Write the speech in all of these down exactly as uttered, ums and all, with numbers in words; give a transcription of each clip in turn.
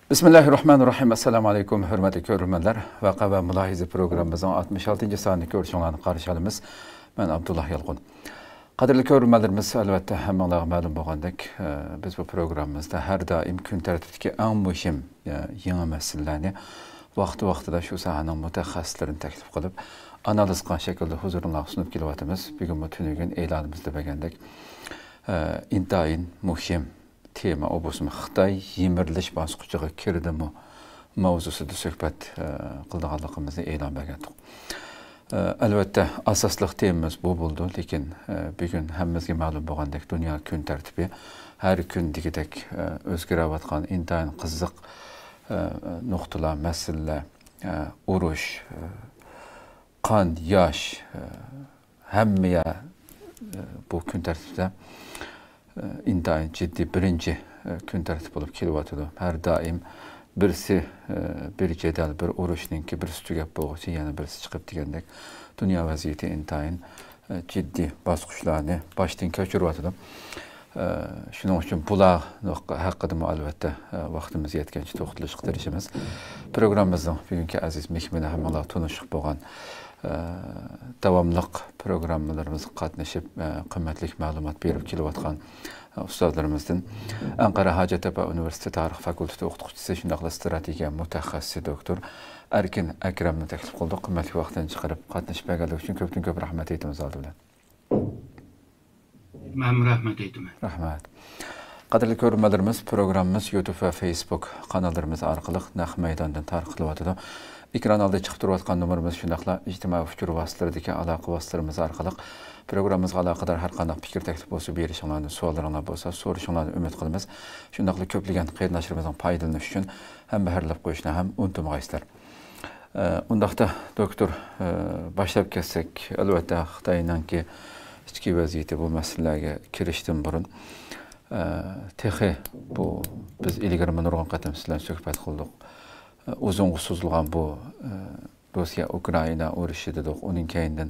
بىسمىللاھىررەھمانىررەھىم. ئەسسالامۇ ئەلەيكۇم، ھۆرمەتلىك كۆرۈرمەنلەر. ۋەقە ۋە مۇلاھىزە پروگراممىمىزنىڭ ئاتمىش ئالتىنچى سانىنى كۆرۈشۈڭلارنى قارشى ئالىمىز. مەن ئابدۇللا يالقۇن. قەدىرلىك كۆرۈرمەنلىرىمىز، ئەلۋەتتە، ھەممىڭلارغا مەلۇم بولغاندەك، ئە، بىز بۇ پروگراممىمىزدا ھەر دائىم كۈن تەرتىپىدىكى ئەڭ مۇھىم، ئە، يېڭى مەسىلىلەرنى ۋاقتى-ۋاقتىدا شۇ ساھەنىڭ مۇتەخەسسىسلىرىنى تەكلىپ قىلىپ، ئانالىز قىلغان شەكىلدە ھۇزۇرۇڭلارغا سۇنۇپ كېلىۋاتىمىز. بۈگۈنمۇ تۈنۈگۈن ئېلانىمىزدا بەرگەندەك، ئە، ئىنتايىن مۇھىم تېما، ئۇ بولسىمۇ خىتاي يىمىرىلىش باسقۇچىغا كىردىمۇ ماۋزۇسىدا سۆھبەت، ئە، قىلىدىغانلىقىمىزنى ئېلان بەرگەنتۇق. ئە، ئەلۋەتتە، ئاساسلىق تېمىمىز بۇ بولىدۇ، لېكىن، ئە، بۈگۈن ھەممىمىزگە مەلۇم بولغاندەك، دۇنيا كۈن تەرتىپى ھەر كۈن دېگۈدەك، ئە، ئۆزگىرىۋاتقان ئىنتايىن قىزىق، ئە، نۇقتىلار، مەسىلىلەر، ئە، ئۇرۇش، ئە، قان، ياش، ئە، ھەممە يەر، ئە، بۇ كۈن تەرتىپتە، ئە، ئىنتايىن جىددىي بىرىنچى، ئە، كۈن تەرتىپ بولۇپ كېلىۋاتىدۇ. ھەر دائىم بىرسى، ئە، بىر جېدەل، بىر ئۇرۇشنىڭكى بىرسى تۈگەپ بولغۇچە يەنە بىرسى چىقىپ دېگەندەك، دۇنيا ۋەزىيىتى ئىنتايىن، ئە، جىددىي باسقۇچلارنى باشتىن كەچۈرۈۋاتىدۇ. ئە، شۇنىڭ ئۈچۈن بۇلار ھەققىدىمۇ، ئەلۋەتتە، ئە، ۋاقتىمىز يەتكەنچە توختىلىشقا تىرىشىمىز. پروگراممىمىزنىڭ بۈگۈنكى ئەزىز مېھمىنى ھەممىڭلار تونۇشلۇق بولغان، ئە، داۋاملىق پروگراممىلىرىمىزغا قاتنىشىپ، ئە، قىممەتلىك مەلۇمات بېرىپ كېلىۋاتقان، ئە، ئۇستازلىرىمىزدىن ئەنقەرە ھاجەتتەپە ئۇنىۋېرسىتېتى تارىخ فاكۇلتېتى ئوقۇتقۇچىسى، شۇنداقلا ئىستراتېگىيە مۇتەخەسسىسى دوكتور ئەركىن ئەكرەمنى تەكلىپ قىلدۇق. قىممەتلىك ۋاقتىنى چىقىرىپ قاتنىشىپ بەرگەنلىكى ئۈچۈن كۆپتىن كۆپ رەھمەت ئېيتىمىز ئالدى بىلەن. مەنمۇ رەھمەت ئېيتىمەن. رەھمەت. قەدىرلىك كۆرۈرمەنلىرىمىز، پروگراممىمىز يۇتۇب ۋە فېيسبۇك قاناللىرىمىز ئارقىلىق نەق مەيداندىن تارقىتىلىۋاتىدۇ. ئېكران ئالدىدا چىقىپ تۇرۇۋاتقان نومۇرىمىز، شۇنداقلا ئىجتىمائىي ئۇچۇر ۋاسىتىلىرىدىكى ئالاقە ۋاسىتىلىرىمىز ئارقىلىق پروگراممىمىزغا ئالاقىدار ھەر قانداق پىكىر، تەكلىپ بولسا بېرىشىڭلارنى، سوئاللىرىڭلار بولسا سورىشىڭلارنى ئۈمىد قىلىمىز. شۇنداقلا كۆپلىگەن قېرىنداشلىرىمىزنىڭ پايدىلىنىشى ئۈچۈن ھەمبەھىرلەپ قويۇشنى ھەم ئۇنتۇمىغايسىلەر. ئە، ئۇنداقتا، دوكتور، ئە، باشلاپ كەتسەك، ئەلۋەتتە، خىتاينىڭكى ئىچكى ۋەزىيىتى، بۇ مەسىلىلەرگە كىرىشتىن بۇرۇن، ئە، تېخى بۇ، بىز ئىلگىرىمۇ نۇرغۇن قېتىم سىز بىلەن سۆھبەت قىلدۇق. ئە، ئۇزۇنغا سوزۇلغان بۇ، ئە، روسىيە-ئۇكرائىنا ئۇرۇشى دېدۇق، ئۇنىڭ كەينىدىن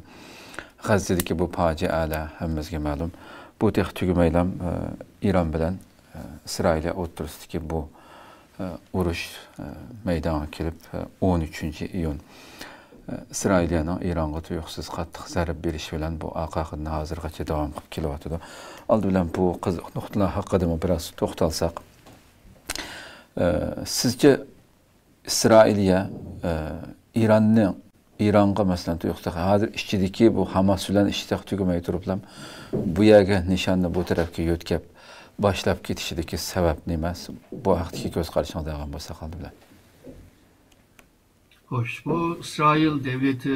غەززىدىكى بۇ پاجىئەلەر ھەممىمىزگە مەلۇم. بۇ تېخى تۈگىمەيلا، ئە، ئىران بىلەن ئىسرائىلىيە ئوتتۇرىسىدىكى بۇ، ئە، ئۇرۇش، ئە، مەيدانغا كېلىپ، ئە، ئون ئۈچىنچى ئىيۇن، ئە، ئىسرائىلىيەنىڭ ئىرانغا تۇيۇقسىز قاتتىق زەربە بېرىشى بىلەن بۇ ئاقاقىدىن ھازىرغىچە داۋام قىلىپ كېلىۋاتىدۇ. ئالدى بىلەن بۇ قىزىق نۇقتىلار ھەققىدىمۇ بىراز توختالساق. ئە، سىزچە ئىسرائىلىيە، ئە، ئىراننى، ئىرانغا، مەسىلەن، تۇيۇقسىز ھازىر ئىچىدىكى بۇ ھاماس بىلەن ئىشتىخ تۈگىمەي تۇرۇپلا بۇ يەرگە نىشاننى بۇ تەرەپكە يۆتكەپ باشلاپ كېتىشىدىكى سەۋەب نېمە؟ بۇ ھەقتىكى كۆز قارىشىڭىزنى ئالغان بولساق ئالدى بىلەن. خوش، بۇ ئىسرائىل دەۋلىتى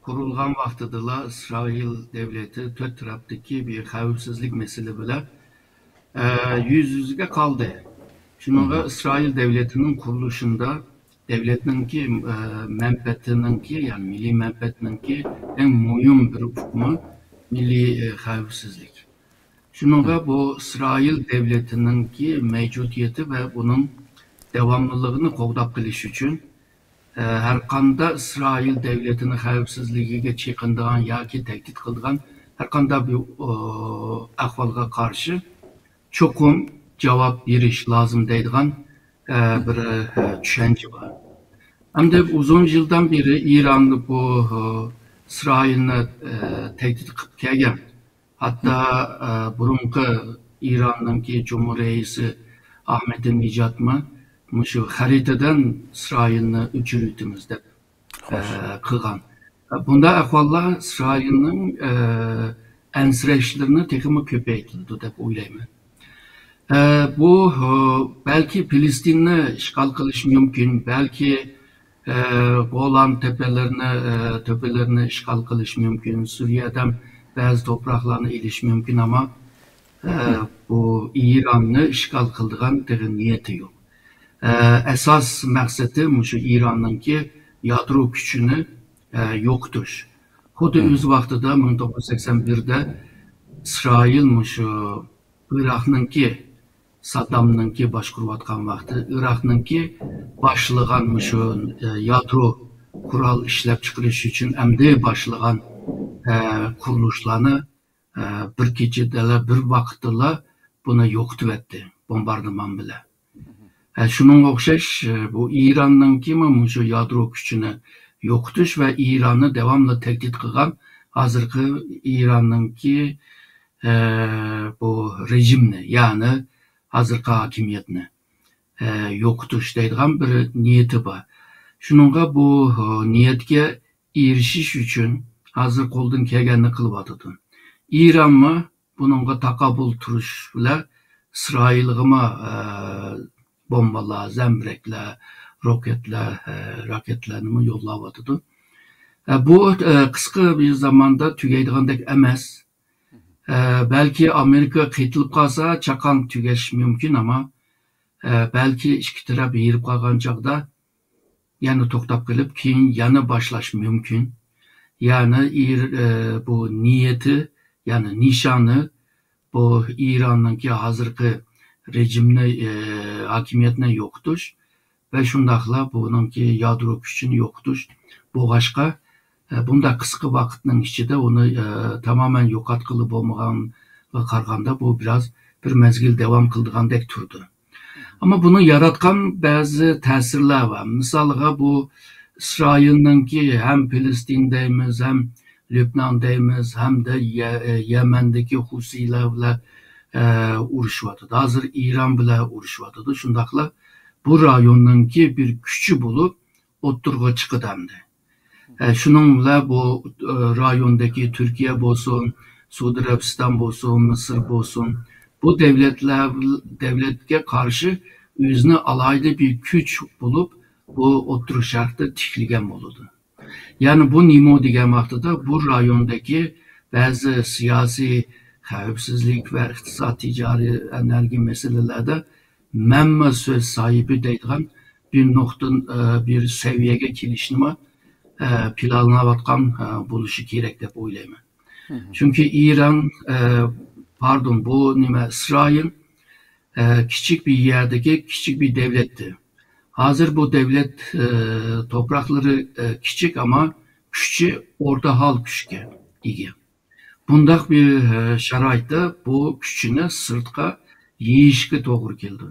قۇرۇلغان ۋاقتىدىلا ئىسرائىل دەۋلىتى تۆت تەرەپتىكى بىر خەۋپسىزلىك مەسىلە بىلەن، ئە، يۈز يۈزىگە قالدى. شۇنىڭغا ئىسرائىل دەۋلىتىنىڭ قۇرۇلۇشىندا دەۋلەتنىڭكى، ئە، مەنپەئەتىنىڭكى، يەنى مىللىي مەنپەئەتنىڭكى ئەڭ مۇھىم بىر ئۇقۇمى مىللىي، ئە، خەۋپسىزلىك. شۇنىڭغا بۇ ئىسرائىل دەۋلىتىنىڭكى مەۋجۇدىيىتى ۋە بۇنىڭ داۋاملىلىقىنى قوغداپ قېلىش ئۈچۈن، ئە، ھەرقانداق ئىسرائىل دەۋلىتىنىڭ خەۋپسىزلىكىگە چېقىنىدىغان ياكى تەھدىت قىلىدىغان ھەرقانداق بىر، ئۇ، ئەھۋالغا قارشى چوقۇم جاۋاب بېرىش لازىم دەيدىغان، ئە، بىر، ئە، چۈشەنچە بار. ئەمدى ئۇزۇن يىلدىن بېرى ئىران بۇ، ئە، ئىسرائىلنى، ئە، تەھدىت قىلىپ كەلگەن. ھەتتا، ئە، بۇرۇنقى ئىراننىڭكى جۇمھۇر رەئىسى ئەھمەدىنېژادمۇ مۇشۇ خەرىتىدىن ئىسرائىلنى ئۆچۈرۈۋېتىمىز دەپ، ئە، قىلغان. بۇنداق ئەھۋاللار ئىسرائىلنىڭ، ئە، ئەنسىرەشلىرىنى تېخىمۇ كۆپەيتىدۇ دەپ ئويلايمەن. ئە، بۇ، ئە، بەلكى پىلىستىننى ئىشغال قىلىشى مۇمكىن، بەلكى، ئە، گولان تەپىلىرىنى، ئە، تۆپىلىرىنى ئىشغال قىلىشى مۇمكىن، سۈرىيەدە بەزى توپراقلارنى ئېلىشى مۇمكىن، ئەمما، ئە، بۇ ئىراننى ئىشغال قىلىدىغان تېخى نىيىتى يوق. ئە، ئاساس مەقسىتى مۇشۇ ئىراننىڭكى يادرو كۈچىنى، ئە، يوقىتىش. خۇددى ئۆز ۋاقتىدا مىڭ توققۇز يۈز سەكسەن بىردە ئىسرائىل مۇشۇ ئىراقنىڭكى، ساددامنىڭكى باشقۇرۇۋاتقان ۋاقتى ئىراقنىڭكى باشلىغان مۇشۇ، ئە، يادرو قورال ئىشلەپچىقىرىش ئۈچۈن ئەمدى باشلىغان، ئە، قۇرۇلۇشلارنى، ئە، بىر كېچىدىلا، بىر ۋاقىتتىلا بۇنى يوقىتىۋەتتى بومباردىمان بىلەن. ئە، شۇنىڭغا ئوخشاش، ئە، بۇ ئىراننىڭكىمۇ مۇشۇ يادرو كۈچىنى يوقىتىش ۋە ئىراننى داۋاملىق تەھدىت قىلغان ھازىرقى ئىراننىڭكى، ئە، بۇ رېجىمنى، يەنى ھازىرقى ھاكىمىيەتنى، ئە، يوقىتىش دەيدىغان بىر نىيىتى بار. شۇنىڭغا بۇ، ئە، نىيەتكە ئېرىشىش ئۈچۈن ھازىر قولدىن كەلگەننى قىلىۋاتىدۇ. ئىرانمۇ بۇنىڭغا تاقابىل تۇرۇش بىلەن ئىسرائىلغىمۇ، ئە، بومبىلار، زەمبىرەكلەر، روكەتلەر، ئە، راكېتلارنىمۇ يوللاۋاتىدۇ. ئە، بۇ، ئە، قىسقا بىر زاماندا تۈگەيدىغاندەك ئەمەس. ئە، بەلكى ئامېرىكا قېتىلىپ قالسا، چاقاڭ تۈگەش مۇمكىن، ئەمما، ئە، بەلكى ئىككى تەرەپ ھېرىپ قالغان چاغدا يەنە توختاپ قېلىپ، كېيىن يەنە باشلاش مۇمكىن. يەنى ئىر-، ئە، بۇ نىيىتى، يەنى نىشانى، بۇ ئىراننىڭكى ھازىرقى رېجىمنى، ئە، ھاكىمىيەتنى يوقىتىش ۋە شۇنداقلا بۇنىڭكى يادرو كۈچىنى يوقىتىش بولغاچقا، ئە، بۇنداق قىسقا ۋاقىتنىڭ ئىچىدە ئۇنى، ئە، تامامەن يوقاتقىلى بولمىغانغا قارىغاندا، بۇ بىراز بىر مەزگىل داۋام قىلىدىغاندەك تۇرىدۇ. ئەمما بۇنىڭ ياراتقان بەزى تەسىرلەر بار. مىسالغا، بۇ ئىسرائىلنىڭكى ھەم پىلىستىن دەيمىز، ھەم لۈبنان دەيمىز، ھەمدە يە-، يەمەندىكى خۇسىيلار بىلەن، ئە، ئۇرۇشۇۋاتىدۇ. ھازىر ئىران بىلەن ئۇرۇشۇۋاتىدۇ. شۇنداقلا بۇ رايوننىڭكى بىر كۈچى بولۇپ ئوتتۇرىغا چىقىدۇ ئەمدى. ئە، شۇنىڭ بىلەن بۇ، ئە، رايوندىكى تۈركىيە بولسۇن، سئۇدى ئەرەبىستان بولسۇن، مىسىر بولسۇن، بۇ دەۋلەتلەر، دەۋلەتكە قارشى ئۆزىنى ئالاھىدە بىر كۈچ بولۇپ، بۇ ئوتتۇرا شەرقتە تىكلىگەن بولىدۇ. يەنى بۇ نېمە دېگەن ۋاقتىدا، بۇ رايوندىكى بەزى سىياسىي، خەۋپسىزلىك ۋە ئىقتىساد، تىجارىي، ئەنەرگىيە مەسىلىلەردە مەنمۇ سۆز ساھىبى دەيدىغان بىر نۇقتا، ئە، بىر سەۋىيەگە كېلىشنىمۇ، ئە، پىلانلاۋاتقان، ئە، بولۇشى كېرەك دەپ ئويلايمەن. چۈنكى ئىران، ئە، پاردون، بۇ نېمە، ئىسرائىل، ئە، كىچىك بىر يەردىكى كىچىك بىر دەۋلەتتى. ھازىر بۇ دەۋلەت، ئە، توپراقلىرى، ئە، كىچىك، ئەمما كۈچى ئورتاھال كۈچكە ئىگە. بۇنداق بىر، ئە، شارائىتتا بۇ كۈچىنى سىرتقا يېيىشكە توغرا كېلىدۇ.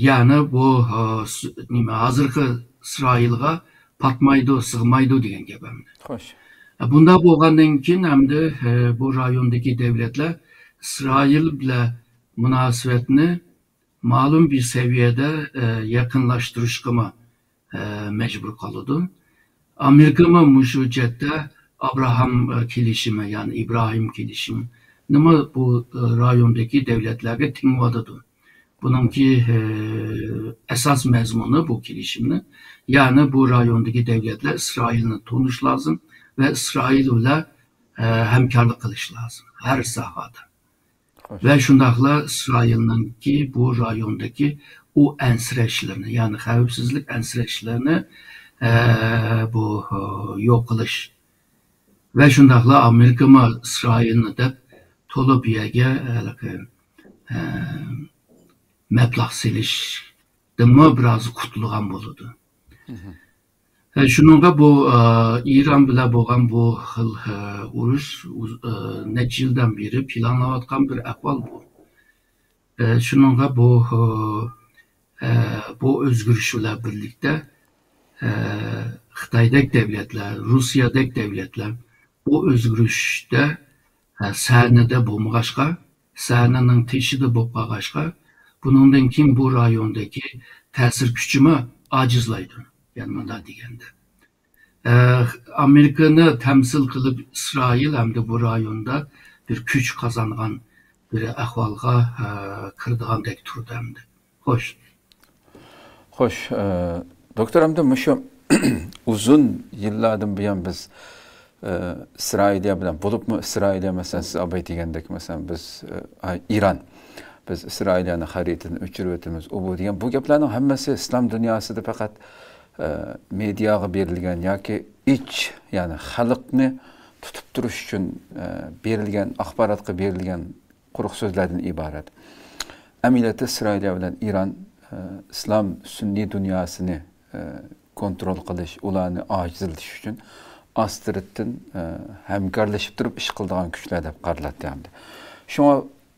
يەنى بۇ، ئە، س-، نېمە، ھازىرقى ئىسرائىلغا پاتمايدۇ، سىغمايدۇ دېگەن گەپ ئەمدى. خوش. ئە، بۇنداق بولغاندىن كېيىن ئەمدى، ئە، بۇ رايوندىكى دەۋلەتلەر ئىسرائىل بىلەن مۇناسىۋەتنى مەلۇم بىر سەۋىيەدە، ئە، يېقىنلاشتۇرۇشقىمۇ، ئە، مەجبۇر قالىدۇ. ئامېرىكىمۇ مۇشۇ جەھەتتە ئابراھام، ئە، كېلىشىمى، يەنى ئىبراھىم كېلىشىمىنىمۇ بۇ، ئە، رايوندىكى دەۋلەتلەرگە تېڭىۋاتىدۇ. بۇنىڭكى، ئە، ئاساس مەزمۇنى بۇ كېلىشىمنى، يەنى بۇ رايوندىكى دەۋلەتلەر ئىسرائىلنى تونۇش لازىم ۋە ئىسرائىل بىلەن، ئە، ھەمكارلىق قىلىش لازىم ھەر ساھەدە. خوش. ۋە شۇنداقلا ئىسرائىلنىڭكى بۇ رايوندىكى ئۇ ئەنسىرەشلىرىنى، يەنى خەۋپسىزلىك ئەنسىرەشلىرىنى، ئە، بۇ، ئە، يوق قىلىش ۋە شۇنداقلا ئامېرىكىمۇ ئىسرائىلنى دەپ تولا بۇ يەرگە ھېلىقى، ئە، مەبلەغ سېلىشتىنمۇ بىراز قۇتۇلغان بولىدۇ. ئە، شۇنىڭغا بۇ، ئە، ئىران بىلەن بولغان بۇ خىل، ئە، ئۇرۇش ئۇز-، ئە، نەچچە يىلدىن بېرى پىلانلاۋاتقان بىر ئەھۋال بۇ. ئە، شۇنىڭغا بۇ، ئە، بۇ ئۆزگىرىش بىلەن بىرلىكتە، ئە، خىتايدەك دەۋلەتلەر، روسىيەدەك دەۋلەتلەر بۇ ئۆزگىرىشتە، ئە، سەھنىدە بولمىغاچقا، سەھنىنىڭ تېشىدا بولۇپ قالغاچقا، بۇنىڭدىن كېيىن بۇ رايوندىكى تەسىر كۈچىمۇ ئاجىزلايدۇ. يەنى مۇنداق دېگەندە، ئە، ئامېرىكىنى تەمسىل قىلىپ ئىسرائىل ئەمدى بۇ رايوندا بىر كۈچ قازانغان بىر ئەھۋالغا، ئە، كىرىدىغاندەك تۇرىدۇ ئەمدى. خوش. خوش، ئە، دوكتور، ئەمدى مۇشۇ ئۇزۇن يىللاردىن بۇيان بىز، ئە، ئىسرائىلىيە بىلەن، بولۇپمۇ ئىسرائىلىيە، مەسىلەن، سىز ئاباي دېگەندەك، مەسىلەن، بىز، ئە، ئاي، ئىران، بىز ئىسرائىلىيەنى خەرىتىدىن ئۆچۈرۈۋېتىمىز، ئۇ بۇ دېگەن، بۇ گەپلەرنىڭ ھەممىسى ئىسلام دۇنياسىدا پەقەت، ئە، مېدىياغا بېرىلگەن ياكى ئىچ، يەنى خەلقنى تۇتۇپ تۇرۇش ئۈچۈن، ئە، بېرىلگەن، ئاخباراتقا بېرىلگەن قۇرۇق سۆزلەردىن ئىبارەت. ئەمەلىيەتتە ئىسرائىلىيە بىلەن ئىران، ئە، ئىسلام سۈننىي دۇنياسىنى، ئە، كونترول قىلىش، ئۇلارنى ئاجىزلىتىش ئۈچۈن ئاستىرتتىن، ئە، ھەمكارلىشىپ تۇرۇپ ئىش قىلىدىغان كۈچلەر دەپ قارىلاتتى ئەمدى. شۇڭا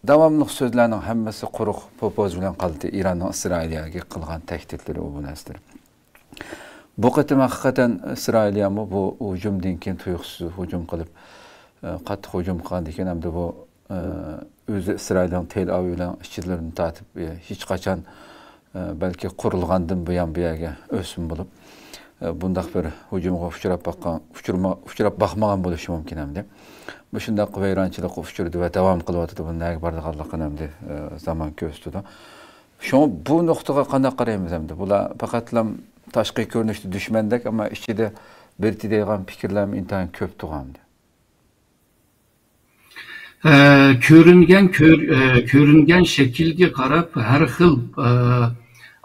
داۋاملىق سۆزلەرنىڭ ھەممىسى قۇرۇق پوپوز بىلەن قالدى. ئىراننىڭ ئىسرائىلىيەگە قىلغان تەھدىتلىرى، ئۇ بۇ نەرسىلەر. بۇ قېتىم ھەقىقەتەن ئىسرائىلىيەمۇ بۇ ھۇجۇمدىن كېيىن تۇيۇقسىز ھۇجۇم قىلىپ، ئە، قاتتىق ھۇجۇم قىلغاندىن كېيىن، ئەمدى بۇ، ئە، ئۆزى ئىسرائىلنىڭ تېل ئاۋىۋنىڭ ئىچىلىرىنى تارتىپ، ئە، ھېچقاچان، ئە، بەلكى قۇرۇلغاندىن بۇيان بۇ يەرگە ئۆسمە بولۇپ، ئە، بۇنداق بىر ھۇجۇمغا ئۇچراپ باققان، ئۇچۇرما-، ئۇچراپ باقمىغان بولۇشى مۇمكىن ئەمدى. مۇشۇنداق ۋەيرانچىلىققا ئۇچرىدى ۋە داۋام قىلىۋاتىدۇ. بۇ نەگە بارىدىغانلىقىنى ئەمدى، ئە، زامان كۆرسىتىدۇ. شۇڭا بۇ نۇقتىغا قانداق قارايمىز ئەمدى؟ بۇلار پەقەتلا تاشقى كۆرۈنۈشتە دۈشمەندەك، ئەمما ئىچىدە بىر دەيدىغان پىكىرلەرمۇ ئىنتايىن كۆپ تۇغان. ئە، كۆرۈنگەن، كۆر-، ئە، كۆرۈنگەن شەكىلگە قاراپ ھەر خىل، ئە،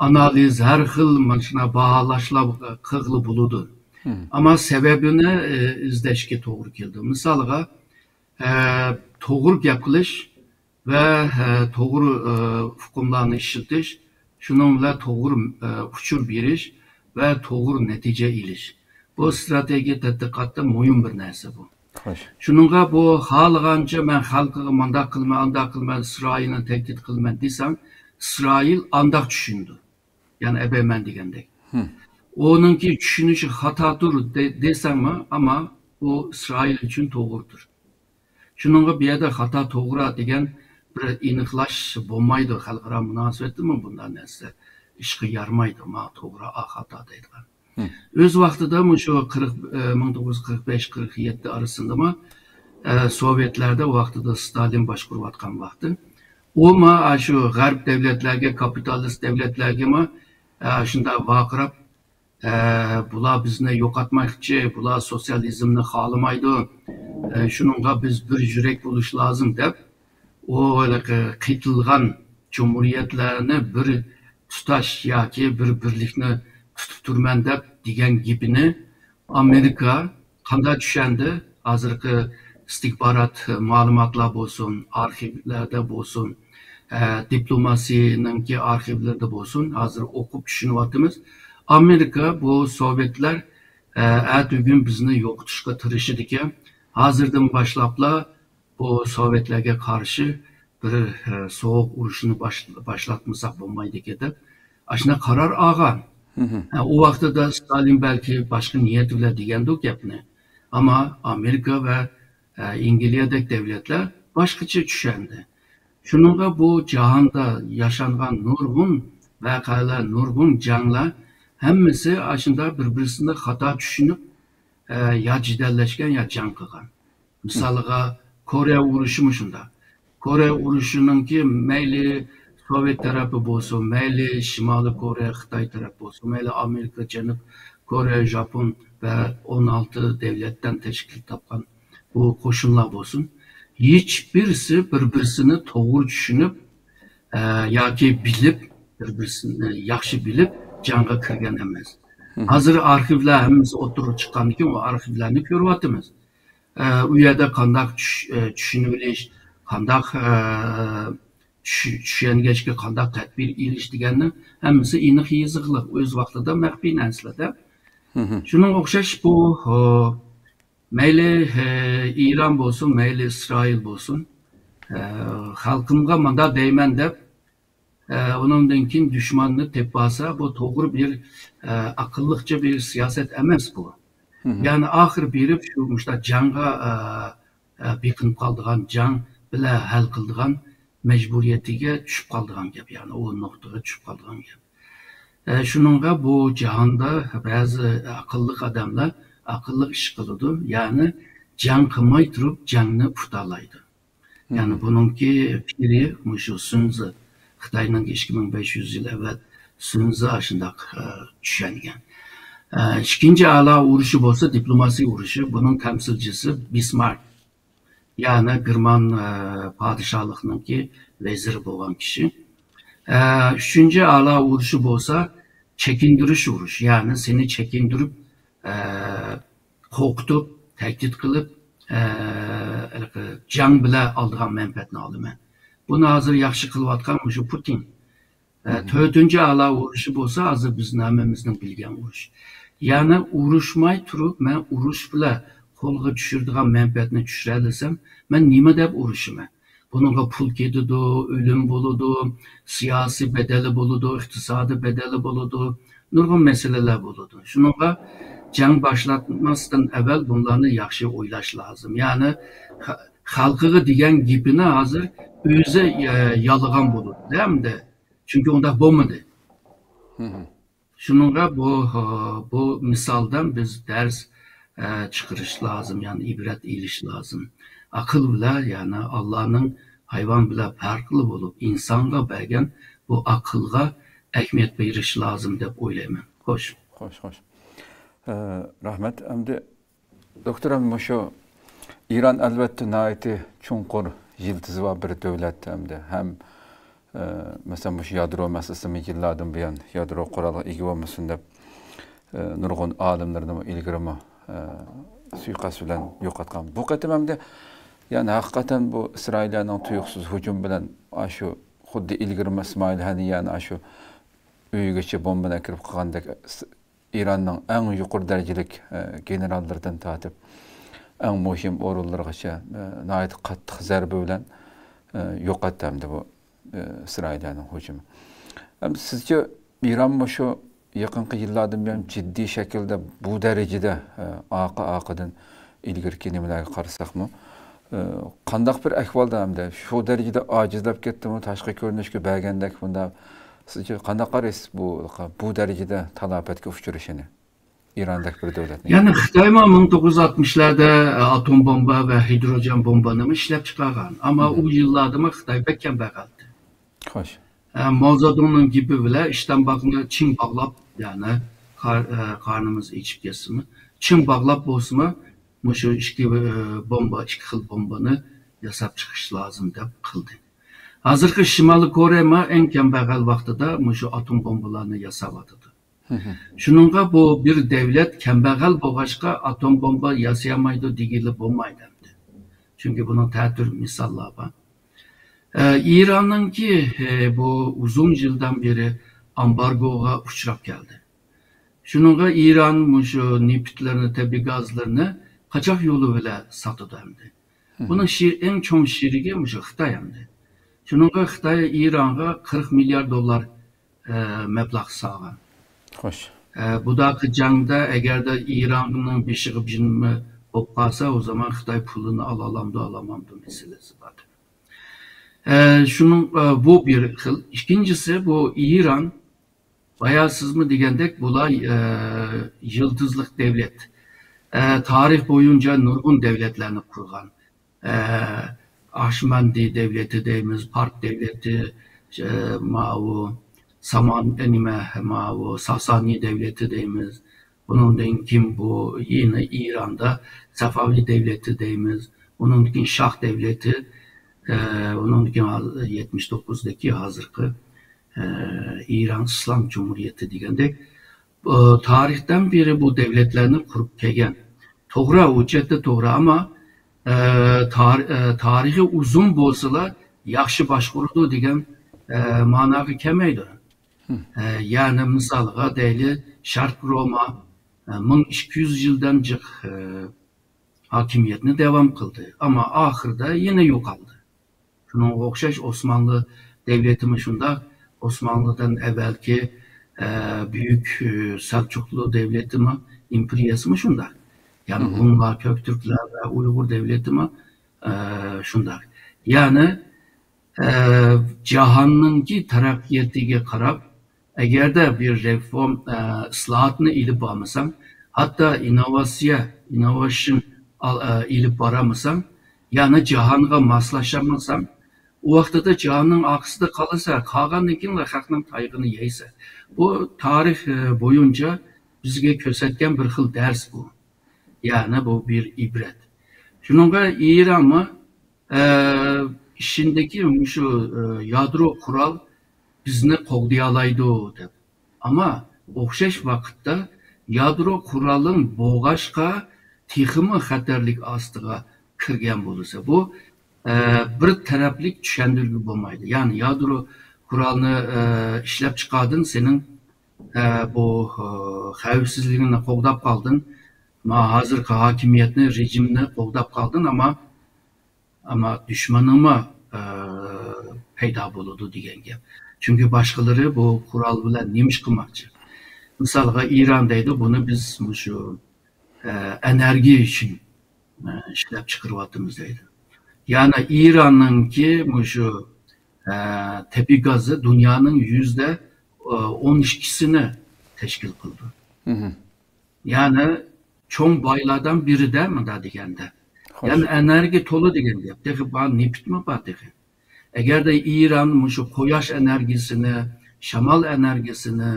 ئانالىز، ھەر خىل مانا شۇنداق باھالاشلار قىلغىلى بولىدۇ. ئەمما سەۋەبىنى، ئە، ئىزدەشكە توغرا كېلىدۇ. مىسالغا، ئە، توغرا گەپ قىلىش ۋە، ئە، توغرا، ئە، ئۇقۇملارنى ئىشلىتىش، شۇنىڭ بىلەن توغرا، ئە، ئۇچۇر بېرىش ۋە توغرا نەتىجە ئېلىش. بۇ ئىستراتېگىيە تەتقىقاتتا مۇھىم بىر نەرسە بۇ. خوش. شۇنىڭغا بۇ خالىغانچە مەن خەلقىگە مانداق قىلىمەن، ئانداق قىلىمەن، ئىسرائىلنى تەھدىت قىلىمەن دېسەڭ، ئىسرائىل ئانداق چۈشىنىدۇ. يەنى ئەبەيمەن دېگەندەك. ئۇنىڭكى چۈشىنىشى خاتادۇر دە-، دېسەڭمۇ، ئەمما ئۇ ئىسرائىل ئۈچۈن توغرىدۇر. شۇنىڭغا بۇ يەردە خاتا توغرا دېگەن بىر ئېنىقلاش بولمايدۇ. خەلقئارا مۇناسىۋەتتىمۇ بۇنداق نەرسە ئىشقا يارىمايدۇ. ما توغرا، ئا خاتا دەيدىغان. ئۆز ۋاقتىدا مۇشۇ قىرىق، ئە، مىڭ توققۇز يۈز قىرىق بەش قىرىق يەتتە ئارىسىندىمۇ، ئە، سوۋېتلەردە ۋاقتىدا ستالىن باشقۇرۇۋاتقان ۋاقتى، ئۇمۇ ئاشۇ غەرب دەۋلەتلەرگە، كاپىتالىست دەۋلەتلەرگىمۇ، ئە، شۇنداق ۋارقىراپ، ئە، بۇلار بىزنى يوقاتماقچى، بۇلار سوتسىيالىزمنى خالىمايدۇ، ئە، شۇنىڭغا بىز بىر يۈرەك بولۇش لازىم دەپ، ئۇ ھېلىقى قېتىلغان جۇمھۇرىيەتلەرنى بىر تۇتاش ياكى بىر بىرلىكنى تۇتۇپ تۇرىمەن دەپ دېگەن گېپىنى ئامېرىكا قانداق چۈشەندى؟ ھازىرقى ئىستىخبارات مەلۇماتلار بولسۇن، ئارخىۋلاردا بولسۇن، ئە، دىپلوماسىيەنىڭكى ئارخىۋلىرىدا بولسۇن، ھازىر ئوقۇپ چۈشىنىۋاتىمىز. ئامېرىكا بۇ سوۋېتلار، ئە، ئەتىگۈن بىزنى يوقىتىشقا تىرىشىدىكەن. ھازىردىن باشلاپلا بۇ سوۋېتلارغا قارشى بىر، ئە، سوغۇق ئۇرۇشنى باش-، باشلاتمىساق بولمايدىكەن دەپ، ئاشۇنداق قارار ئالغان. ئە، ئۇ ۋاقتىدا ستالىن بەلكى باشقا نىيەت بىلەن دېگەندۇ گەپنى. ئەمما ئامېرىكا ۋە، ئە، ئەنگلىيەدەك دەۋلەتلەر باشقىچە چۈشەندى. شۇنىڭغا بۇ جاھاندا ياشانغان نۇرغۇن ۋەقەلەر، نۇرغۇن جەڭلەر ھەممىسى ئاشۇنداق بىر-بىرسىنى خاتا چۈشىنىپ، ئە، يا جېدەللەشكەن، يا جەڭ قىلغان. مىسالىغا، كورېيە ئۇرۇشىمۇ شۇنداق. كورېيە ئۇرۇشىنىڭكى مەيلى سوۋېت تەرەپى بولسۇن، مەيلى شىمالىي كورېيە، خىتاي تەرەپ بولسۇن، مەيلى ئامېرىكا، جەنۇب كورېيە، ژاپون ۋە ئون ئالتە دەۋلەتتىن تەشكىل تاپقان بۇ قوشۇنلار بولسۇن، ھېچبىرسى بىر-بىرسىنى توغرا چۈشىنىپ، ئە، ياكى بىلىپ، بىر-بىرسىنى ياخشى بىلىپ جەڭگە كىرگەن ئەمەس. ھازىر ئارخىۋلار ھەممىسى ئوتتۇرىغا چىققاندىن كېيىن، ئۇ ئارخىۋلارنى كۆرۈۋاتىمىز. ئە، ئۇ يەردە قانداق چۈش-، ئە، چۈشىنىۋېلىش، قانداق، ئە، چۈش-، چۈشەنگەچكە قانداق تەدبىر ئېلىش دېگەننىڭ ھەممىسى ئېنىق يېزىقلىق، ئۆز ۋاقتىدا مەخپىي نەرسىلەردە. شۇنىڭغا ئوخشاش بۇ، ئۇ، مەيلى، ئە، ئىران بولسۇن، مەيلى ئىسرائىل بولسۇن، ئە، خەلقىمگە مۇنداق دەيمەن دەپ، ئە، ئۇنىڭدىن كېيىن دۈشماننى تېپىۋالسا، بۇ توغرا بىر، ئە، ئەقىللىقچە بىر سىياسەت ئەمەس بۇ. يەنى ئاخىر بېرىپ شۇ مۇشۇنداق جەڭگە، ئە، ئە، بېقىنىپ قالىدىغان، جەڭ بىلەن ھەل قىلىدىغان مەجبۇرىيىتىگە چۈشۈپ قالىدىغان گەپ، يەنى ئۇ نۇقتىغا چۈشۈپ قالىدىغان گەپ. ئە، شۇنىڭغا بۇ جاھاندا بەزى ئەقىللىق ئادەملەر ئەقىللىق ئىش قىلىدۇ، يەنى جەڭ قىلماي تۇرۇپ جەڭنى ئۇتالايدۇ. يەنى بۇنىڭكى پىرى مۇشۇ سۈنزى، خىتاينىڭ ئىككى مىڭ بەش يۈز يىل ئەۋۋەل سۈنزى ئاشۇنداق، ئە، چۈشەنگەن. ئە، ئىككىنچى ئەلا ئۇرۇشى بولسا دىپلوماسىيە ئۇرۇشى، بۇنىڭ تەمسىلچىسى بىسمارك. يەنى گېرمان، ئە، پادىشاھلىقنىڭكى ۋەزىرى بولغان كىشى. ئە، ئۈچىنچى ئەلا ئۇرۇشى بولسا چېكىندۈرۈش ئۇرۇشى، يەنى سېنى چېكىندۈرۈپ، ئە، قورقۇتۇپ، تەھدىت قىلىپ، ئە، ھېلىقى جەڭ بىلەن ئالىدىغان مەنپەئەتنى ئالىمەن. بۇنى ھازىر ياخشى قىلىۋاتقان مۇشۇ پۇتىن. ئە، تۆتىنچى ئەلا ئۇرۇشى بولسا ھازىر بىزنىڭ ھەممىمىزنىڭ بىلگەن ئۇرۇش. يەنى ئۇرۇشماي تۇرۇپ، مەن ئۇرۇش بىلەن قولغا چۈشۈرىدىغان مەنپەئەتنى چۈشۈرەلىسەم، مەن نېمە دەپ ئۇرۇشىمەن؟ بۇنىڭغا پۇل كېتىدۇ، ئۆلۈم بولىدۇ، سىياسىي بەدەلى بولىدۇ، ئىقتىسادىي بەدەلى بولىدۇ، نۇرغۇن مەسىلىلەر بولىدۇ. شۇنىڭغا جەڭ باشلاتماستىن ئەۋۋەل بۇلارنى ياخشى ئويلاش لازىم. يەنى خە-، خەلقىگە دېگەن گېپىنى ھازىر ئۆزى، ئە، يالىغان بولىدۇ، ئەمدى. چۈنكى ئۇنداق بولمىدى. شۇنىڭغا بۇ، بۇ مىسالدىن بىز دەرس، ئە، چىقىرىش لازىم، يەنى ئىبرەت ئېلىش لازىم. ئەقىل بىلەن، يەنى ئاللانىڭ ھايۋان بىلەن پەرقلىق بولۇپ، ئىنسانغا بەرگەن بۇ ئەقىلگە ئەھمىيەت بېرىش لازىم دەپ ئويلايمەن. خوش. خوش، خوش. ئە، رەھمەت. ئەمدى دوكتور، ئەمدى مۇشۇ ئىران ئەلۋەتتە ناھايىتى چوڭقۇر يىلتىزى بار بىر دۆلەت ئەمدى. ھەم، ئە، مەسىلەن، مۇشۇ يادرو مەسىلىسىمۇ يىللاردىن بۇيان يادرو قورالغا ئىگە بولمىسۇن دەپ، ئە، نۇرغۇن ئالىملىرىنىمۇ ئىلگىرىمۇ، ئە، سۇيىقەست بىلەن يوقاتقان. بۇ قېتىم ئەمدى، يەنى ھەقىقەتەن بۇ ئىسرائىلىيەنىڭ تۇيۇقسىز ھۇجۇمى بىلەن ئاشۇ خۇددى ئىلگىرىمۇ ئىسمائىل ھەنىيەنى ئاشۇ ئۆيىگىچە بومبىنى ئەكىرىپ قىلغاندەك، ئىراننىڭ ئەڭ يۇقىرى دەرىجىلىك، ئە، گېنېراللىرىدىن تارتىپ، ئەڭ مۇھىم ئورۇنلىرىغىچە، ئە، ناھايىتى قاتتىق زەربە بىلەن، ئە، يوقاتتى ئەمدى بۇ، ئە، ئىسرائىلىيەنىڭ ھۇجۇمى. ئەمدى سىزچە ئىران مۇشۇ يېقىنقى يىللاردىن بۇيان جىددىي شەكىلدە بۇ دەرىجىدە، ئە، ئارقا-ئارقىدىن ئىلگىرىكى نېمىلەرگە قارىساقمۇ، ئە، قانداق بىر ئەھۋالدا ئەمدى شۇ دەرىجىدە ئاجىزلاپ كەتتىمۇ، تاشقى كۆرۈنۈشكە بەرگەندەك بۇنداق سىزچە قانداق قارايسىز بۇ، بۇ دەرىجىدە تالاپەتكە ئۇچرىشىنى؟ ئىراندەك بىر دۆلەتنىڭ. يەنى خىتايمۇ مىڭ توققۇز يۈز ئاتمىشلاردا ئاتوم بومبا ۋە ھىدروجېن بومبىنىمۇ ئىشلەپ چىقارغان. ئەمما ئۇ يىللاردىمۇ خىتاي بەك كەمبەغەلدى. خوش. ئە، ماۋزېدۇڭنىڭ گېپى بىلەن ئىشتان باغنى چىڭ باغلاپ، يەنى قار-، ئە، قارنىمىز ئېچىپ كەتسىمۇ، چىڭ باغلاپ بولسىمۇ، مۇشۇ ئىككى، ئە، بومبا، ئىككى خىل بومبىنى ياساپ چىقىش لازىم دەپ قىلدى. ھازىرقى شىمالىي كورېيەمۇ ئەڭ كەمبەغەل ۋاقتىدا مۇشۇ ئاتوم بومبىلارنى ياساۋاتىدۇ. شۇنىڭغا بۇ بىر دەۋلەت كەمبەغەل بولغاچقا ئاتوم بومبا ياسىيالمايدۇ دېگىلى بولمايدۇ ئەمدى. چۈنكى بۇنىڭ تەتۈر مىساللار بار. ئە، ئىراننىڭكى، ئە، بۇ ئۇزۇن يىلدىن بېرى ئامبارگوغا ئۇچراپ كەلدى. شۇنىڭغا ئىران مۇشۇ نېفىتلىرىنى، تەبىئىي گازلىرىنى قاچاق يولى بىلەن ساتىدۇ ئەمدى. بۇنىڭ شى-، ئەڭ چوڭ شېرىكى مۇشۇ خىتاي ئەمدى. شۇنىڭغا خىتاي ئىرانغا قىرىق مىليارد دوللار، ئە، مەبلەغ سالغان. خوش. ئە، بۇداقى جەڭدە ئەگەردە ئىراننىڭ بېشىغا بىر نېمە بولۇپ قالسا، ئۇ زامان خىتاي پۇلىنى ئالالامدۇ، ئالالمامدۇ مەسىلىسى بار. ئە، شۇنىڭ، ئە، بۇ بىر خىل. ئىككىنچىسى، بۇ ئىران بايا سىزمۇ دېگەندەك، بۇلار، ئە، يىلتىزلىق دەۋلەت. ئە، تارىخ بويىچە نۇرغۇن دەۋلەتلەرنى قۇرغان. ئە، ئاشمەندى دەۋلىتى دەيمىز، پارت دەۋلىتى، ئە، ماۋۇ سامان، نېمە، ماۋۇ ساسانى دەۋلىتى دەيمىز. ئۇنىڭدىن كېيىن بۇ يەنە ئىراندا سەفەۋى دەۋلىتى دەيمىز. ئۇنىڭدىن كېيىن شاھ دەۋلىتى، ئە، ئۇنىڭدىن كېيىن ھازىر يەتمىش توققۇزدىكى ھازىرقى ئە، ئىران ئىسلام جۇمھۇرىيىتى دېگەندەك، ئە، تارىختىن بېرى بۇ دەۋلەتلەرنى قۇرۇپ كەلگەن. توغرا، ھۆججەتتە توغرا، ئەمما، ئە، تار-، ئە، تارىخى ئۇزۇن بولسىلا ياخشى باشقۇرىدۇ دېگەن، ئە، ماناغا كەلمەيدۇ. ئە، يەنى مىسالغا دەيلى، شەرق روما، ئە، مىڭ ئىككى يۈز يىلدىن جىق، ئە، ھاكىمىيەتنى داۋام قىلدى، ئەمما ئاخىرىدا يەنە يوقالدى. شۇنىڭغا ئوخشاش ئوسمانلى دەۋلىتىمۇ شۇنداق، ئوسمانلىدىن ئەۋۋەلكى، ئە، بۈيۈك، ئە، سەلچۇقلۇ دەۋلىتىمۇ، ئىمپېرىيەسىمۇ شۇنداق. يەنى ھونلار، كۆكتۈركلەر ۋە ئۇيغۇر دەۋلىتىمۇ، ئە، شۇنداق. يەنى ئە، جاھاننىڭكى تەرەققىياتىغا قاراپ، ئەگەردە بىر رېفورم، ئە، ئىسلاھاتنى ئېلىپ بارمىساڭ، ھەتتا ئىننوۋاتسىيە، ئىننوۋېيشن ئال-، ئە، ئېلىپ بارالمىساڭ، يەنى جاھانغا ماسلاشالمىساڭ، ئۇ ۋاقتىدا جاھاننىڭ ئارقىسىدا قالىسەن، قالغاندىن كېيىنلا خەقنىڭ تايىقىنى يەيسەن. بۇ تارىخ، ئە، بويىچە بىزگە كۆرسەتكەن بىر خىل دەرس بۇ. يەنى بۇ بىر ئىبرەت. شۇنىڭغا ئىرانمۇ ئە، ئىچىندىكى مۇشۇ، ئە، يادرو قورال بىزنى قوغدىيالايدۇ دەپ. ئەمما ئوخشاش ۋاقىتتا يادرو قورالىڭ بولغاچقا تېخىمۇ خەتەرلىك ئاستىغا كىرگەن بولسا، بۇ، ئە، بىر تەرەپلىك چۈشەندۈرگە بولمايدۇ. يەنى يادرو قورالنى، ئە، ئىشلەپ چىقاردىن سېنىڭ، ئە، بۇ، ئە، خەۋپسىزلىكىڭنى قوغداپ قالدىن. ما ھازىرقى ھاكىمىيەتنى، رېجىمنى قوغداپ قالدىن، ئەمما ئەمما دۈشمىنىڭمۇ ئە، پەيدا بولىدۇ دېگەن گەپ. چۈنكى باشقىلىرى بۇ قورال بىلەن نېمە ئىش قىلماقچى؟ مىسالغا، ئىران دەيدۇ، بۇنى بىز مۇشۇ، ئە، ئېنېرگىيە ئۈچۈن، ئە، ئىشلەپ چىقىرىۋاتىمىز دەيدۇ. يەنى ئىراننىڭكى مۇشۇ، ئە، تەبىئىي گازى دۇنيانىڭ يۈزدە، ئە، ئون ئىككىسىنى تەشكىل قىلىدۇ. مهم. يەنى چوڭ بايلاردىن بىرىدە مۇنداق دېگەندە. خوش. يەنى ئېنېرگىيە تولا دېگەن گەپ. تېخى بار، نېفىتمۇ بار تېخى. ئەگەردە ئىران مۇشۇ قۇياش ئېنېرگىيىسىنى، شامال ئېنېرگىيىسىنى،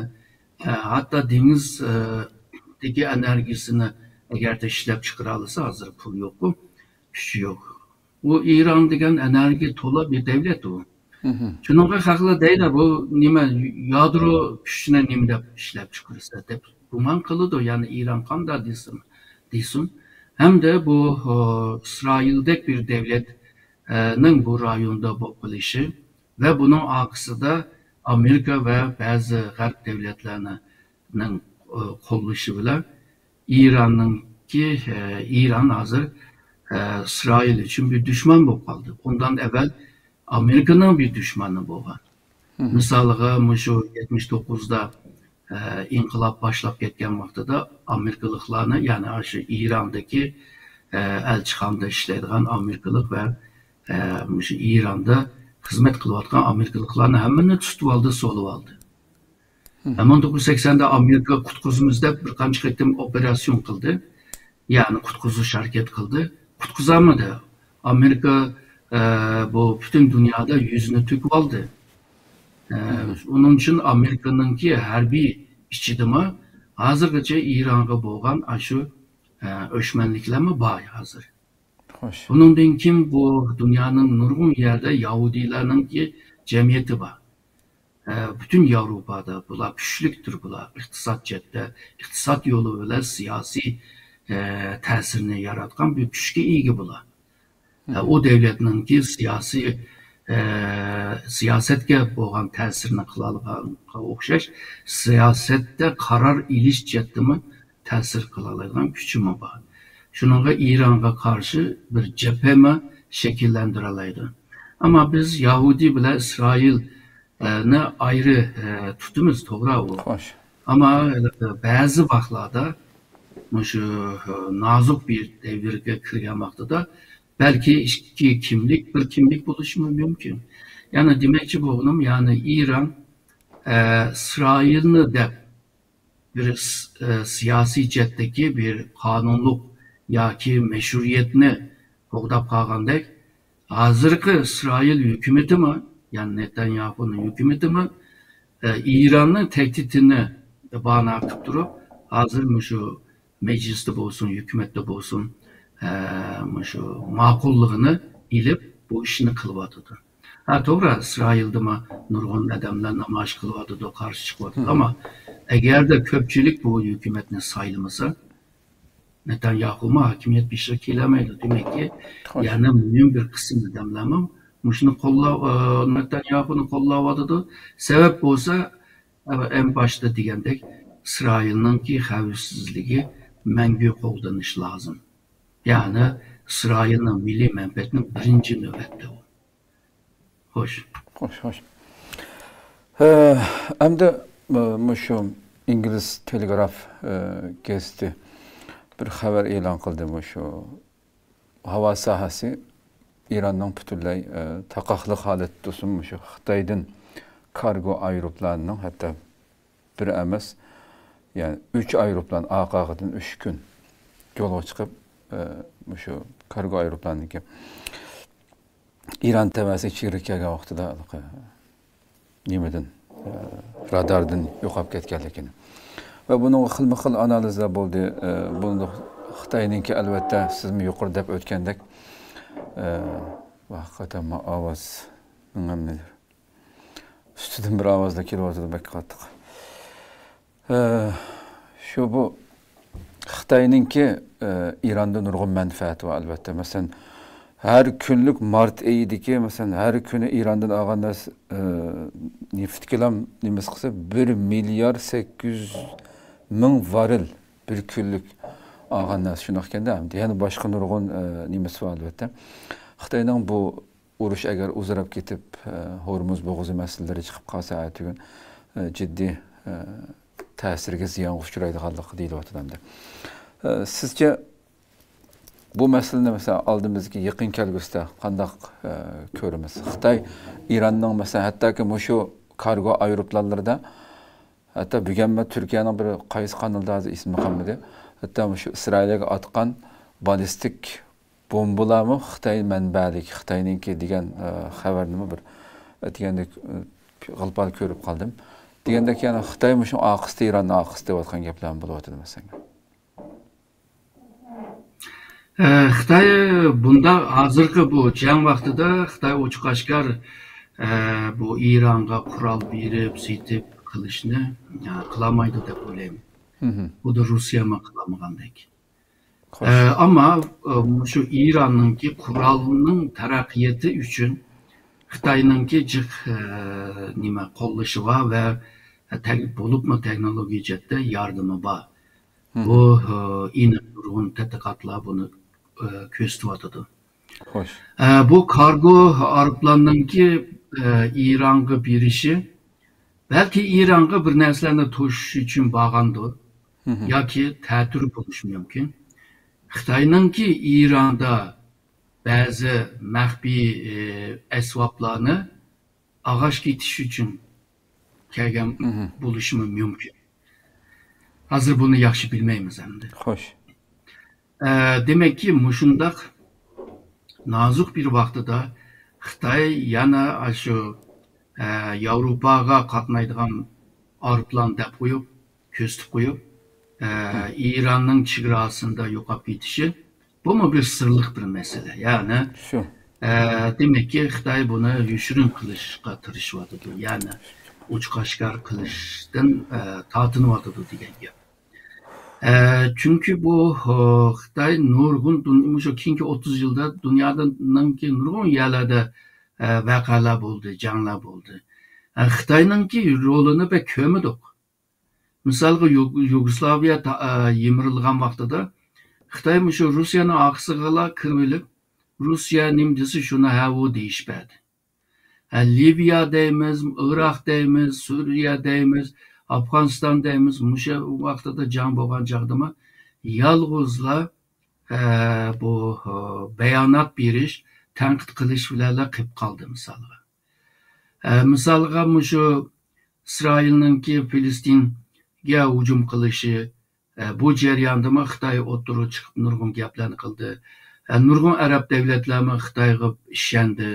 ئە، ھەتتا دېڭىز، ئە، دىكى ئېنېرگىيىسىنى ئەگەردە ئىشلەپ چىقىرالىسا، ھازىر پۇل يوققۇ، كۈچ يوق. ئۇ ئىران دېگەن ئېنېرگىيە تولا بىر دەۋلەت ئۇ. مهم. شۇنىڭغا خەقلەر دەيدۇ، بۇ نېمە، يادرو كۈچىنى نېمە دەپ ئىشلەپ چىقىرىسە دەپ گۇمان قىلىدۇ. يەنى ئىران قانداق دېسۇن، دېسۇن. ھەمدە بۇ، ئۇ، ئىسرائىلدەك بىر دەۋلەتنىڭ بۇ رايوندا بولۇپ قېلىشى ۋە بۇنىڭ ئارقىسىدا ئامېرىكا ۋە بەزى غەرب دەۋلەتلەرنىڭ، ئۇ، قوللىشى بىلەن ئىراننىڭكى، ئە، ئىران ھازىر، ئە، ئىسرائىل ئۈچۈن بىر دۈشمەن بولۇپ قالدى. ئۇندىن ئەۋۋەل ئامېرىكىنىڭ بىر دۈشمىنى بولغان. مهم. مىسالىغا، مۇشۇ يەتمىش توققۇزدا، ئە، ئىنقىلاب باشلاپ كەتكەن ۋاقتىدا ئامېرىكىلىقلارنى، يەنى ئاشۇ ئىراندىكى، ئە، ئەلچىخانىدا ئىشلەيدىغان ئامېرىكىلىق ۋە، ئە، مۇشۇ ئىراندا خىزمەت قىلىۋاتقان ئامېرىكىلىقلارنى ھەممىنى تۇتۇۋالدى، سولىۋالدى. مهم. مىڭ توققۇز يۈز سەكسەندە ئامېرىكا قۇتقۇزىمىز دەپ بىر قانچە قېتىم ئوپېراتسىيون قىلدى. يەنى قۇتقۇزۇش ھەرىكەت قىلدى. قۇتقۇزالمىدى. ئامېرىكا، ئە، بۇ پۈتۈن دۇنيادا يۈزىنى تۆكۈۋالدى. ئە، مهم. ئۇنىڭ ئۈچۈن ئامېرىكىنىڭكى ھەربىي ئىچىدىمۇ ھازىرغىچە ئىرانغا بولغان ئاشۇ، ئە، ئۆچمەنلىكلەرمۇ بار ھازىر. خوش. بۇنىڭدىن كېيىن بۇ دۇنيانىڭ نۇرغۇن يەردە يەھۇدىيلارنىڭكى جەمئىيىتى بار. ئە، پۈتۈن ياۋروپادا بۇلار كۈچلۈكتۇر، بۇلار ئىقتىساد جەھەتتە، ئىقتىساد يولى بىلەن سىياسىي، ئە، تەسىرنى ياراتقان بىر كۈچكە ئىگە بۇلار. ئە، ئۇ دەۋلەتنىڭكى سىياسىي، ئە، سىياسەتكە بولغان تەسىرنى قىلالىغانغا ئوخشاش، سىياسەتتە قارار ئېلىش جەھەتتىمۇ تەسىر قىلالايدىغان كۈچىمۇ بار. شۇنىڭغا ئىرانغا قارشى بىر جەبھەمۇ شەكىللەندۈرەلەيدۇ. ئەمما بىز يەھۇدىي بىلەن ئىسرائىل، ئە، نى ئايرى، ئە، تۇتىمىز، توغرا ئۇ. خوش. ئەمما، ئە، بەزى ۋاقىتلاردا مۇشۇ، ئە، نازۇك بىر دەۋرگە كىرگەن ۋاقتىدا بەلكى ئىككى كىملىك، بىر كىملىك بولۇشىمۇ مۇمكىن. يەنى دېمەكچى بولغىنىم، يەنى ئىران، ئە، ئىسرائىلنى دەپ بىر س-، ئە، سىياسىي جەھەتتىكى بىر قانۇنلۇق ياكى مەشرۇئىيەتنى قوغداپ قالغاندەك، ھازىرقى ئىسرائىل ھۆكۈمىتىمۇ، يەنى نېتانياھۇنىڭ ھۆكۈمىتىمۇ، ئە، ئىراننىڭ تەھدىتىنى بانا قىلىپ تۇرۇپ، ھازىر مۇشۇ مەجلىستە بولسۇن، ھۆكۈمەتتە بولسۇن، ئە، مۇشۇ ماقۇللۇقىنى ئېلىپ، بۇ ئىشنى قىلىۋاتىدۇ. ھە، توغرا، ئىسرائىلدىمۇ نۇرغۇن ئادەملەر نامايىش قىلىۋاتىدۇ، قارشى چىقىۋاتىدۇ. مم. ئەمما ئەگەردە كۆپچىلىك بۇ ھۆكۈمەتنى سايلىمىسا، نېتانياھۇمۇ ھاكىمىيەت بېشىغا كېلەلمەيدۇ. دېمەككى، خوش. يەنە مۇھىم بىر قىسىم ئادەملەرمۇ مۇشۇنى قوللاپ، ئە، نېتانياھۇنى قوللاۋاتىدۇ. سەۋەب بولسا، ئە، ئەڭ باشتا دېگەندەك، ئىسرائىلنىڭكى خەۋپسىزلىكى مەڭگۈ قوغدىنىشى لازىم. يەنى ئىسرائىلنىڭ مىللىي مەنپەئەتىنىڭ بىرىنچى نۆۋەتتە ئۇ. خوش. خوش، خوش. ئە، ئەمدى، ئە، مۇشۇ ئىنگلىز تېلېگراف، ئە، گېزىتى بىر خەۋەر ئېلان قىلدى. مۇشۇ ھاۋا ساھەسى ئىراننىڭ پۈتۈنلەي، ئە، تاقاقلىق ھالەتتە تۇرسۇن، مۇشۇ خىتايدىن كارگو ئايروپىلانىنىڭ ھەتتا بىر ئەمەس، يەنى ئۈچ ئايروپىلان ئارقا-ئارقىدىن ئۈچ كۈن يولغا چىقىپ، ئە، مۇشۇ كارگو ئايروپىلانىنىڭكى ئىران تەۋەسى چېگرىگە كەلگەن ۋاقتىدا ھېلىقى نېمىدىن، ئە، راداردىن يوقاپ كەتكەنلىكىنى. ۋە بۇنىڭغا خىلمۇ خىل ئانالىزلار بولدى. ئە، بۇنى خىتاينىڭكى، ئەلۋەتتە، سىزمۇ يۇقىرىدا دەپ ئۆتكەندەك، ئە، ھەقىقەتەن ما ئاۋاز ئۈستىدىن بىر ئاۋازلار كېلىۋاتىدۇ، بەك قاتتىق. ئە، شۇ بۇ خىتاينىڭكى، ئە، ئىراندا نۇرغۇن مەنپەئەتى بار، ئەلۋەتتە. مەسىلەن، ھەر كۈنلۈك مارت ئېيىدىكى، مەسىلەن، ھەر كۈنى ئىراندىن ئالغان نەرسە، ئە، نېفىتكىلام نېمىسى قىلسا، بىر مىليار سەككىز يۈز مىڭ ۋاررېل بىر كۈنلۈك ئالغان نەرسە، شۇنداق ئىكەندە، يەنە باشقا نۇرغۇن، ئە، نېمىسى بار، ئەلۋەتتە. خىتاينىڭ بۇ ئۇرۇش ئەگەر ئۇزىراپ كېتىپ، ئە، ھورمۇز بوغۇزى مەسىلىلىرى چىقىپ قالسا، ئەتىگۈن، ئە، جىددىي، ئە، تەسىرگە، زىيانغا ئۇچرايدىغانلىقى دېيىلىۋاتىدۇ ئەمدى. ئە، سىزچە بۇ مەسىلىنى، مەسىلەن، ئالدىمىزدىكى يېقىن كەلگۈسىدە قانداق، ئە، كۆرىمىز؟ خىتاي ئىراننىڭ، مەسىلەن، ھەتتاكى مۇشۇ كارگو ئايروپىلانلىرىدا، ھەتتا بۈگۈنمۇ تۈركىيەنىڭ بىر قايسى قانىلىدا، ھازىر ئېسىمدە قالمىدى، ھەتتا مۇشۇ ئىسرائىلگە ئاتقان بالىستىك بومبىلارمۇ خىتاي مەنبەلىك، خىتاينىڭكى دېگەن، ئە، خەۋەرنىمۇ بىر، ئە، دېگەندەك، ئە، غىلپال كۆرۈپ قالدىم. دېگەندەك، يەنە خىتاي مۇشۇ ئارقىسىدا، ئىراننىڭ ئارقىسىدا دەۋاتقان گەپلەرمۇ بولۇۋاتىدۇ، مەسىلەن. ئە، خىتاي بۇنداق ھازىرقى بۇ جەڭ ۋاقتىدا خىتاي ئوچۇق ئاشكار، ئە، بۇ ئىرانغا قورال بېرىپ، سېتىپ قىلىشنى، ئە، قىلالمايدۇ دەپ ئويلايمەن. خۇددى روسىيەمۇ قىلالمىغاندەك. ئە، ئەمما، ئە، مۇشۇ ئىراننىڭكى قورالنىڭ تەرەققىياتى ئۈچۈن خىتاينىڭكى جىق، ئە، نېمە، قوللىشى بار ۋە تەك-، بولۇپمۇ تېخنولوگىيە جەھەتتە ياردىمى بار. بۇ، ئە، ئېنىق نۇرغۇن تەتقىقاتلار بۇنى، ئە، كۆرسىتىۋاتىدۇ. ئە، بۇ كارگو ئايروپىلاننىڭكى، ئە، ئىرانغا بېرىشى بەلكى ئىرانغا بىر نەرسىلەرنى توشۇش ئۈچۈن بارغاندۇ ياكى تەتۈر بولۇشى مۇمكىن. خىتاينىڭكى ئىراندا بەزى مەخپىي، ئە، ئەسۋابلارنى ئاغاش كېتىش ئۈچۈن كەلگەن بولۇشىمۇ مۇمكىن. ھازىر بۇنى ياخشى بىلمەيمىز ئەمدى. ئە، دېمەككى، مۇشۇنداق نازۇك بىر ۋاقتىدا خىتاي يەنە ئاشۇ، ئە، ياۋروپاغا قاتنايدىغان ئايروپىلان دەپ قويۇپ، كۆرسىتىپ قويۇپ، ئە، ئىراننىڭ چېگراسىندا يوقاپ كېتىشى، بۇمۇ بىر سىرلىق بىر مەسىلە. يەنى، شۇ. ئە، دېمەككى، خىتاي بۇنى يوشۇرۇن قىلىشقا تىرىشىۋاتىدۇ. يەنى ئوچۇق ئاشكار قىلىشتىن، ئە، تارتىنىۋاتىدۇ دېگەن گەپ. ئە، چۈنكى بۇ، ئۇ، خىتاي نۇرغۇن دۇن-، مۇشۇ كېيىنكى ئوتتۇز يىلدا دۇنيانىڭكى نۇرغۇن يەرلەردە، ئە، ۋەقەلەر بولدى، جەڭلەر بولدى. ئە، خىتاينىڭكى رولىنى بەك كۆرمىدۇق. مىسالغا، يۇ-، يۇگوسلاۋىيە تا-، ئە، يىمىرىلغان ۋاقتىدا خىتاي مۇشۇ روسىيەنىڭ ئارقىسىغىلا كىرىۋېلىپ، روسىيە نېمە دېسە شۇنى ھە، ئۇ دېيىشىپ بەردى. ھە، لىۋىيە دەيمىز، ئىراق دەيمىز، سۈرىيە دەيمىز، ئافغانىستان دەيمىز، مۇشۇ ۋاقتىدا جەڭ بولغان چاغدىمۇ يالغۇزلا، ھە، بۇ، ھە، بايانات بېرىش، تەنقىد قىلىش بىلەنلا قېلىپ قالدى مىسالغا. ھە، مىسالغا مۇشۇ ئىسرائىلنىڭكى فىلىستىنگە ھۇجۇم قىلىشى، ئە، بۇ جەرياندىمۇ خىتاي ئوتتۇرىغا چىقىپ نۇرغۇن گەپلەرنى قىلدى. ئە، نۇرغۇن ئەرەب دەۋلەتلەرمۇ خىتايغا ئىشەندى.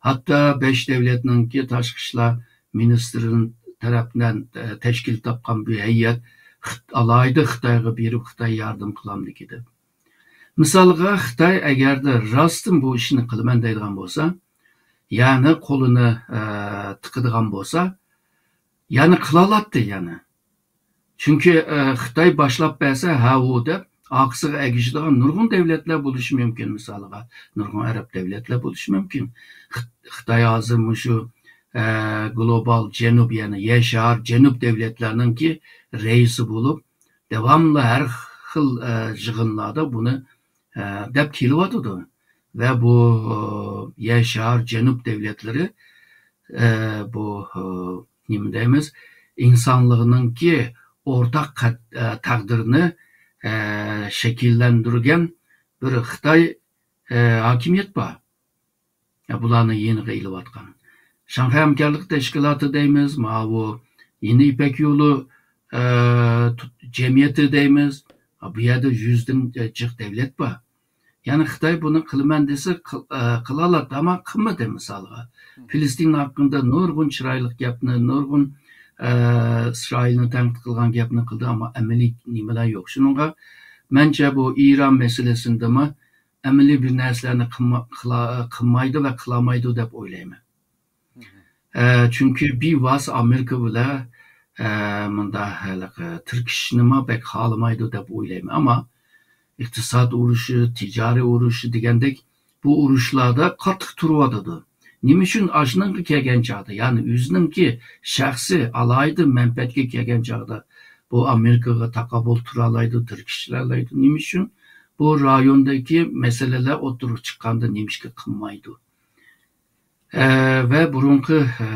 ھەتتا بەش دەۋلەتنىڭكى تاشقى ئىشلار مىنىستىرى تەرەپىدىن، ئە، تەشكىل تاپقان بىر ھەيئەت خىت-، ئالاھىدە خىتايغا بېرىپ، خىتاي ياردەم قىلامدىكى دەپ. مىسالغا، خىتاي ئەگەردە راستتىن بۇ ئىشنى قىلىمەن دەيدىغان بولسا، يەنى قولىنى، ئە، تىقىدىغان بولسا، يەنى قىلالاتتى يەنە. چۈنكى، ئە، خىتاي باشلاپ بەرسە، ھە، ئۇ دەپ ئارقىسىغا ئەگىشىدىغان نۇرغۇن دەۋلەتلەر بولۇشى مۇمكىن، مىسالىغا، نۇرغۇن ئەرەب دەۋلەتلەر بولۇشى مۇمكىن. خىت-، خىتاي ھازىر مۇشۇ، ئە، گلوبال جەنۇب، يەنى يەر شارى جەنۇب دەۋلەتلەرنىڭكى رەئىسى بولۇپ، داۋاملىق ھەر خىل، ئە، يىغىنلاردا بۇنى، ئە، دەپ كېلىۋاتىدۇ. ۋە بۇ، ئە، يەر شارى جەنۇب دەۋلەتلىرى، ئە، بۇ، ئە، نېمە دەيمىز، ئىنسانلىقنىڭكى ئورتاق قەت-، ئە، تەقدىرىنى، ئە، شەكىللەندۈرگەن بىر خىتاي، ئە، ھاكىمىيەت بار. ئە، بۇلارنى يېنىغا ئېلىۋاتقان. شاڭخەي ھەمكارلىق تەشكىلاتى دەيمىز، ماۋۇ يېڭى يىپەك يولى، ئە، تۇت-، جەمئىيىتى دەيمىز. ئە، بۇ يەردە يۈزدىن، ئە، جىق دەۋلەت بار. يەنى خىتاي بۇنى قىلىمەن دېسە، قىل-، ئە، قىلالاتتى، ئەمما قىلمىدى مىسالغا. فىلىستىن ھەققىدە نۇرغۇن چىرايلىق گەپنى، نۇرغۇن، ئە، ئىسرائىلنى تەنقىد قىلغان گەپنى قىلدى، ئەمما ئەمەلىي نېمىلەر يوق. شۇنىڭغا مەنچە بۇ ئىران مەسىلىسىدىمۇ ئەمەلىي بىر نەرسىلەرنى قىلما-، قىلا-، قىلمايدۇ ۋە قىلالمايدۇ دەپ ئويلايمەن. ئە، چۈنكى بىۋاسىتە ئامېرىكا بىلەن، ئە، مۇنداق ھېلىقى تىركىشىشنىمۇ بەك خالىمايدۇ دەپ ئويلايمەن. ئەمما ئىقتىساد ئۇرۇشى، تىجارىي ئۇرۇشى دېگەندەك بۇ ئۇرۇشلاردا قاتتىق تۇرۇۋاتىدۇ. نېمە ئۈچۈن ئاشۇنىڭغا كەلگەن چاغدا، يەنى ئۆزىنىڭكى شەخسىي ئالاھىدە مەنپەئەتكە كەلگەن چاغدا بۇ ئامېرىكىغا تاقابىل تۇرالايدۇ، تىركىشەلەيدۇ. نېمە ئۈچۈن بۇ رايوندىكى مەسىلىلەر ئوتتۇرىغا چىققاندا نېمىشقا قىلمايدۇ؟ ئە، ۋە بۇرۇنقى، ئە،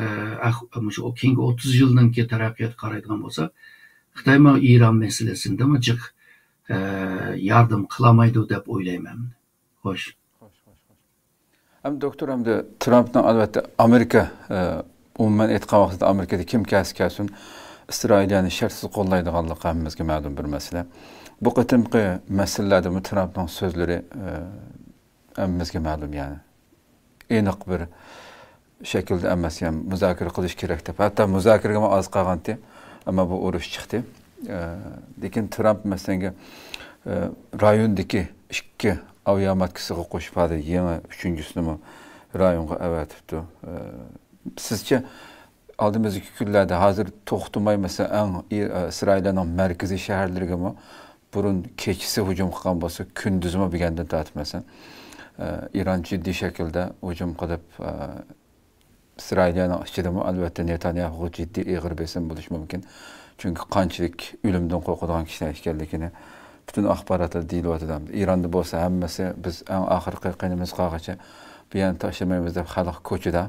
ئەھ-، مۇشۇ كېيىنكى ئوتتۇز يىلنىڭكى تەرەققىياتىغا قارايدىغان بولساق، خىتايمۇ ئىران مەسىلىسىندىمۇ جىق، ئە، ياردەم قىلالمايدۇ دەپ ئويلايمەن. خوش. خوش، خوش، خوش. ئەمدى دوكتور، ئەمدى ترامپنىڭ، ئەلۋەتتە، ئامېرىكا، ئە، ئومۇمەن ئېيتقان ۋاقتىدا ئامېرىكىدا كىم كەلسە كەلسۇن، ئىسرائىلىيەنى شەرتسىز قوللايدىغانلىقى ھەممىمىزگە مەلۇم بىر مەسىلە. بۇ قېتىمقى مەسىلىلەردىمۇ ترامپنىڭ سۆزلىرى، ئە، ھەممىمىزگە مەلۇم، يەنى. ئېنىق بىر شەكىلدە ئەمەس، يەنى مۇزاكىرە قىلىش كېرەك دەپ. ھەتتا مۇزاكىرىگىمۇ ئاز قالغانتى، ئەمما بۇ ئۇرۇش چىقتى. ئە، لېكىن ترامپ، مەسىلەن، ئە، رايوندىكى ئىككى ئاۋىئاماتكىسىغا قوشۇپ، ھازىر يېڭى ئۈچىنچىسىنىمۇ رايونغا ئەۋەتىپتۇ. ئە، سىزچە، ئالدىمىزدىكى كۈنلەردە ھازىر توختىماي، مەسىلەن، ئەڭ ئى-، ئىسرائىلنىڭ مەركىزىي شەھەرلىرىگىمۇ بۇرۇن كېچىسى ھۇجۇم قىلغان بولسا، كۈندۈزمۇ بۈگۈندىن تارتىپ، مەسىلەن، ئىران جىددىي شەكىلدە ھۇجۇم قىلىپ، ئىسرائىلىيەنىڭ ئىچىدىمۇ، ئەلۋەتتە، نېتانياھۇغا جىددىي ئېغىر بېسىم بولۇشى مۇمكىن. چۈنكى قانچىلىك ئۆلۈمدىن قورقىدىغان كىشىلەر ئىكەنلىكىنى پۈتۈن ئاخباراتلاردا دېيىلىۋاتىدۇ. ئىراندا بولسا ھەممىسى، بىز ئەڭ ئاخىرقى قېنىمىز قالغىچە بۇ يەرنى تاشلىمايمىز دەپ، خەلق كوچىدا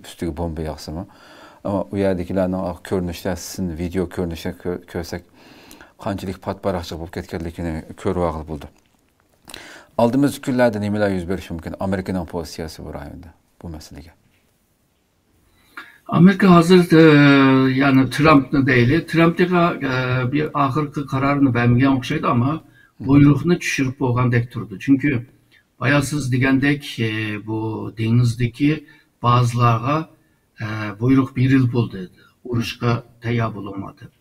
ئۈستىگە بومبا ياغسىمۇ. ئەمما ئۇ يەردىكىلەرنىڭ كۆرۈنۈشلەر، سىن ۋىدېئو كۆرۈنۈشلەر كۆ-، كۆرسەك، قانچىلىك پات-پاراقچىلىق بولۇپ كەتكەنلىكىنى كۆرۈۋالغىلى بولىدۇ. ئالدىمىزدىكى كۈنلەردە نېمىلەر يۈز بېرىشى مۇمكىن؟ ئامېرىكىنىڭ پوزىتسىيەسى بۇ رايوندا، بۇ مەسىلىگە. ئامېرىكا ھازىر، ئە، يەنى ترامپنى دەيلى. ترامپ تېخى، ئە، بىر ئاخىرقى قارارنى بەرمىگەن ئوخشايدۇ، ئەمما بۇيرۇقنى چۈشۈرۈپ بولغاندەك تۇرىدۇ. چۈنكى بايا سىز دېگەندەك، ئە، بۇ دېڭىزدىكى بازىلارغا، ئە، بۇيرۇق بېرىلىپ بولدى. ئۇرۇشقا تەييار بولۇڭلار دەپ.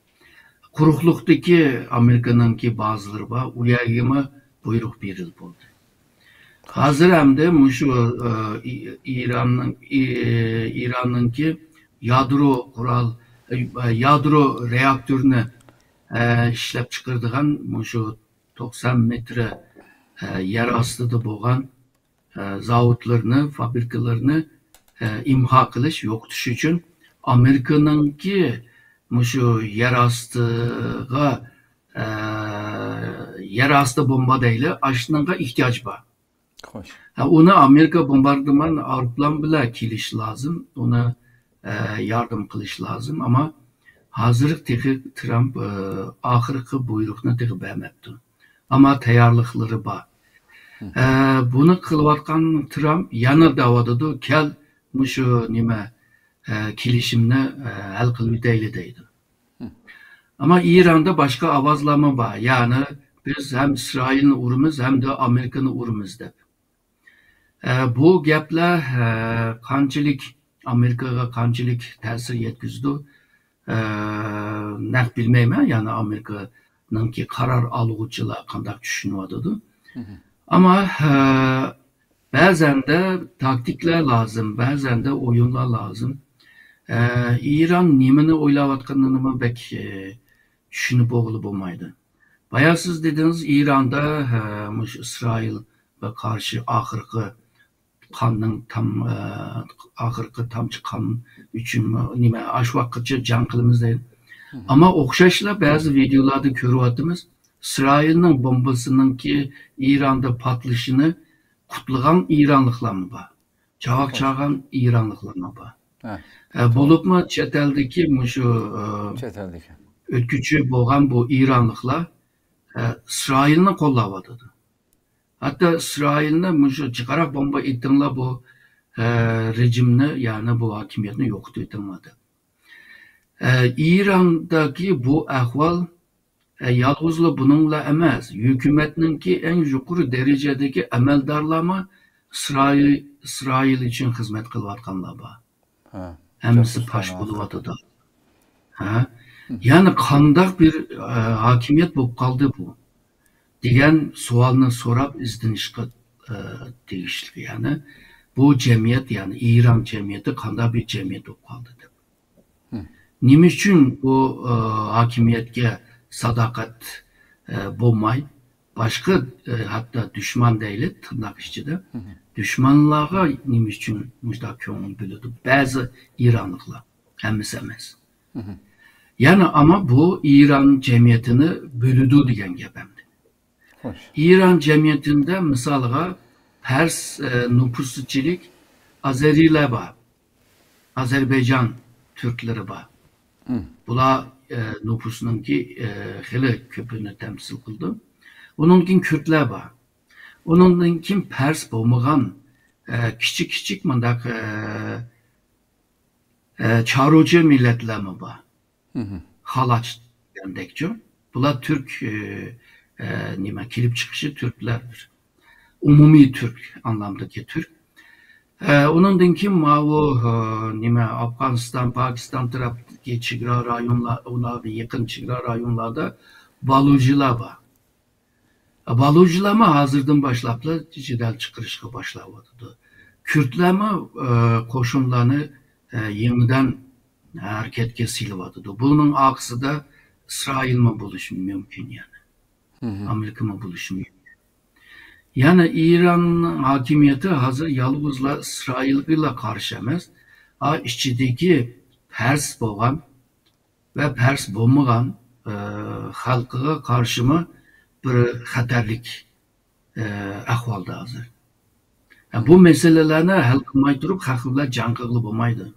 قۇرۇقلۇقتىكى ئامېرىكىنىڭكى بازىلىرى بار، ئۇ يەرگىمۇ بۇيرۇق بېرىلىپ بولدى. ھازىر ئەمدى مۇشۇ، ئى-، ئىراننىڭ، ئى-، ئىراننىڭكى يادرو قورال، ئى، يادرو رېئاكتورىنى، ئە، ئىشلەپ چىقىرىدىغان مۇشۇ توقسان مېتىر، ئە، يەر ئاستىدا بولغان، ئە، زاۋۇتلىرىنى، فابرىكىلىرىنى، ئە، ئىمھا قىلىش، يوقىتىش ئۈچۈن ئامېرىكىنىڭكى مۇشۇ يەر ئاستىغا، ئە، يەر ئاستى بومبا دەيلى، ئاشۇنىڭغا ئېھتىياج بار. خوش. ھە، ئۇنى ئامېرىكا بومباردىمان ئايروپىلان بىلەن كېلىشى لازىم، ئۇنى، ئە، ياردەم قىلىشى لازىم. ئەمما ھازىر تېخى ترامپ، ئە، ئاخىرقى بۇيرۇقنى تېخى بەرمەپتۇ. ئەمما تەييارلىقلىرى بار. ئە، بۇنى قىلىۋاتقان ترامپ يەنە دەۋاتىدۇ، كەل، مۇشۇ نېمە، ئە، كېلىشىمنى، ئە، ھەل قىلىۋېتەيلى دەيدۇ. ئەمما ئىراندا باشقا ئاۋازلارمۇ بار. يەنى بىز ھەم ئىسرائىلنى ئۇرىمىز، ھەمدە ئامېرىكىنى ئۇرىمىز دەپ. ئە، بۇ گەپلەر، ئە، قانچىلىك ئامېرىكىغا قانچىلىك تەسىر يەتكۈزىدۇ، ئە، نەق بىلمەيمەن. يەنى ئامېرىكىنىڭكى قارار ئالغۇچىلار قانداق چۈشىنىۋاتىدۇ. ئەمما، ئە، بەزەندە تاكتىكىلار لازىم، بەزەندە ئويۇنلار لازىم. ئە، ئىران نېمىنى ئويلاۋاتقىنىنىمۇ بەك، ئە، چۈشىنىپ بولغىلى بولمايدۇ. بايا سىز دېدىڭىز، ئىراندا، ئە، مۇشۇ ئىسرائىلغا قارشى ئاخىرقى قاننىڭ تام-، ئە، ئاخىرقى تامچە قان ئۈچۈنمۇ، نېمە، ئاشۇ ۋاقىتقىچە جەڭ قىلىمىز دەيدۇ. ئەمما ئوخشاشلا بەزى ۋىدېئولاردا كۆرۈۋاتىمىز، ئىسرائىلنىڭ بومبىسىنىڭكى ئىراندا پارتلىشىنى قۇتلىغان ئىرانلىقلارمۇ بار. چاۋاك چالغان ئىرانلىقلارمۇ بار. ھە، ئە، بولۇپمۇ چەت ئەلدىكى مۇشۇ، ئە، چەت ئەلدىكى. ئۆتكۈچى بولغان بۇ ئىرانلىقلار، ئە، ئىسرائىلنى قوللاۋاتىدۇ. ھەتتا ئىسرائىلنى مۇشۇ جىقراق بومبا ئېتىڭلار، بۇ، ئە، رېجىمنى، يەنى بۇ ھاكىمىيەتنى يوقىتىۋېتىڭلار دەپ. ئە، ئىراندىكى بۇ ئەھۋال، ئە، يالغۇزلا بۇنىڭلا ئەمەس، ھۆكۈمەتنىڭكى ئەڭ يۇقىرى دەرىجىدىكى ئەمەلدارلارمۇ ئىسرائىل، ئىسرائىل ئۈچۈن خىزمەت قىلىۋاتقانلار بار. ھە، ھەممىسى جاسۇس پاش قىلىۋاتىدۇ. ھە؟ يەنى قانداق بىر، ئە، ھاكىمىيەت بولۇپ قالدى بۇ؟ دېگەن سوئالنى سوراپ ئىزدىنىشقا، ئە، تېگىشلىك. يەنى بۇ جەمئىيەت، يەنى ئىران جەمئىيىتى قانداق بىر جەمئىيەت بولۇپ قالدى دەپ. نېمە ئۈچۈن بۇ، ئە، ھاكىمىيەتكە ساداقەت، ئە، بولماي، باشقا، ئە، ھەتتا دۈشمەن دەيلى، تىرناق ئىچىدە، دۈشمەنلارغا نېمە ئۈچۈن مۇشۇنداق كۆڭۈل بۆلىدۇ بەزى ئىرانلىقلار؟ ھەممىسى ئەمەس. يەنى ئەمما بۇ ئىران جەمئىيىتىنى بۆلىدۇ دېگەن گەپ ئەمدى. خوش. ئىران جەمئىيىتىدە، مىسالغا، پەرس، ئە، نوپۇسىچىلىك ئازەرىلەر بار. ئازەربەيجان تۈركلىرى بار. مم. بۇلار، ئە، نوپۇسنىڭكى، ئە، خېلى كۆپىنى تەمسىل قىلىدۇ. ئۇنىڭدىن كېيىن كۈردلەر بار. ئۇنىڭدىن كېيىن پەرس بولمىغان، ئە، كىچىك-كىچىك مۇنداق، ئە، ئە، چارۋىچى مىللەتلەرمۇ بار. مم. خالاچ دېگەندەكچۇ. بۇلار تۈرك، ئە، ئە، نېمە، كېلىپ چىقىشى تۈركلەردۇر. ئومۇمىي تۈرك ئانلامدىكى تۈرك. ئە، ئۇنىڭدىن كېيىن ماۋۇ، ئە، نېمە، ئافغانىستان، پاكىستان تەرەپتىكى چېگرا رايونلار، ئۇلارغا يېقىن چېگرا رايونلاردا بالۇجىلار بار. بالۇجىلارمۇ ھازىردىن باشلاپلا جېدەل چىقىرىشقا باشلاۋاتىدۇ. كۈردلەرمۇ، ئە، قوشۇنلارنى، ئە، يېڭىدىن ھەرىكەتكە سېلىۋاتىدۇ. بۇنىڭ ئارقىسىدا ئىسرائىلمۇ بولۇشى مۇمكىن يەنە. مم. ئامېرىكىمۇ بولۇشى مۇمكىن. يەنى ئىران ھاكىمىيىتى ھازىر يالغۇزلا ئىسرائىلغىلا قارشى ئەمەس، ئا، ئىچىدىكى پەرس بولغان ۋە پەرس بولمىغان، ئە، خەلقىگە قارشىمۇ بىر خەتەرلىك، ئە، ئەھۋالدا ھازىر. ھە، بۇ مەسىلىلەرنى ھەل قىلماي تۇرۇپ، خەلق بىلەن جەڭ قىلغىلى بولمايدۇ.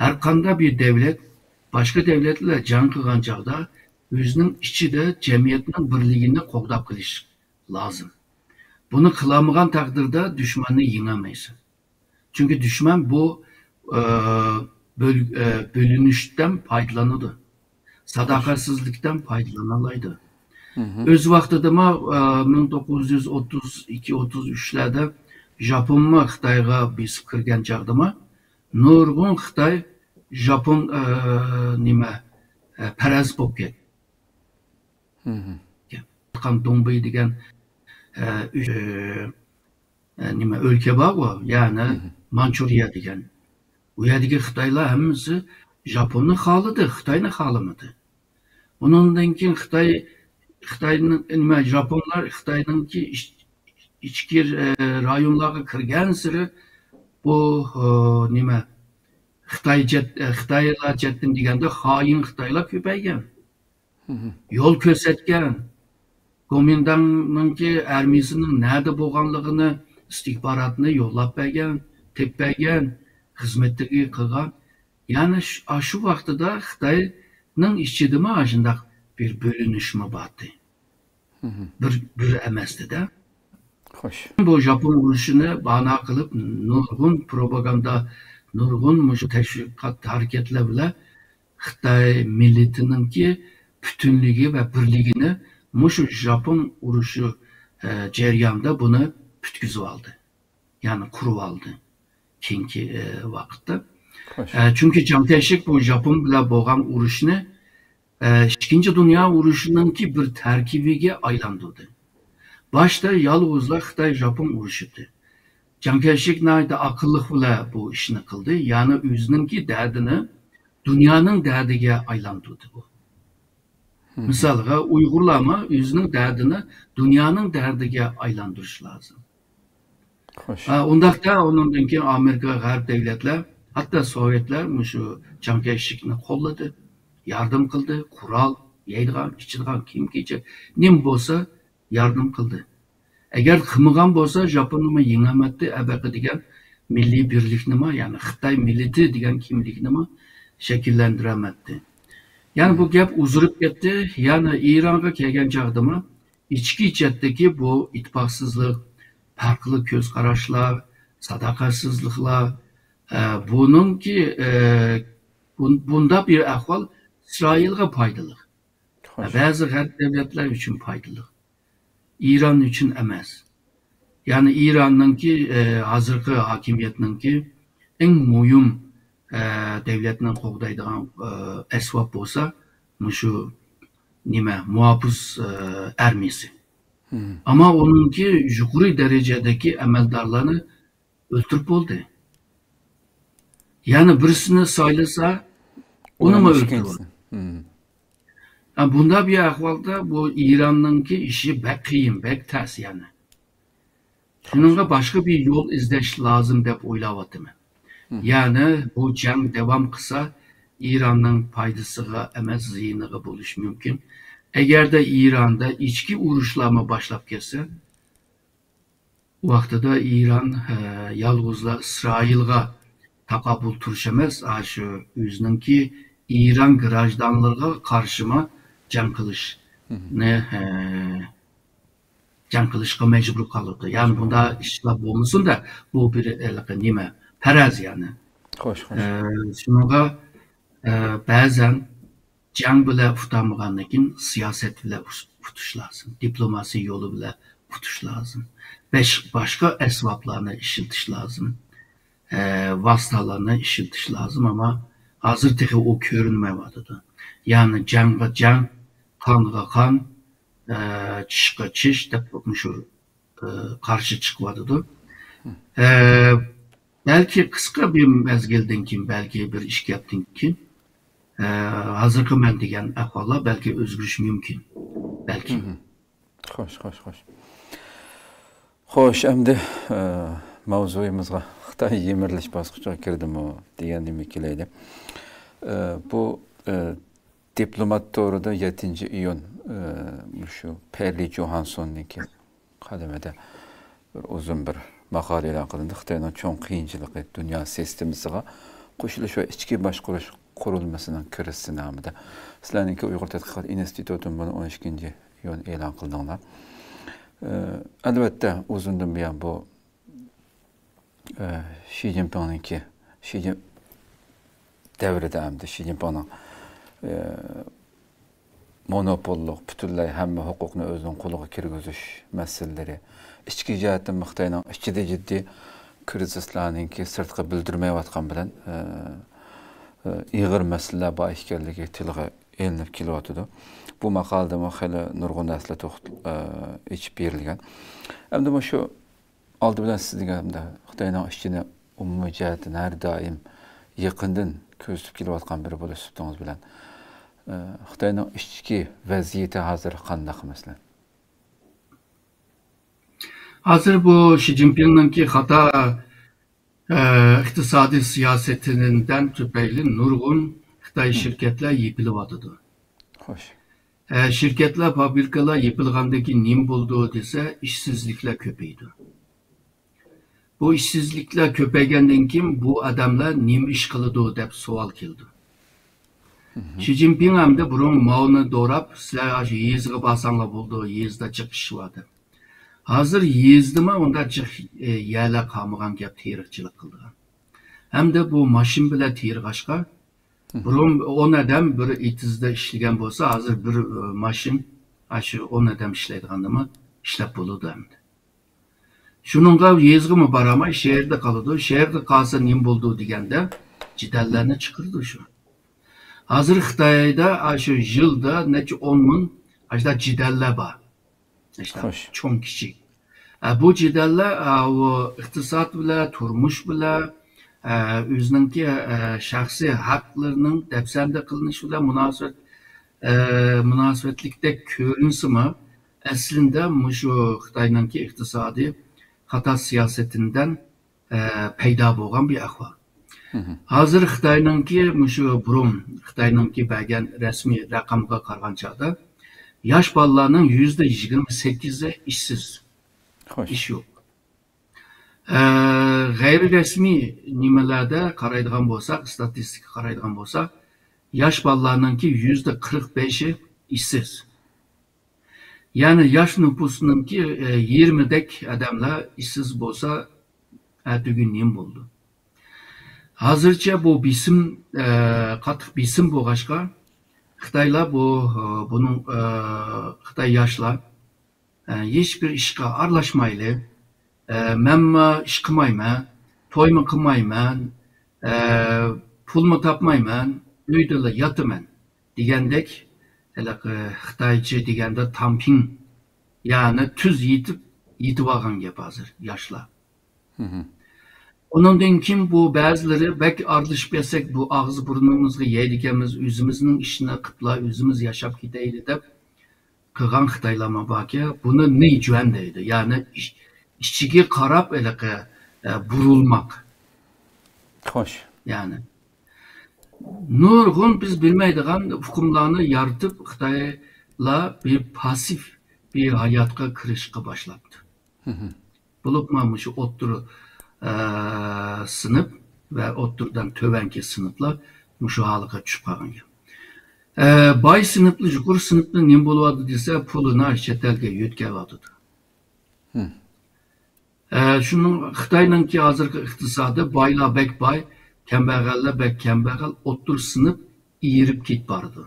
ھەر قانداق بىر دەۋلەت باشقا دەۋلەت بىلەن جەڭ قىلغان چاغدا ئۆزىنىڭ ئىچىدە جەمئىيەتنىڭ بىرلىكىنى قوغداپ قېلىش لازىم. بۇنى قىلالمىغان تەقدىردە دۈشمەننى يېڭەلمەيسەن. چۈنكى دۈشمەن بۇ، ئە، بۆل-، ئە، بۆلۈنۈشتىن پايدىلىنىدۇ. ساداقەتسىزلىكتىن پايدىلىنالايدۇ. مم. ئۆز ۋاقتىدىمۇ، ئە، مىڭ توققۇز يۈز ئوتتۇز ئىككى ئوتتۇز ئۈچلەردە ژاپونمۇ خىتايغا بېسىپ كىرگەن چاغدىمۇ نۇرغۇن خىتاي ژاپون، ئە، نېمە، ئە، پەرەز بولۇپ كەتكەن. مم. دۇڭبېي دېگەن، ئە، ئۈ-، ئە، ئە، نېمە، ئۆلكە بارغۇ، يەنى مم. مانچۇرىيە دېگەن. ئۇ يەردىكى خىتايلار ھەممىسى ژاپوننى خالىدى، خىتاينى خالىمىدى. ئۇنىڭدىن كېيىن خىتاي، خىتاينىڭ، نېمە، ژاپونلار خىتاينىڭكى ئىچ-، ئىچكى، ئە، رايونلارغا كىرگەنسېرى بۇ، ئە، نېمە، خىتاي جەت-، ئە، خىتايلار جەتتىن دېگەندە خائىن خىتايلار كۆپەيگەن. مم. يول كۆرسەتكەن. گومىنداڭنىڭكى ئارمىيىسىنىڭ نەدە بولغانلىقىنى ئىستىخباراتنى يوللاپ بەرگەن، تېپىپ بەرگەن، خىزمەتلىرى قىلغان. يەنى شۇ، ئاشۇ ۋاقتىدا خىتاينىڭ ئىچىدىمۇ ئاشۇنداق بىر بۆلۈنۈشمۇ بارتى. مم. بىر، بىر ئەمەستى-دە. خوش. بۇ ژاپون ئۇرۇشىنى بانا قىلىپ، نۇرغۇن پروپاگاندا، نۇرغۇن مۇشۇ تەشۋىقات ھەرىكەتلەر بىلەن خىتاي مىللىتىنىڭكى پۈتۈنلۈكى ۋە بىرلىكىنى مۇشۇ ژاپون ئۇرۇشى، ئە، جەريانىدا بۇنى پۈتكۈزۈۋالدى. يەنى قۇرۇۋالدى. كېيىنكى، ئە، ۋاقىتتا. خوش. ئە، چۈنكى جاڭ كەيشىك بۇ ژاپون بىلەن بولغان ئۇرۇشنى ئىككىنچى دۇنيا ئۇرۇشىنىڭكى بىر تەركىبىگە ئايلاندۇردى. باشتا يالغۇزلا خىتاي ژاپون ئۇرۇشىدى. جاڭ كەيشىك ناھايىتى ئاقىللىق بىلەن بۇ ئىشنى قىلدى. يەنى ئۆزىنىڭكى دەردىنى دۇنيانىڭ دەردىگە ئايلاندۇردى بۇ. مىسالغا، ئۇيغۇرلارمۇ ئۆزىنىڭ دەردىنى دۇنيانىڭ دەردىگە ئايلاندۇرۇش لازىم. خوش. ئا، ئۇنداقتا ئۇنىڭدىن كېيىن ئامېرىكا، غەرب دەۋلەتلەر، ھەتتا سوۋېتلار مۇشۇ جاڭ كەيشىكنى قوللىدى، ياردەم قىلدى، قورال، يەيدىغان، ئىچىدىغان كىيىم-كېچەك، نېمە بولسا ياردەم قىلدى. ئەگەر قىلمىغان بولسا، ژاپوننىمۇ يېڭەلمەتتى، ئەبەقە دېگەن مىللىي بىرلىكنىمۇ، يەنى خىتاي مىللىتى دېگەن كىملىكنىمۇ شەكىللەندۈرەلمەتتى. يەنى بۇ گەپ ئۇزىرىپ كەتتى. يەنى ئىرانغا كەلگەن چاغدىمۇ ئىچكى جەھەتتىكى بۇ ئىتتىپاقسىزلىق، پەرقلىق كۆز قاراشلار، ساداقەتسىزلىكلەر، ئە، بۇنىڭكى، ئە، بۇن-، بۇنداق بىر ئەھۋال ئىسرائىلغا پايدىلىق. خوش. بەزى غەرب دۆلەتلەر ئۈچۈن پايدىلىق. ئىران ئۈچۈن ئەمەس. يەنى ئىراننىڭكى، ئە، ھازىرقى ھاكىمىيەتنىڭكى ئەڭ مۇھىم، ئە، دۆلەتنىڭ قوغدايدىغان، ئە، ئەسۋاب بولسا مۇشۇ نېمە، مۇھاپىز، ئە، ئارمىيىسى. مم. ئەمما ئۇنىڭكى يۇقىرى دەرىجىدىكى ئەمەلدارلارنى ئۆلتۈرۈپ بولدى. يەنى بىرسىنى سايلىسا، ئۇنىمۇ ئۇنىڭ ئۆلتۈرۈپ بولدى. ئىككىنچىسىنى. مم. ھە، بۇنداق بىر ئەھۋالدا بۇ ئىراننىڭكى ئىشى بەك قىيىن، بەك تەس يەنى. شۇنىڭغا باشقا بىر يول ئىزدەش لازىم دەپ ئويلاۋاتىمەن. مم. يەنى بۇ جەڭ داۋام قىلسا، ئىراننىڭ پايدىسىغا ئەمەس، زىيىنىغا بولۇشى مۇمكىن. ئەگەردە ئىراندا ئىچكى ئۇرۇشلارمۇ باشلاپ كەتسە، ۋاقتىدا ئىران، ئە، يالغۇزلا ئىسرائىلغا تاقابىل تۇرۇش ئەمەس، ئاشۇ ئۆزىنىڭكى ئىران گراژدانلىرىغا قارشىمۇ جەڭ قىلىشنى، ئە، جەڭ قىلىشقا مەجبۇر قالىدۇ. يەنى بۇنداق ئىشلار بولمىسۇن-دە، بۇ بىر، ئە، نېمە، پەرەز يەنى. خوش، خوش. ئە، شۇنىڭغا، ئە، بەزەن جەڭ بىلەن ئۇتالمىغاندىن كېيىن سىياسەت بىلەن ئۇس-، ئۇتۇش لازىم. دىپلوماسىيە يولى بىلەن ئۇتۇش لازىم. بەش-، باشقا ئەسۋابلارنى ئىشلىتىش لازىم. ئە، ۋاسىتىلارنى ئىشلىتىش لازىم، ئەمما ھازىر تېخى ئۇ كۆرۈنمەيۋاتىدۇ. يەنى جەڭگە جەڭ، قانغا قان، ئە، چىشقا چىش دەپ مۇشۇ، ئە، قارشى چىقىۋاتىدۇ. ئە، بەلكى قىسقا بىر مەزگىلدىن كېيىن، بەلكى بىر ئىككى ھەپتىدىن كېيىن، ئە، ھازىرقى مەن دېگەن ئەھۋاللار بەلكى ئۆزگىرىشى مۇمكىن. بەلكى. خوش، خوش، خوش. خوش، ئەمدى، ئە، ماۋزۇيىمىزغا خىتاي يىمىرىلىش باسقۇچىغا كىردىمۇ دېگەن نېمە كېلەيلى. ئە، بۇ، ئە، دىپلومات تورىدا يەتتىنچى ئىيۇن، ئە، مۇشۇ پېررى جوھانسوننىڭكى قەلىمىدە بىر ئۇزۇن بىر ماقالە ئېلان قىلىندى. خىتاينىڭ چوڭ قىيىنچىلىقى دۇنيا سىستېمىسىغا قوشۇلۇش ۋە ئىچكى باشقۇرۇش قۇرۇلمىسىنىڭ كىرىزىسى نامىدا. سىلەرنىڭكى ئۇيغۇر تەتقىقات ئىنستىتۇتىمۇ بۇنى ئون ئىككىنچى ئىيۇن ئېلان قىلدىڭلار. ئە، ئەلۋەتتە، ئۇزۇندىن بۇيان بۇ، ئە، شى جىنپىڭنىڭكى، شى جىن-، دەۋرىدە ئەمدى شى جىنپىڭنىڭ، ئە، مونوپوللۇق، پۈتۈنلەي ھەممە ھوقۇقنى ئۆزىنىڭ قولىغا كىرگۈزۈش مەسىلىلىرى، ئىچكى جەھەتتىن خىتاينىڭ ئىچىدە جىددىي كىرىزىسلارنىڭكى سىرتقا بىلدۈرمەيۋاتقان بىلەن، ئە، ئە، ئېغىر مەسىلىلەر بار ئىكەنلىكى تىلغا ئېلىنىپ كېلىۋاتىدۇ. بۇ ماقالىدىمۇ خېلى نۇرغۇن نەرسىلەر توخت-، ئە، ئېچىپ بېرىلگەن. ئەمدى مۇشۇ ئالدى بىلەن سىز دېگەندە خىتاينىڭ ئىچىنى ئومۇمىي جەھەتتىن ھەر دائىم يېقىندىن كۆزىتىپ كېلىۋاتقان بىرى بولۇش سۈپىتىڭىز بىلەن، ئە، خىتاينىڭ ئىچكى ۋەزىيىتى ھازىر قانداق، مەسىلەن؟ ھازىر بۇ شى جىنپىڭنىڭكى خاتا، ئە، ئىقتىسادىي سىياسىتىدىن تۈپەيلى نۇرغۇن خىتاي شىركەتلەر يېپىلىۋاتىدۇ. خوش. ئە، شىركەتلەر، فابرىكىلار يېپىلغاندىن كېيىن نېمە بولىدۇ دېسە، ئىشسىزلىكلەر كۆپىيىدۇ. بۇ ئىشسىزلىكلەر كۆپەيگەندىن كېيىن بۇ ئادەملەر نېمە ئىش قىلىدۇ دەپ سوئال كېلىدۇ. شى جىنپىڭ ئەمدى بۇرۇن ماۋنى دوراپ، سىلەر ئاشۇ يېزىغا بارساڭلار بولىدۇ، يېزىدا جىق ئىش بار دەپ. ھازىر يېزىدىمۇ ئۇنداق جىق، ئە، يەرلەر قالمىغان گەپ تېرىقچىلىق قىلىدىغان. ھەمدە بۇ ماشىنا بىلەن تېرىغاچقا، بۇرۇن ئون ئادەم بىر ئېتىزدا ئىشلىگەن بولسا، ھازىر بىر، ئە، ماشىنا ئاشۇ ئون ئادەم ئىشلەيدىغاندىمۇ ئىشلەپ بولىدۇ ئەمدى. شۇنىڭغا يېزىغىمۇ بارالماي، شەھەردە قالىدۇ. شەھەردە قالسا نېمە بولىدۇ دېگەندە، جېدەللەرنى چىقىرىدۇ شۇ. ھازىر خىتايدا ئاشۇ يىلدا نەچچە ئون مىڭ ئاشۇنداق جېدەللەر بار. ئاشۇنداق خوش. چوڭ كىچىك. ئە، بۇ جېدەللەر، ئە، ئۇ ئىقتىساد بىلەن، تۇرمۇش بىلەن، ئە، ئۆزىنىڭكى، ئە، شەخسىي ھەقلىرىنىڭ دەپسەندە قىلىنىشى بىلەن مۇناسىۋەت، ئە، مۇناسىۋەتلىكتەك كۆرۈنسىمۇ، ئەسلىندە مۇشۇ خىتاينىڭكى ئىقتىسادىي خاتا سىياسىتىدىن، ئە، پەيدا بولغان بىر ئەھۋال. ھازىر خىتاينىڭكى مۇشۇ بۇرۇن خىتاينىڭكى بەرگەن رەسمىي رەقەمگە قارىغان چاغدا، ياش بالىلارنىڭ يۈزدە يىگىرمە سەككىزى ئىشسىز. خوش. ئىش يوق. ئە، غەيرىي رەسمىي نېمىلەردە قارايدىغان بولساق، ئىستاتىستىكىغا قارايدىغان بولساق، ياش بالىلارنىڭكى يۈزدە قىرىق بەشى ئىشسىز. يەنى ياش نوپۇسنىڭكى، ئە، يېرىمىدەك ئادەملەر ئىشسىز بولسا، ئەتىگۈن نېمە بولىدۇ؟ ھازىرچە بۇ بېسىم، ئە، قاتتىق بېسىم بولغاچقا، خىتايلار بۇ، ئە، بۇنىڭ، ئە، خىتاي ياشلار، ئە، ھېچبىر ئىشقا ئارىلاشمايلى، ئە، مەنمۇ ئىش قىلمايمەن، تويمۇ قىلمايمەن، ئە، پۇلمۇ تاپمايمەن، ئۆيدىلا ياتىمەن دېگەندەك، ھېلىقى خىتايچە دېگەندە تامپىڭ، يەنى تۈز يېتىپ، يېتىۋالغان گەپ ھازىر ياشلار. ئۇنىڭدىن كېيىن بۇ بەزىلىرى بەك ئارىلىشىپ كەتسەك، بۇ ئاغزى بۇرنىمىزغا يەيدىكەنمىز، ئۆزىمىزنىڭ ئىشىنى قىپلا، ئۆزىمىز ياشاپ كېتەيلى دەپ قىلغان خىتايلارمۇ باركەن، بۇنى نىي جۈەن دەيدۇ، يەنى ئىچ-، ئىچىگە قاراپ ھېلىقى، ئە، بۇرۇلماق. خوش. يەنى نۇرغۇن بىز بىلمەيدىغان ئۇقۇملارنى يارىتىپ، خىتايلار بىر پاسسىپ بىر ھاياتقا كىرىشقا باشلاپتۇ. بولۇپمۇ مۇشۇ ئوتتۇرا، ئە، سىنىپ، ۋە ئوتتۇرىدىن تۆۋەنكى سىنىپلار مۇشۇ ھالغا چۈشۈپ قالغان گەپ. ئە، باي سىنىپلا، يۇقىرى سىنىپلا نېمە بولۇۋاتىدۇ دېسە، پۇلىنى چەت ئەلگە يۆتكەۋاتىدۇ. ھىم. ئە، شۇنىڭ خىتاينىڭكى ھازىرقى ئىقتىسادى، بايلار بەك باي، كەمبەغەللەر بەك كەمبەغەل، ئوتتۇرا سىنىپ ئېرىپ كېتىپ بارىدۇ.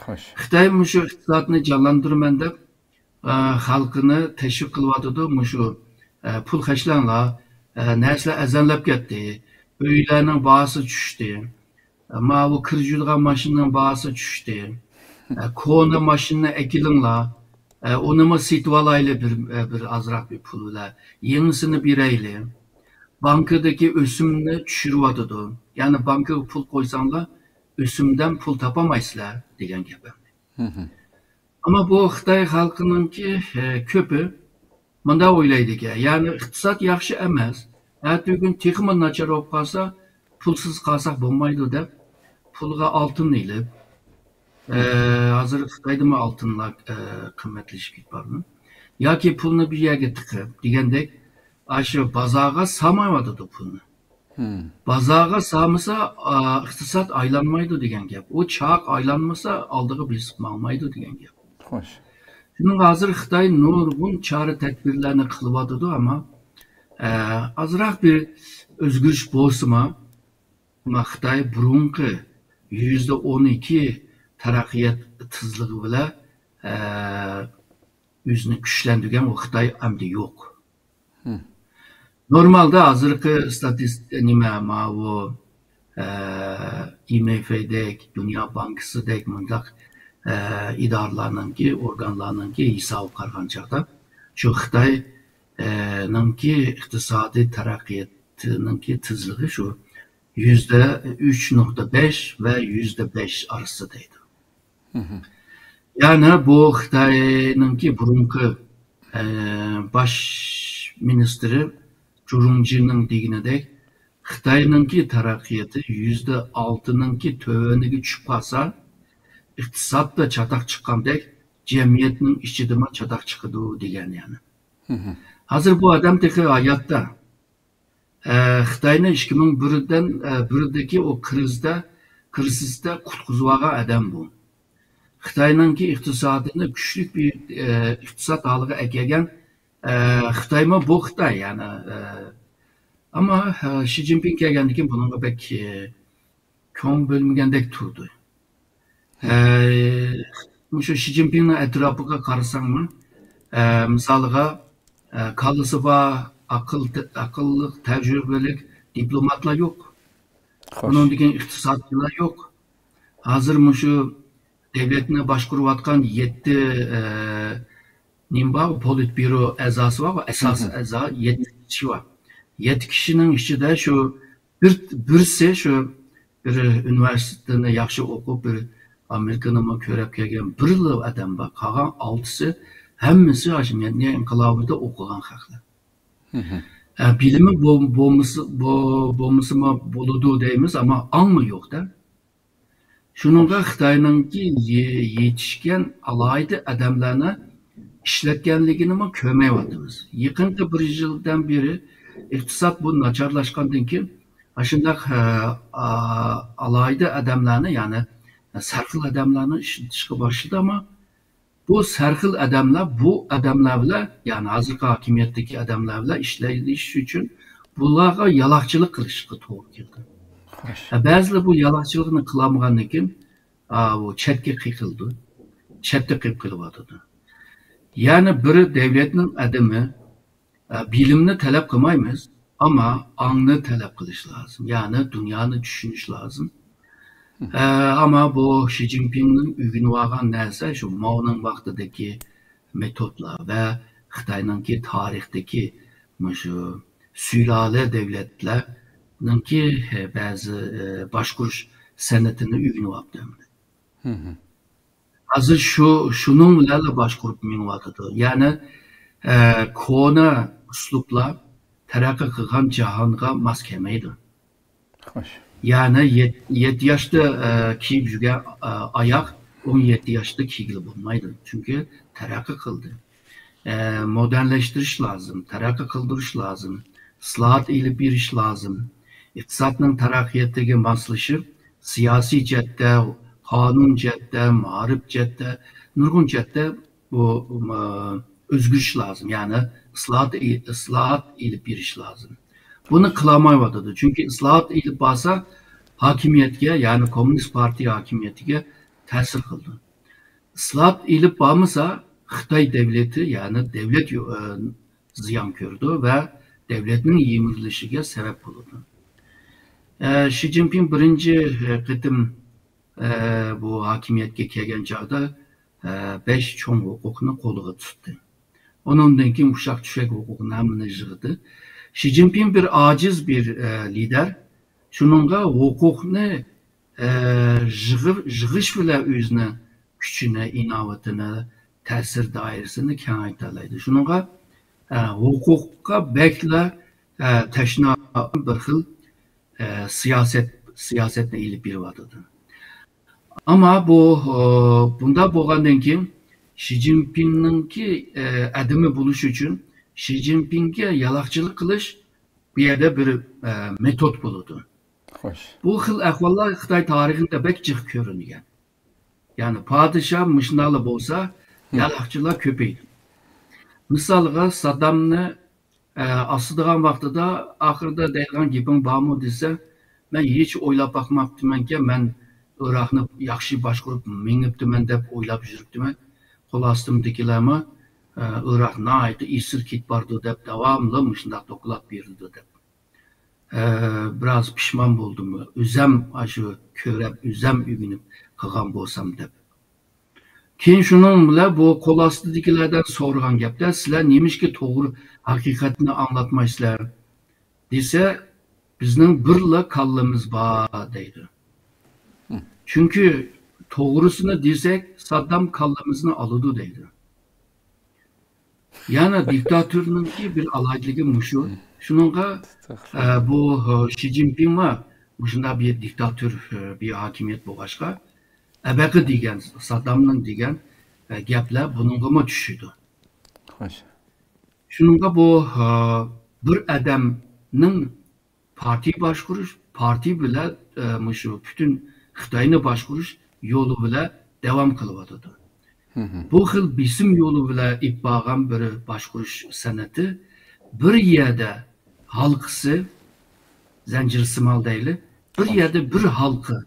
خوش. خىتاي مۇشۇ ئىقتىسادنى جانلاندۇرىمەن دەپ، ئە، خەلقىنى تەشۋىق قىلىۋاتىدۇ. مۇشۇ، ئە، پۇل خەجلەڭلار، ئە، نەرسىلەر ئەرزانلاپ كەتتى. ئۆيلەرنىڭ باھاسى چۈشتى. ئە، ماۋۇ كىر يۇيىدىغان ماشىنىنىڭ باھاسى چۈشتى. ئە، كونا ماشىنىنى ئەكېلىڭلار. ئە، ئۇنىمۇ سېتىۋالايلى بىر، ئە، بىر ئازراق بىر پۇل بىلەن. يېڭىسىنى بېرەيلى. بانكىدىكى ئۆسۈمنى چۈشۈرۈۋاتىدۇ. يەنى بانكىغا پۇل قويساڭلار، ئۆسۈمدىن پۇل تاپالمايسىلەر دېگەن گەپ ئەمدى. ھىم. ئەمما بۇ خىتاي خەلقىنىڭكى، ئە، كۆپى مۇنداق ئويلايدىكەن، يەنى ئىقتىساد ياخشى ئەمەس، ئەتىگۈن تېخىمۇ ناچار بولۇپ قالسا، پۇلسىز قالساق بولمايدۇ دەپ، پۇلغا ئالتۇن ئېلىپ، ئە، ھازىر خىتايدىمۇ ئالتۇنلار، ئە، قىممەتلىشىپ كېتىپ بارىدۇ. ياكى پۇلنى بىر يەرگە تىقىپ دېگەندەك، ئاشۇ بازارغا سالمايۋاتىدۇ پۇلنى. ھىم. بازارغا سالمىسا، ئا، ئىقتىساد ئايلانمايدۇ دېگەن گەپ. ئۇ چاق ئايلانمىسا، ئالدىغا بېسىپ ماڭمايدۇ دېگەن گەپ. خوش. شۇنىڭغا ھازىر خىتاي نۇرغۇن چارە تەدبىرلەرنى قىلىۋاتىدۇ، ئەمما، ئە، ئازراق بىر ئۆزگىرىش بولسىمۇ، ئەمما خىتاي بۇرۇنقى يۈزدە ئون ئىككى تەرەققىيات تېزلىكى بىلەن، ئە، ئۆزىنى كۈچلەندۈرگەن ئۇ خىتاي ئەمدى يوق. ھىم. نورمالدا ھازىرقى ستاتىست-، نېمە، ماۋۇ، ئە، ئاي ئېم ئېف دەك، دۇنيا بانكىسىدەك مۇنداق، ئە، ئىدارىلەرنىڭكى، ئورگانلارنىڭكى ھېسابىغا قارىغان چاغدا، شۇ خىتاي، ئە، نىڭكى ئىقتىسادىي تەرەققىياتىنىڭكى تېزلىكى شۇ يۈزدە ئۈچ نۇقتا بەش ۋە يۈزدە بەش ئارىسىدا دەيدۇ. ھىم. يەنى بۇ خىتاينىڭكى بۇرۇنقى، ئە، باش مىنىستىرى جۇرۇڭجىنىڭ دېگىنىدەك، خىتاينىڭكى تەرەققىياتى يۈزدە ئالتىنىڭكى تۆۋىنىگە چۈشۈپ قالسا، ئىقتىسادتا چاتاق چىققاندەك، جەمئىيەتنىڭ ئىچىدىمۇ چاتاق چىقىدۇ دېگەن يەنى. ھىم. ھازىر بۇ ئادەم تېخى ھاياتتا. ئە، خىتاينى ئىككى مىڭ بىردىن، ئە، بىردىكى ئۇ كىرىزىستا، كىرىزىستا قۇتقۇزۇۋالغان ئادەم بۇ. خىتاينىڭكى ئىقتىسادىنى كۈچلۈك بىر، ئە، ئىقتىساد ھالىغا ئەكەلگەن، ئە، خىتايمۇ بۇ خىتاي، يەنى، ئە، ئەمما، ئە، شى جىنپىڭ كەلگەندىن كېيىن بۇنىڭغا بەك، ئە، كۆڭۈل بۆلمىگەندەك تۇردى. ئە، مۇشۇ شى جىنپىڭنىڭ ئەتراپىغا قارىساڭمۇ، ئە، مىسالىغا، ئە، كاللىسى بار، ئەقىل، ئەقىللىق، تەجرىبىلىك دىپلوماتلار يوق. خوش. ئۇنىڭدىن كېيىن ئىقتىسادچىلار يوق. ھازىر مۇشۇ دۆلەتنى باشقۇرۇۋاتقان يەتتە، ئە، نېمە بار، پولىتبيۇرو ئەزاسى بار، ئاساسىي ئەزا، يەتتە كىشى بار. يەتتە كىشىنىڭ ئىچىدە شۇ بىر، بىرسى شۇ بىر ئۇنىۋېرسىتېتنى ياخشى ئوقۇپ، بىر ئامېرىكىنىمۇ كۆرۈپ كەلگەن بىرلا ئادەم بار. قالغان ئالتىسى ھەممىسى ئاشۇ مەدەنىيەت ئىنقىلابىدا ئوقۇغان خەقلەر. ئە، بىلىمى بو-، بولمىسا، بو-، بولمىسىمۇ بولىدۇ دەيمىز، ئەمما ئاڭمۇ يوق-دە. شۇنىڭغا خىتاينىڭكى يې-، يېتىشكەن ئالاھىدە ئادەملەرنى ئىشلەتكەنلىكىنىمۇ كۆرمەيۋاتىمىز. يېقىنقى بىر يىلدىن بېرى ئىقتىساد بۇ ناچارلاشقاندىن كېيىن، ئاشۇنداق، ئە، ئا-، ئالاھىدە ئادەملەرنى، يەنى سەرخىل ئادەملەرنى ئىشلىتىشكە باشلىدى، ئەمما بۇ سەرخىل ئادەملەر، بۇ ئادەملەر بىلەن، يەنى ھازىرقى ھاكىمىيەتتىكى ئادەملەر بىلەن ئىشلەش ئۈچۈن بۇلارغا يالاقچىلىق قىلىشقا توغرا كېلىدۇ. خوش. ھە، بەزىلەر بۇ يالاقچىلىقنى قىلالمىغاندىن كېيىن، ئا، ئۇ چەتكە قېقىلىدۇ، چەتتە قېلىپ قېلىۋاتىدۇ. يەنى بىر دۆلەتنىڭ ئادىمى، ئە، بىلىمنى تەلەپ قىلمايمىز، ئەمما ئاڭنى تەلەپ قىلىش لازىم. يەنى دۇنيانى چۈشىنىش لازىم. ئە، ئەمما بۇ شى جىنپىڭنىڭ ئۆگىنىۋالغان نەرسە شۇ ماۋنىڭ ۋاقتىدىكى مېتودلار ۋە خىتاينىڭكى تارىختىكى مۇشۇ سۇلالە دۆلەتلەرنىڭكى، ئە، بەزى، ئە، باشقۇرۇش سەنئىتىنى ئۆگىنىۋاپتۇ ئەمدى. ھازىر شۇ، شۇنىڭ بىلەنلا باشقۇرۇپ مېڭىۋاتىدۇ. يەنى، ئە، كونا ئۇسلۇبلار تەرەققىي قىلغان جاھانغا ماس كەلمەيدۇ. خوش. يەنى يەت-، يەتتە ياشتا، ئە، كىيىپ يۈرگەن، ئە، ئاياغ ئون يەتتە ياشتا كىيگىلى بولمايدۇ. چۈنكى تەرەققىي قىلدى. ئە، مودېرنلەشتۈرۈش لازىم، تەرەققىي قىلدۇرۇش لازىم، ئىسلاھات ئېلىپ بېرىش لازىم. ئىقتىسادنىڭ تەرەققىياتىغا ماسلىشىپ، سىياسىي جەھەتتە، قانۇن جەھەتتە، مائارىپ جەھەتتە، نۇرغۇن جەھەتتە بۇ، ئە، ئۆزگىرىش لازىم، يەنى ئىسلاھات، ئىسلاھات ئېلىپ بېرىش لازىم. بۇنى قىلالمايۋاتىدۇ، چۈنكى ئىسلاھات ئېلىپ بارسا، ھاكىمىيەتكە، يەنى كوممۇنىست پارتىيە ھاكىمىيىتىگە تەسىر قىلىدۇ. ئىسلاھات ئېلىپ بارمىسا، خىتاي دەۋلىتى، يەنى دەۋلەت يو-، ئە، زىيان كۆرىدۇ ۋە دەۋلەتنىڭ يىمىرىلىشىگە سەۋەب بولىدۇ. ئە، شى جىنپىڭ بىرىنچى، ئە، قېتىم، ئە، بۇ ھاكىمىيەتكە كەلگەن چاغدا، ئە، بەش چوڭ ھوقۇقنى قولىغا تۇتتى. ئۇنىڭدىن كېيىن ئۇششاق چۈشەك ھوقۇقنى ھەممىنى يىغدى. شى جىنپىڭ بىر ئاجىز بىر، ئە، لىدەر. شۇنىڭغا ھوقۇقنى، ئە، يىغىپ، يىغىش بىلەن ئۆزىنىڭ كۈچىنى، ئىناۋىتىنى، تەسىر دائىرىسىنى كېڭەيتەلەيدۇ. شۇنىڭغا، ئە، ھوقۇققا بەكلا، ئە، تەشنا بىر خىل، ئە، سىياسەت، سىياسەتنى ئېلىپ بېرىۋاتىدۇ. ئەمما بۇ، ئە، بۇنداق بولغاندىن كېيىن شى جىنپىڭنىڭكى، ئە، ئادىمى بولۇش ئۈچۈن شى جىنپىڭگە يالاقچىلىق قىلىش بۇ يەردە بىر، ئە، مېتود بولىدۇ. خوش. بۇ خىل ئەھۋاللار خىتاي تارىخىدا بەك جىق كۆرۈلگەن. يەنى پادىشاھ مۇشۇنداقلا بولسا، يالاقچىلار كۆپەيدۇ. مىسالغا، ساددامنى، ئە، ئاسىدىغان ۋاقتىدا، ئاخىرىدا دەيدىغان گېپىڭ بارمۇ دېسە، مەن ھېچ ئويلاپ باقماپتىمەنكەن، مەن ئىراقنى ياخشى باشقۇرۇپ مېڭىپتىمەن دەپ ئويلاپ يۈرۈپتىمەن. قول ئاستىمدىكىلەرمۇ، ئە، ئىراق ناھايىتى ئېسىل كېتىپ بارىدۇ دەپ داۋاملىق مۇشۇنداق دوكلات بېرىدۇ دەپ. ئە، بىراز پىشمان بولدۇم. ئۆزەم ئاشۇ كۆرەپ، ئۆزەم ئۆگىنىپ قىلغان بولسام دەپ. كېيىن شۇنىڭ بىلەن بۇ قول ئاستىدىكىلەردىن سورىغان گەپتە، سىلەر نېمىشقا توغرا ھەقىقەتنى ئاڭلاتمايسىلەر دېسە، بىزنىڭ بىرلا كاللىمىز بار دەيدۇ. چۈنكى توغرىسىنى دېسەك، ساددام كاللىمىزنى ئالىدۇ دەيدۇ. يەنى دىكتاتورنىڭكى بىر ئالاھىدىلىكى مۇشۇ. شۇنىڭغا، ئە، بۇ، ئە، شى جىنپىڭمۇ مۇشۇنداق بىر دىكتاتور، ئە، بىر ھاكىمىيەت بولغاچقا، ئەبەقە دېگەن، ساددامنىڭ دېگەن، ئە، گەپلەر بۇنىڭغىمۇ چۈشىدۇ. خوش. شۇنىڭغا بۇ، ئە، بىر ئادەمنىڭ پارتىيە باشقۇرۇش، پارتىيە بىلەن، ئە، مۇشۇ پۈتۈن خىتاينى باشقۇرۇش يولى بىلەن داۋام قىلىۋاتىدۇ. بۇ خىل بېسىم يولى بىلەن ئېلىپ بارغان بىر باشقۇرۇش سەنئىتى بىر يەردە ھالقىسى، زەنجىرسىمال دەيلى، بىر يەردە بىر ھالقا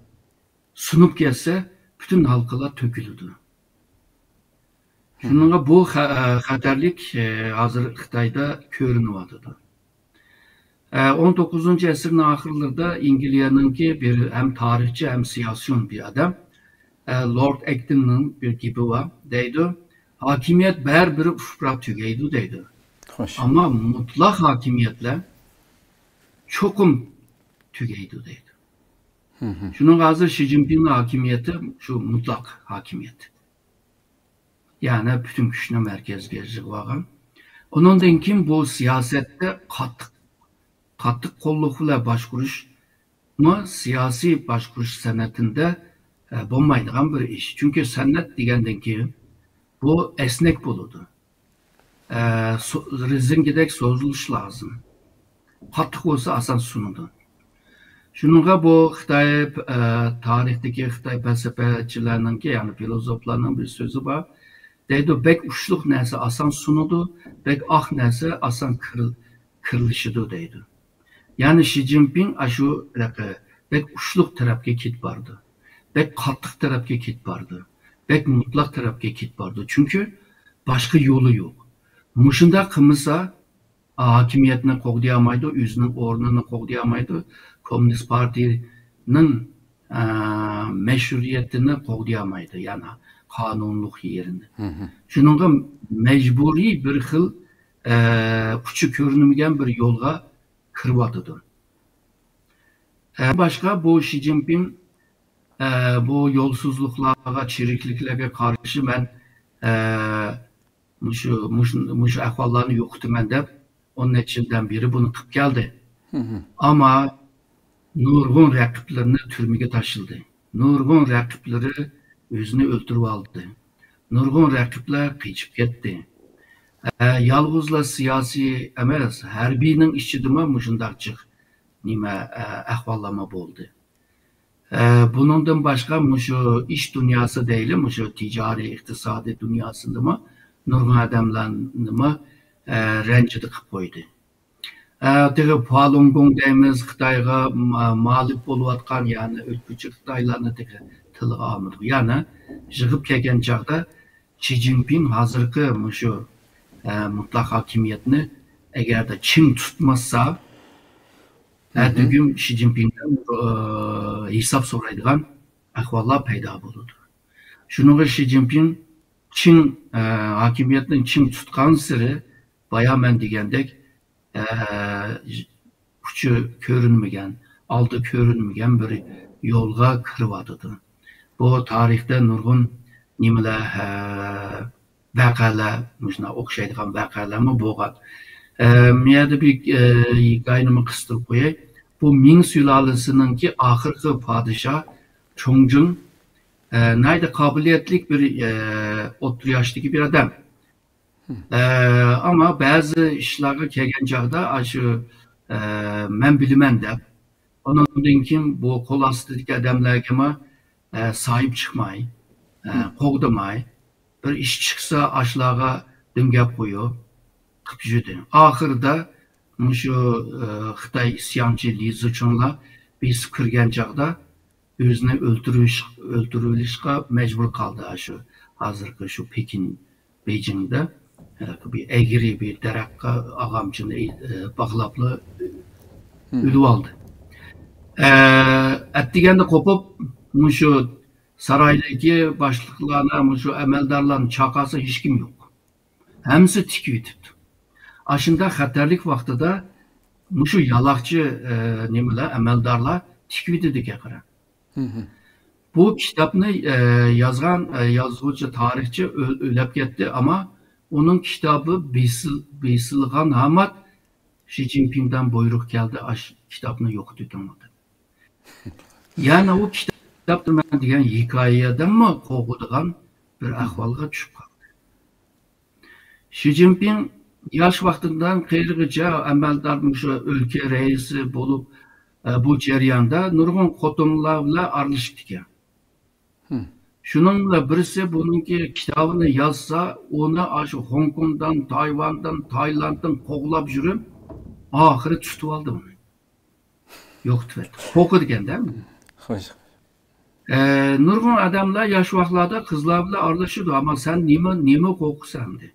سۇنۇپ كەتسە، پۈتۈن ھالقىلار تۆكۈلىدۇ. شۇنىڭغا بۇ خە-، خەتەرلىك، ئە، ھازىر خىتايدا كۆرۈنۈۋاتىدۇ. ئە، ئون توققۇزىنچى ئەسىرنىڭ ئاخىرلىرىدا ئەنگلىيەنىڭكى بىر ھەم تارىخچى، ھەم سىياسىيون بىر ئادەم، ئە، لورد ئەكتىننىڭ بىر گېپى بار. دەيدۇ، ھاكىمىيەت بەرىبىر ئۇپراپ تۈگەيدۇ دەيدۇ. خوش. ئەمما مۇتلەق ھاكىمىيەتلەر چوقۇم تۈگەيدۇ دەيدۇ. شۇنىڭغا ھازىر شى جىنپىڭنىڭ ھاكىمىيىتى شۇ مۇتلەق ھاكىمىيەت. يەنى پۈتۈن كۈچنى مەركەزگە يىغىۋالغان. ئۇنىڭدىن كېيىن بۇ سىياسەتتە قاتتىق، قاتتىق قوللۇق بىلەن باشقۇرۇشمۇ سىياسىي باشقۇرۇش سەنئىتىدە، ئە، بولمايدىغان بىر ئىش. چۈنكى سەنئەت دېگەندىن كېيىن بۇ ئەسنەك بولىدۇ. ئە، سو-، رېزىنكىدەك سوزۇلۇشى لازىم. قاتتىق بولسا ئاسان سۇنىدۇ. شۇنىڭغا بۇ خىتاي، ئە، تارىختىكى خىتاي پەلسەپىچىلەرنىڭكى، يەنى فىلوزوفلارنىڭ بىر سۆزى بار. دەيدۇ، بەك ئۇچلۇق نەرسە ئاسان سۇنىدۇ، بەك ئاق نەرسە ئاسان كىر-، كىرلىشىدۇ دەيدۇ. يەنى شى جىنپىڭ ئاشۇ ھېلىقى بەك ئۇچلۇق تەرەپكە كېتىپ بارىدۇ. بەك قاتتىق تەرەپكە كېتىپ بارىدۇ. بەك مۇتلەق تەرەپكە كېتىپ بارىدۇ. چۈنكى باشقا يولى يوق. مۇشۇنداق قىلمىسا، ھاكىمىيەتنى قوغدىيالمايدۇ، ئۆزىنىڭ ئورنىنى قوغدىيالمايدۇ، كوممۇنىست پارتىيىنىڭ، ئە، مەشھۇرىيىتىنى قوغدىيالمايدۇ، يەنى قانۇنلۇق يېرىنى. شۇنىڭغا مەجبۇرىي بىر خىل، ئە، ئۇچى كۆرۈنمىگەن بىر يولغا كىرىۋاتىدۇ. ئە، باشقا بۇ شى جىنپىڭ، ئە، بۇ يولسىزلىقلارغا، چىرىكلىكلەرگە قارشى مەن، ئە، مۇشۇ، مۇشۇ، مۇشۇ ئەھۋاللارنى يوقىتىمەن دەپ ئون نەچچە يىلدىن بېرى بۇنى قىلىپ كەلدى. ئەمما نۇرغۇن رەقىبلىرىنى تۈرمىگە تاشلىدى. نۇرغۇن رەقىبلىرى ئۆزىنى ئۆلتۈرۈۋالدى. نۇرغۇن رەقىبلەر قېچىپ كەتتى. ئە، يالغۇزلا سىياسىي ئەمەس، ھەربىينىڭ ئىچىدىمۇ مۇشۇنداق جىق نېمە، ئە، ئەھۋاللارمۇ بولدى. ئە، بۇنىڭدىن باشقا مۇشۇ ئىش دۇنياسى دەيلى، مۇشۇ تىجارىي، ئىقتىسادىي دۇنياسىدىمۇ نۇرغۇن ئادەملەرنىمۇ، ئە، رەنجىدە قىلىپ قويدى. ئە، تېخى فالۇنگوڭ دەيمىز، خىتايغا ما-، مالىپ بولۇۋاتقان، يەنى ئۆتكۈچى خىتايلارنى تېخى تىلغا ئالمىدۇق. يەنى يىغىپ كەلگەن چاغدا شى جىنپىڭ ھازىرقى مۇشۇ، ئە، مۇتلەق ھاكىمىيەتنى ئەگەردە چىڭ تۇتماسا، ئەتىگۈن شى جىنپىڭدىن، ئە، ھېساب سورايدىغان ئەھۋاللار پەيدا بولىدۇ. شۇنىڭغا شى جىنپىڭ چىڭ، ئە، ھاكىمىيەتنى چىڭ تۇتقانسېرى، بايا مەن دېگەندەك، ئە، ئۇچى كۆرۈنمىگەن، ئالدى كۆرۈنمىگەن بىر يولغا كىرىۋاتىدۇ. بۇ تارىختا نۇرغۇن نېمىلەر، ئە، ۋەقەلەر، مۇشۇنداق ئوخشايدىغان ۋەقەلەرمۇ بولغان. ئە، مۇ يەردە بىر، ئە، ھېكايىنىمۇ قىستۇرۇپ قوياي. بۇ مىڭ سۇلالىسىنىڭكى ئاخىرقى پادىشاھ چوڭجىڭ، ئە، ناھايىتى قابىلىيەتلىك بىر، ئە، ئوتتۇرا ياشتىكى بىر ئادەم. ئە، ئەمما بەزى ئىشلارغا كەلگەن چاغدا، ئاشۇ، ئە، مەن بىلىمەن دەپ، ئۇنىڭدىن كېيىن بۇ قول ئاستىدىكى ئادەملەرگىمۇ، ئە، ساھىب چىقماي، ئە، قوغدىماي، بىر ئىش چىقسا، ئاشۇلارغا دۈم گەپ قويۇپ، قىپ يۈردى. ئاخىرىدا مۇشۇ، ئە، خىتاي ئىسيانچى لى زىچۇڭلار بېسىپ كىرگەن چاغدا، ئۆزىنى ئۆلتۈرۈش-، ئۆلتۈرۈۋېلىشقا مەجبۇر قالدى. شۇ ھازىرقى شۇ پېكىن، بېيجىڭدا، ھېلىقى بىر ئەگرى بىر دەرەخكە ئاغامچىنى، ئى، باغلاپلا ئۆلۈۋالدى. ئە، ئەتىگەندە قوپۇپ، مۇشۇ سارايدىكى باشلىقلارنى، مۇشۇ ئەمەلدارلارنى چاقىرسا، ھېچكىم يوق. ھەممىسى تىكىۋېتىپتۇ. ئاشۇنداق خەتەرلىك ۋاقتىدا مۇشۇ يالاقچى، ئە، نېمىلەر، ئەمەلدارلار تىكىۋېتىدىكەن، قارا. بۇ كىتابنى، ئە، يازغان، ئە، يازغۇچى، تارىخچى ئۆ-، ئۆلۈپ كەتتى، ئەمما ئۇنىڭ كىتابى بېسىل-، بېسىلغان ھامات شى جىنپىڭدىن بۇيرۇق كەلدى، ئاش كىتابنى يوقىتىۋېتىڭلار دەپ. يەنى ئۇ كىتابتا مەن دېگەن ھېكايىدىنمۇ قورقىدىغان بىر ئەھۋالغا چۈشۈپ قالدى. شى جىنپىڭ ياش ۋاقتىدىن قېرىغىچە ئەمەلدار مۇشۇ ئۆلكە رەئىسى بولۇپ، ئە، بۇ جەرياندا نۇرغۇن خوتۇنلار بىلەن ئارىلىشىپتىكەن. شۇنىڭ بىلەن بىرسى بۇنىڭكى كىتابىنى يازسا، ئۇنى ئاشۇ خوڭكوڭدىن، تايۋاندىن، تايلاندتىن قوغلاپ يۈرۈپ، ئاخىرى تۇتۇۋالدى ئۇنى. يوقىتىۋەتتى. قورقىدىكەن-دە. خوش. ئە، نۇرغۇن ئادەملەر ياش ۋاقىتلاردا قىزلار بىلەن ئارىلىشىدۇ، ئەمما سەن نېمە، نېمە قورقىسەن ئەمدى؟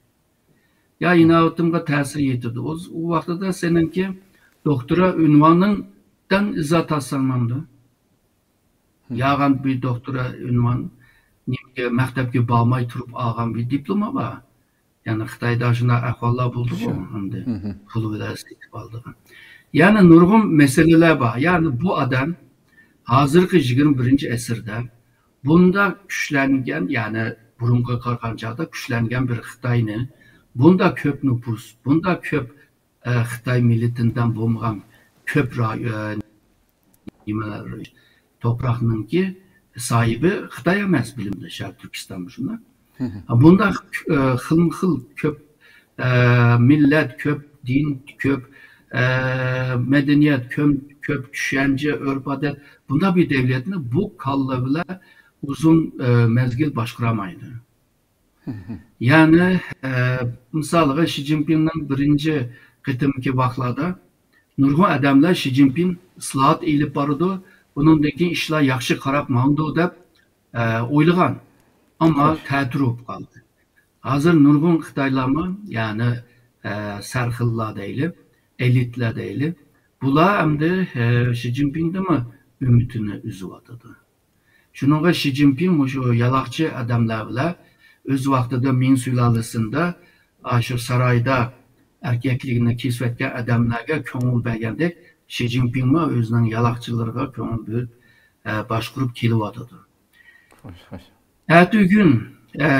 يا ئىناۋىتىمغا تەسىر يېتىدۇ. ئۇ، ئۇ ۋاقتىدا سېنىڭكى دوكتورا ئۇنۋانىڭدىن ئىزا تارتساڭ بولىدۇ. ياغان بىر دوكتورا ئۇنۋان، نېمىگە، مەكتەپكە بارماي تۇرۇپ ئالغان بىر دىپلوما بار. يەنى خىتايدا شۇنداق ئەھۋاللار بولدىغۇ، ئەمدى پۇل بىلەن سېتىپ ئالىدىغان. يەنى نۇرغۇن مەسىلىلەر بار. يەنى بۇ ئادەم ھازىرقى يىگىرمە بىرىنچى ئەسىردە بۇنداق كۈچلەنگەن، يەنى بۇرۇنقىغا قارىغان چاغدا كۈچلەنگەن بىر خىتاينى، بۇنداق كۆپ نوپۇس، بۇنداق كۆپ، ئە، خىتاي مىللىتىدىن بولمىغان كۆپ راي-، ئە، نېمە، توپراقنىڭكى ساھىبى خىتاي ئەمەس، بىلىمدە شەرقىي تۈركىستان شۇنداق. بۇنداق، ئە، خىلمۇ خىل كۆپ، ئە، مىللەت، كۆپ دىن، كۆپ، ئە، مەدەنىيەت، كۆم-، كۆپ چۈشەنچە، ئۆرپ-ئادەت، بۇنداق بىر دەۋلەتنى بۇ كاللا بىلەن ئۇزۇن، ئە، مەزگىل باشقۇرالمايدۇ. يەنى، ئە، مىسالىغا، شى جىنپىڭنىڭ بىرىنچى قېتىمقى ۋاقىتلاردا نۇرغۇن ئادەملەر شى جىنپىڭ ئىسلاھات ئېلىپ بارىدۇ، بۇنىڭدىن كېيىن ئىشلار ياخشى قاراپ ماڭىدۇ دەپ، ئە، ئويلىغان. ئەمما تەتۈر بولۇپ قالدى. ھازىر نۇرغۇن خىتايلارمۇ، يەنى، ئە، سەرخىللار دەيلى، ئېلىتلار دەيلى، بۇلار ئەمدى، ئە، شى جىنپىڭدىنمۇ ئۈمىدىنى ئۈزۈۋاتىدۇ. شۇنىڭغا شى جىنپىڭ مۇشۇ يالاقچى ئادەملەر بىلەن ئۆز ۋاقتىدا مىڭ سۇلالىسىندا ئاشۇ سارايدا ئەركەكلىكىنى كېسىۋەتكەن ئادەملەرگە كۆڭۈل بەرگەندەك، شى جىنپىڭمۇ ئۆزىنىڭ يالاقچىلىرىغا كۆڭۈل بۆلۈپ، ئە، باشقۇرۇپ كېلىۋاتىدۇ. خوش، خوش. ئەتىگۈن، ئە،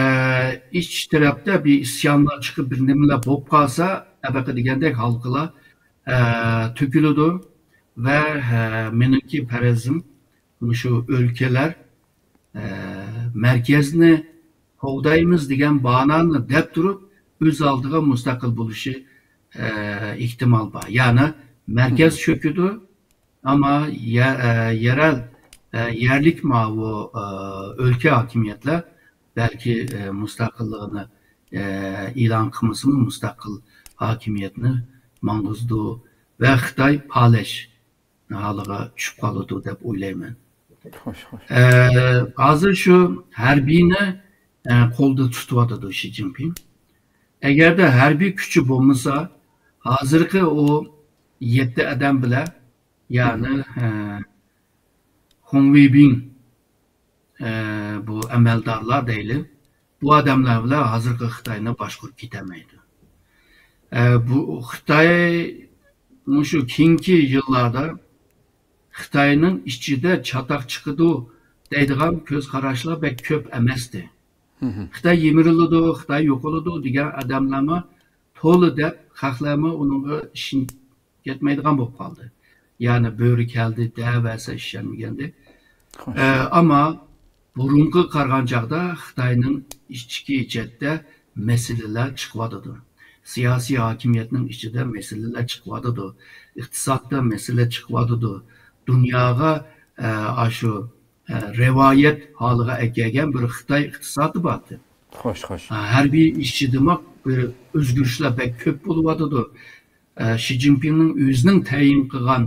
ئىچ تەرەپتە بىر ئىسيانلار چىقىپ، بىر نېمىلەر بولۇپ قالسا، ئەبەقە دېگەندەك ھالقىلار، ئە، تۆكۈلىدۇ ۋە، ئە، مېنىڭكى پەرەزىم، مۇشۇ ئۆلكىلەر، ئە، مەركەزنى قوغدايمىز دېگەن باھانانى دەپ تۇرۇپ، ئۆز ئالدىغا مۇستەقىل بولۇشى، ئە، ئېھتىمال بار. يەنى مەركەز چۆكىدۇ، ئەمما يە-، ئە، يەرەل، ئە، يەرلىك ماۋۇ، ئە، ئۆلكە ھاكىمىيەتلەر بەلكى، ئە، مۇستەقىللىقىنى، ئە، ئېلان قىلمىسىمۇ، مۇستەقىل ھاكىمىيەتنى ماڭغۇزىدۇ ۋە خىتاي پالەچ ھالىغا چۈشۈپ قالىدۇ دەپ ئويلايمەن. خوش، خوش. ئە، ھازىر شۇ ھەربىينى، ئە، قولدا تۇتۇۋاتىدۇ شى جىنپىڭ. ئەگەردە ھەربىي كۈچى بولمىسا، ھازىرقى ئۇ يەتتە ئادەم بىلەن، يەنى، ئە، خۇڭ ۋېيبىڭ، ئە، بۇ ئەمەلدارلار دەيلى، بۇ ئادەملەر بىلەن ھازىرقى خىتاينى باشقۇرۇپ كېتەلمەيدۇ. ئە، بۇ خىتاي مۇشۇ كېيىنكى يىللاردا خىتاينىڭ ئىچىدە چاتاق چىقىدۇ دەيدىغان كۆز قاراشلار بەك كۆپ ئەمەستى. خىتاي يىمىرىلىدۇ، خىتاي يوقىلىدۇ دېگەن ئادەملەرمۇ تولا دەپ، خەقلەرمۇ ئۇنىڭغا ئىشىنىپ كەتمەيدىغان بولۇپ قالدى. يەنى بۆرە كەلدى دەۋەرسە ئىشەنمىگەندەك. خوش. ئە، ئەمما بۇرۇنقىغا قارىغان چاغدا خىتاينىڭ ئىچكى جەھەتتە مەسىلىلەر چىقىۋاتىدۇ. سىياسىي ھاكىمىيەتنىڭ ئىچىدە مەسىلىلەر چىقىۋاتىدۇ. ئىقتىسادتا مەسىلە چىقىۋاتىدۇ. دۇنياغا، ئە، ئاشۇ، ئە، رىۋايەت ھالىغا ئەكەلگەن بىر خىتاي ئىقتىسادى بار. خوش، خوش. ئە، ھەربىي ئىچىدىمۇ بىر ئۆزگىرىشلەر بەك كۆپ بولۇۋاتىدۇ. ئە، شى جىنپىڭنىڭ ئۆزىنىڭ تەيىن قىلغان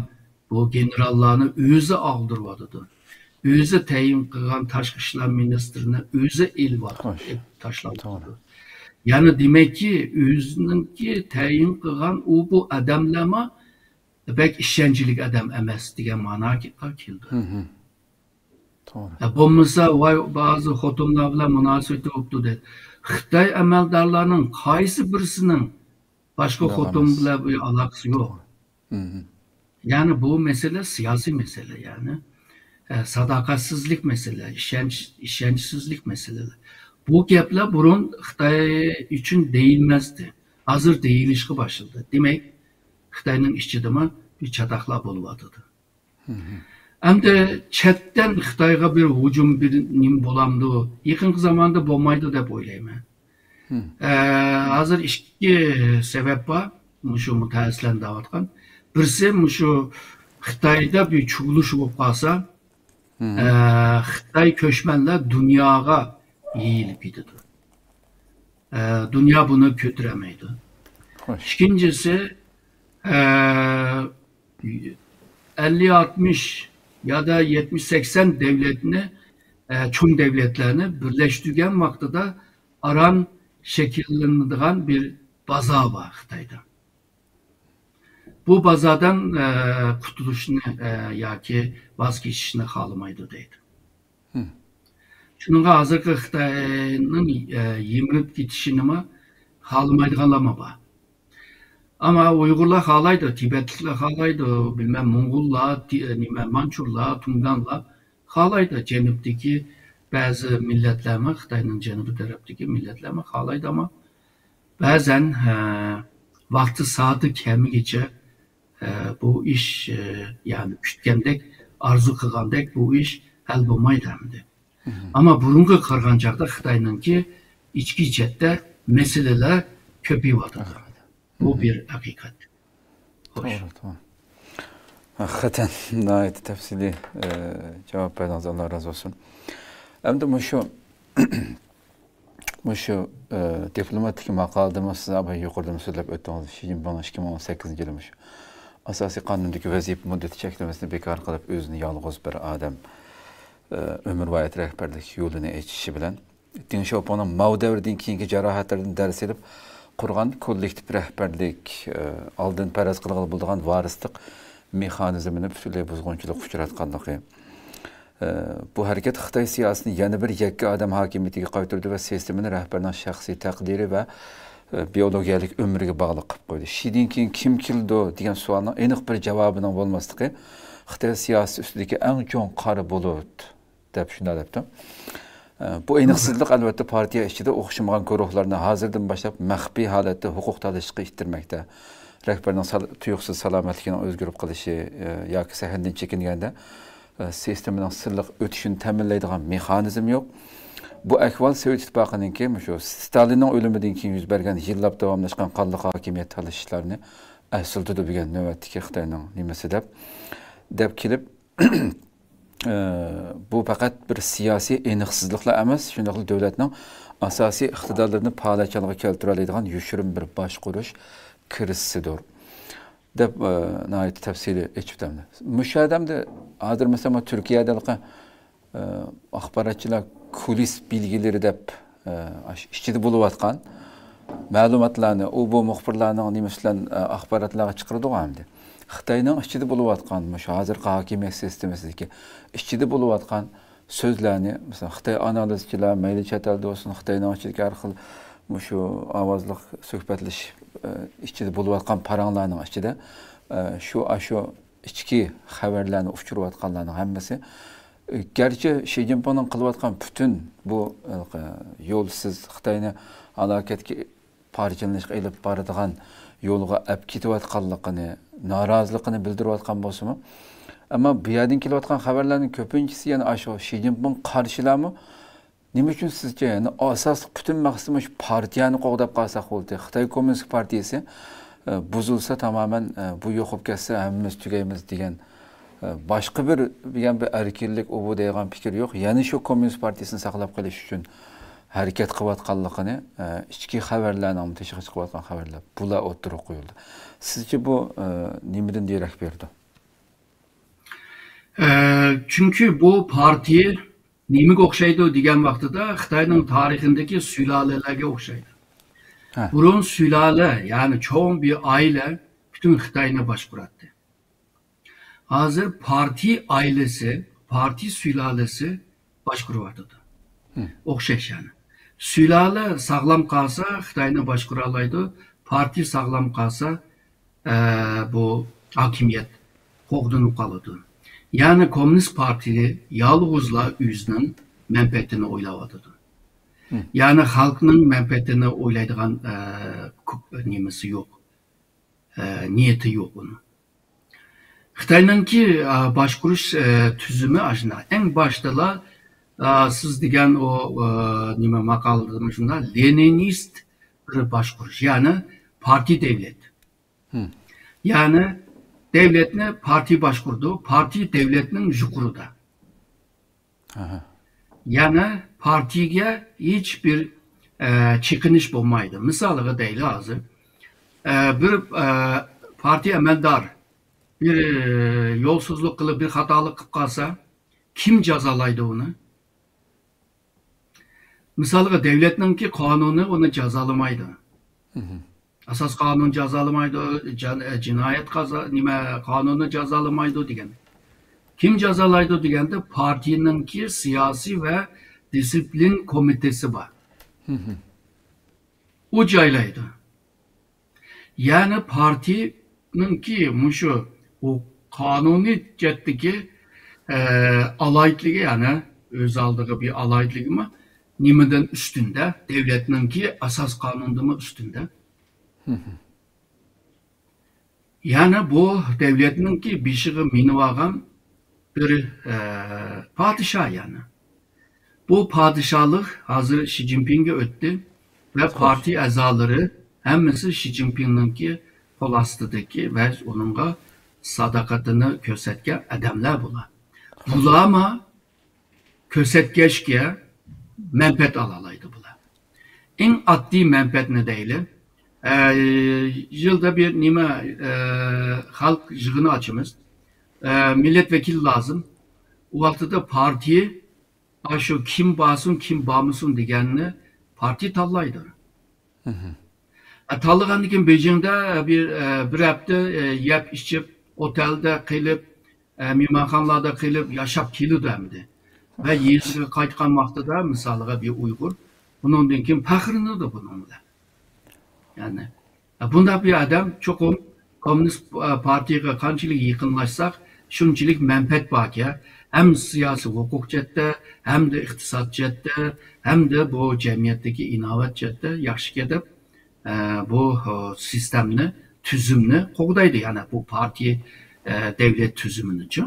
بۇ گېنېراللارنى ئۆزى ئاغدۇرۇۋاتىدۇ. ئۆزى تەيىن قىلغان تاشقى ئىشلار مىنىستىرىنى ئۆزى ئېلىۋاتىدۇ، خوش. ئېلىپ تاشلاۋاتىدۇ. توغرا. يەنى دېمەككى، ئۆزىنىڭكى تەيىن قىلغان ئۇ بۇ ئادەملەرمۇ بەك ئىشەنچلىك ئادەم ئەمەس دېگەن ماناغا كېلىدۇ. توغرا. ئە، بولمىسا، ۋاي، بەزى خوتۇنلار بىلەن مۇناسىۋىتى بوپتۇ دەيدۇ. خىتاي ئەمەلدارلارنىڭ قايسى بىرسىنىڭ باشقا خوتۇن بىلەن بىر ئالاقىسى يوق. يەنى بۇ مەسىلە سىياسىي مەسىلە، يەنى، ئە، ساداقەتسىزلىك مەسىلە، ئىشەنچ، ئىشەنچسىزلىك مەسىلىلەر. بۇ گەپلەر بۇرۇن خىتاي ئۈچۈن دېيىلمەستى. ھازىر دېيىلىشقا باشلىدى. دېمەك، خىتاينىڭ ئىچىدىمۇ بىر چاتاقلار بولۇۋاتىدۇ. ئەمدى چەتتىن خىتايغا بىر ھۇجۇم، بىر نېمە بولامدۇ؟ يېقىنقى زاماندا بولمايدۇ دەپ ئويلايمەن. ئە، ھازىر ئىككى سەۋەب بار، مۇشۇ مۇتەخەسسىسلەرنى دەۋاتقان. بىرسى، مۇشۇ خىتايدا بىر چۇۋۇلۇش بولۇپ قالسا، ئە، خىتاي كۆچمەنلەر دۇنياغا يېيىلىپ كېتىدۇ. ئە، دۇنيا بۇنى كۆتۈرەلمەيدۇ. خوش. ئىككىنچىسى، ئە، ئەللىك، ئاتمىش يادا يەتمىش، سەكسەن دەۋلەتنى، ئە، چوڭ دەۋلەتلەرنى بىرلەشتۈرگەن ۋاقتىدا ئاران شەكىللىنىدىغان بىر بازار بار خىتايدا. بۇ بازاردىن، ئە، قۇتۇلۇشنى، ئە، ياكى ۋاز كېچىشنى خالىمايدۇ دەيدۇ. شۇنىڭغا ھازىرقى خىتاينىڭ، ئە، يىمىرىپ كېتىشىنىمۇ خالىمايدىغانلارمۇ بار. ئەمما ئۇيغۇرلار خالايدۇ، تىبەتلىكلەر خالايدۇ، بىلمەم، موڭغۇللار، تى-، نېمە، مانچۇرلار، تۇڭگانلار خالايدۇ. جەنۇبتىكى بەزى مىللەتلەرمۇ، خىتاينىڭ جەنۇبى تەرەپتىكى مىللەتلەرمۇ خالايدۇ، ئەمما بەزەن، ئە، ۋاقتى سائىتى كەلمىگىچە، ئە، بۇ ئىش، ئە، يەنى كۈتكەندەك، ئارزۇ قىلغاندەك بۇ ئىش ھەل بولمايدۇ ئەمدى. ئەمما بۇرۇنقىغا قارىغان چاغدا خىتاينىڭكى ئىچكى جەھەتتە مەسىلىلەر كۆپىيىۋاتىدۇ. بۇ بىر ھەقىقەت. خوش. توغرا، توغرا. ھەقىقەتەن ناھايىتى تەپسىلىي، ئە، جاۋاب بەردىڭىز، ئاللا رازى بولسۇن. ئەمدى مۇشۇ مۇشۇ، ئە، دىپلوماتىك ماقالىدىمۇ سىز يۇقىرىدىمۇ سۆزلەپ ئۆتتىڭىز، شى جىنپىڭنىڭ ئىككى مىڭ ئون سەككىزىنچى يىلى مۇشۇ ئاساسىي قانۇندىكى ۋەزىپە مۇددىتى چەكلىمىسىنى بىكار قىلىپ، ئۆزىنى يالغۇز بىر ئادەم، ئە، ئۆمۈرۋايەت رەھبەرلىك يولىنى ئېچىشى بىلەن، دېڭ شياۋپىڭنىڭ ماۋ دەۋرىدىن كېيىنكى جاراھەتلىرىدىن دەرس ئېلىپ قۇرغان كوللېكتىپ رەھبەرلىك، ئە، ئالدىن پەرەز قىلغىلى بولىدىغان ۋارىسلىق مېخانىزمىنى پۈتۈنلەي بۇزغۇنچىلىققا ئۇچراتقانلىقى، ئە، بۇ ھەرىكەت خىتاي سىياسىتىنى يەنە بىر يەككە ئادەم ھاكىمىيىتىگە قايتۇردى ۋە سىستېمىنى رەھبەرنىڭ شەخسىي تەقدىرى ۋە، ئە، بىيولوگىيەلىك ئۆمرىگە باغلىق قىلىپ قويدى. شىدىن كېيىن كىم كېلىدۇ دېگەن سوئالنىڭ ئېنىق بىر جاۋابىنىڭ بولماسلىقى خىتاي سىياسىتى ئۈستىدىكى ئەڭ چوڭ قارا بۇلۇت، دەپ شۇنداق دەپتۇ. ئە، بۇ ئېنىقسىزلىق، ئەلۋەتتە، پارتىيە ئىچىدە ئوخشىمىغان گۇرۇھلارنى ھازىردىن باشلاپ مەخپىي ھالەتتە ھوقۇق تالىشىشقا ئىتتەرمەكتە. رەھبەرنىڭ سال-، تۇيۇقسىز سالامەتلىكىنىڭ ئۆزگىرىپ قېلىشى، ئە، ياكى سەھنىدىن چېكىنگەندە، ئە، سىستېمىنىڭ سىرلىق ئۆتۈشىنى تەمىنلەيدىغان مېخانىزم يوق. بۇ ئەھۋال سوۋېت ئىتتىپاقىنىڭكى مۇشۇ ستالىننىڭ ئۆلۈمىدىن كېيىن يۈز بەرگەن يىللاپ داۋاملاشقان قانلىق ھاكىمىيەت تالىشىشلارنى ئەسلىتىدۇ بۈگۈن نۆۋەتتىكى خىتاينىڭ نېمىسى دەپ. دەپ كېلىپ، ئە، بۇ پەقەت بىر سىياسىي ئېنىقسىزلىقلا ئەمەس، شۇنداقلا دۆلەتنىڭ ئاساسىي ئىقتىدارلىرىنى پالەچانغا كەلتۈرەلەيدىغان يوشۇرۇن بىر باشقۇرۇش كىرىزىسىدۇر، دەپ، ئە، ناھايىتى تەپسىلىي ئېچىپ ئۆتەمدۇ. مۇشۇ ئادەمدە ھازىر، مەسىلەن، تۈركىيەدە ھېلىقى ئاخباراتچىلار كۇلىس بىلگىلىرى دەپ، ئاشۇ ئىچىدە بولۇۋاتقان مەلۇماتلارنى، ئۇ بۇ مۇخبىرلارنىڭ نېمىسى بىلەن، ئاخباراتلارغا چىقىرىدىغۇ ئەمدى. خىتاينىڭ ئىچىدە بولۇۋاتقان، مۇشۇ ھازىرقى ھاكىمىيەت سىستېمىسىدىكى ئىچىدە بولۇۋاتقان سۆزلەرنى، مەسىلەن، خىتاي ئانالىزچىلار، مەيلى چەت ئەلدە بولسۇن، خىتاينىڭ ئىچىدىكى ھەر خىل مۇشۇ ئاۋازلىق سۆھبەتلىشىپ، ئىچىدە بولۇۋاتقان پاراڭلارنىڭ ئىچىدە، شۇ، ئاشۇ ئىچكى خەۋەرلەرنى ئۇچۇرۇۋاتقانلارنىڭ ھەممىسى، گەرچە شى جىنپىڭنىڭ قىلىۋاتقان پۈتۈن بۇ، ھېلىقى يولسىز خىتاينى ھالاكەتكە، پارچىلىنىشقا ئېلىپ بارىدىغان يولغا ئەپ كېتىۋاتقانلىقىنى، نارازىلىقىنى بىلدۈرۈۋاتقان بولسىمۇ، ئەمما بۇ يەردىن كېلىۋاتقان خەۋەرلەرنىڭ كۆپىنچىسى يەنە ئاشۇ شى جىنپىڭ قارشىلارمۇ نېمە ئۈچۈن سىزچە، يەنى ئاساسلىق پۈتۈن مەقسىتىمىز شۇ پارتىيەنى قوغداپ قالساق بولدى. خىتاي كوممۇنىست پارتىيىسى، ئە، بۇزۇلسا تامامەن، ئە، بۇ يوقاپ كەتسە ھەممىمىز تۈگەيمىز دېگەن، ئە، باشقا بىر، دېگەن بىر ئەركىنلىك ئۇ بۇ دەيدىغان پىكىر يوق. يەنە شۇ كوممۇنىست پارتىيىسىنى ساقلاپ قېلىش ئۈچۈن ھەرىكەت قىلىۋاتقانلىقىنى، ئە، ئىچكى خەۋەرلەرنىڭ تېشىغا چىقىۋاتقان خەۋەرلەر بۇلار ئوتتۇرىغا قويۇلدى. سىزچە بۇ، ئە، نېمىدىن دېرەك بېرىدۇ؟ ئە، چۈنكى بۇ پارتىيە نېمىگە ئوخشايدۇ دېگەن ۋاقتىدا خىتاينىڭ تارىخىدىكى سۇلالىلەرگە ئوخشايدۇ. ھە. بۇرۇن سۇلالە، يەنى چوڭ بىر ئائىلە پۈتۈن خىتاينى باشقۇراتتى. ھازىر پارتىيە ئائىلىسى، پارتىيە سۇلالىسى باشقۇرۇۋاتىدۇ. ھە. ئوخشاش يەنى. سۇلالە ساغلام قالسا خىتاينى باشقۇرالايدۇ، پارتىيە ساغلام قالسا ئە، بۇ ھاكىمىيەت قوغدىنىپ قالىدۇ. يەنى كوممۇنىست پارتىيە يالغۇزلا ئۆزىنىڭ مەنپەئەتىنى ئويلاۋاتىدۇ. مم. يەنى خەلقنىڭ مەنپەئەتىنى ئويلايدىغان، ئە، كۇ-، نېمىسى يوق. ئە، نىيىتى يوق ئۇنىڭ. خىتاينىڭكى، ئە، باشقۇرۇش، ئە، تۈزۈمى ئاشۇنداق. ئەڭ باشتىلا، ئە، سىز دېگەن ئۇ، ئە، نېمە ماقالىدىمۇ شۇنداق، لېنىنىست بىر باشقۇرۇش، يەنى پارتىيە دەۋلەت. ھىم. يەنى دەۋلەتنى پارتىيە باشقۇرىدۇ، پارتىيە دەۋلەتنىڭ يۇقىرىدا. ئاھا. يەنى پارتىيەگە ھېچ بىر، ئە، چېقىنىش بولمايدۇ. مىسالىغا دەيلى ھازىر، ئە، بىر، ئە، پارتىيە ئەمەلدار بىر، ئە، يولسىزلىق قىلىپ، بىر خاتالىق قىلىپ قالسا، كىم جازالايدۇ ئۇنى؟ مىسالغا، دەۋلەتنىڭكى قانۇنى ئۇنى جازالىمايدۇ. مهم. ئاساس قانۇن جازالىمايدۇ، جان-، جىنايەت قازا-، نېمە، قانۇنى جازالىمايدۇ دېگەن. كىم جازالايدۇ دېگەندە، پارتىيىنىڭكى سىياسىي ۋە دىسسىپلىن كومىتېتى بار. مهم. ئۇ جايلايدۇ. يەنى پارتىيىنىڭكى مۇشۇ بۇ قانۇنىي جەھەتتىكى، ئە، ئالاھىدىلىكى، يەنى ئۆز ئالدىغا بىر ئالاھىدىلىكىمۇ نېمىدىن ئۈستۈندە؟ دەۋلەتنىڭكى ئاساس قانۇندىنمۇ ئۈستۈندە. مهم. يەنى بۇ دەۋلەتنىڭكى بېشىغا مىنىۋالغان بىر، ئە، پادىشاھ يەنى. بۇ پادىشاھلىق ھازىر شى جىنپىڭگە ئۆتتى ۋە خوش. پارتىيە ئەزالىرى ھەممىسى شى جىنپىڭنىڭكى قول ئاستىدىكى ۋە ئۇنىڭغا ساداقىتىنى كۆرسەتكەن ئادەملەر بۇلار. خوش. بۇلارمۇ كۆرسەتكەچكە مەنپەئەت ئالالايدۇ بۇلار. ئەڭ ئاددىي مەنپەئەتنى دەيلى. ئە، يىلدا بىر نېمە، ئە، خەلق يىغىنى ئاچىمىز. ئە، مىللەت ۋەكىلى لازىم. ئۇ ۋاقتىدا پارتىيە، ئاشۇ كىم بارسۇن، كىم بارمىسۇن دېگەننى پارتىيە تاللايدۇ. مهم. ئە، تاللىغاندىن كېيىن بېيجىڭدا بىر، ئە، بىر ھەپتە، ئە، يەپ ئىچىپ، ئوتەلدە قېلىپ، ئە، مېھمانخانىلاردا قېلىپ ياشاپ كېلىدۇ ئەمدى. ۋە يېزىغا قايتقان ۋاقتىدا، مىسالىغا، بىر ئۇيغۇر، ئۇنىڭدىن كېيىن پەخىرلىنىدۇ بۇنىڭ بىلەن. يەنى، ئە، بۇنداق بىر ئادەم چوقۇم كوممۇنىست، ئە، پارتىيىغا قانچىلىك يېقىنلاشساق، شۇنچىلىك مەنپەئەت باركەن، ھەم سىياسىي ھوقۇق جەھەتتە، ھەمدە ئىقتىساد جەھەتتە، ھەمدە بۇ جەمئىيەتتىكى ئىناۋەت جەھەتتە ياخشىكەن دەپ، ئە، بۇ، ئە، سىستېمىنى، تۈزۈمنى قوغدايدۇ، يەنى بۇ پارتىيە، ئە، دەۋلەت تۈزۈمىنىچۇ.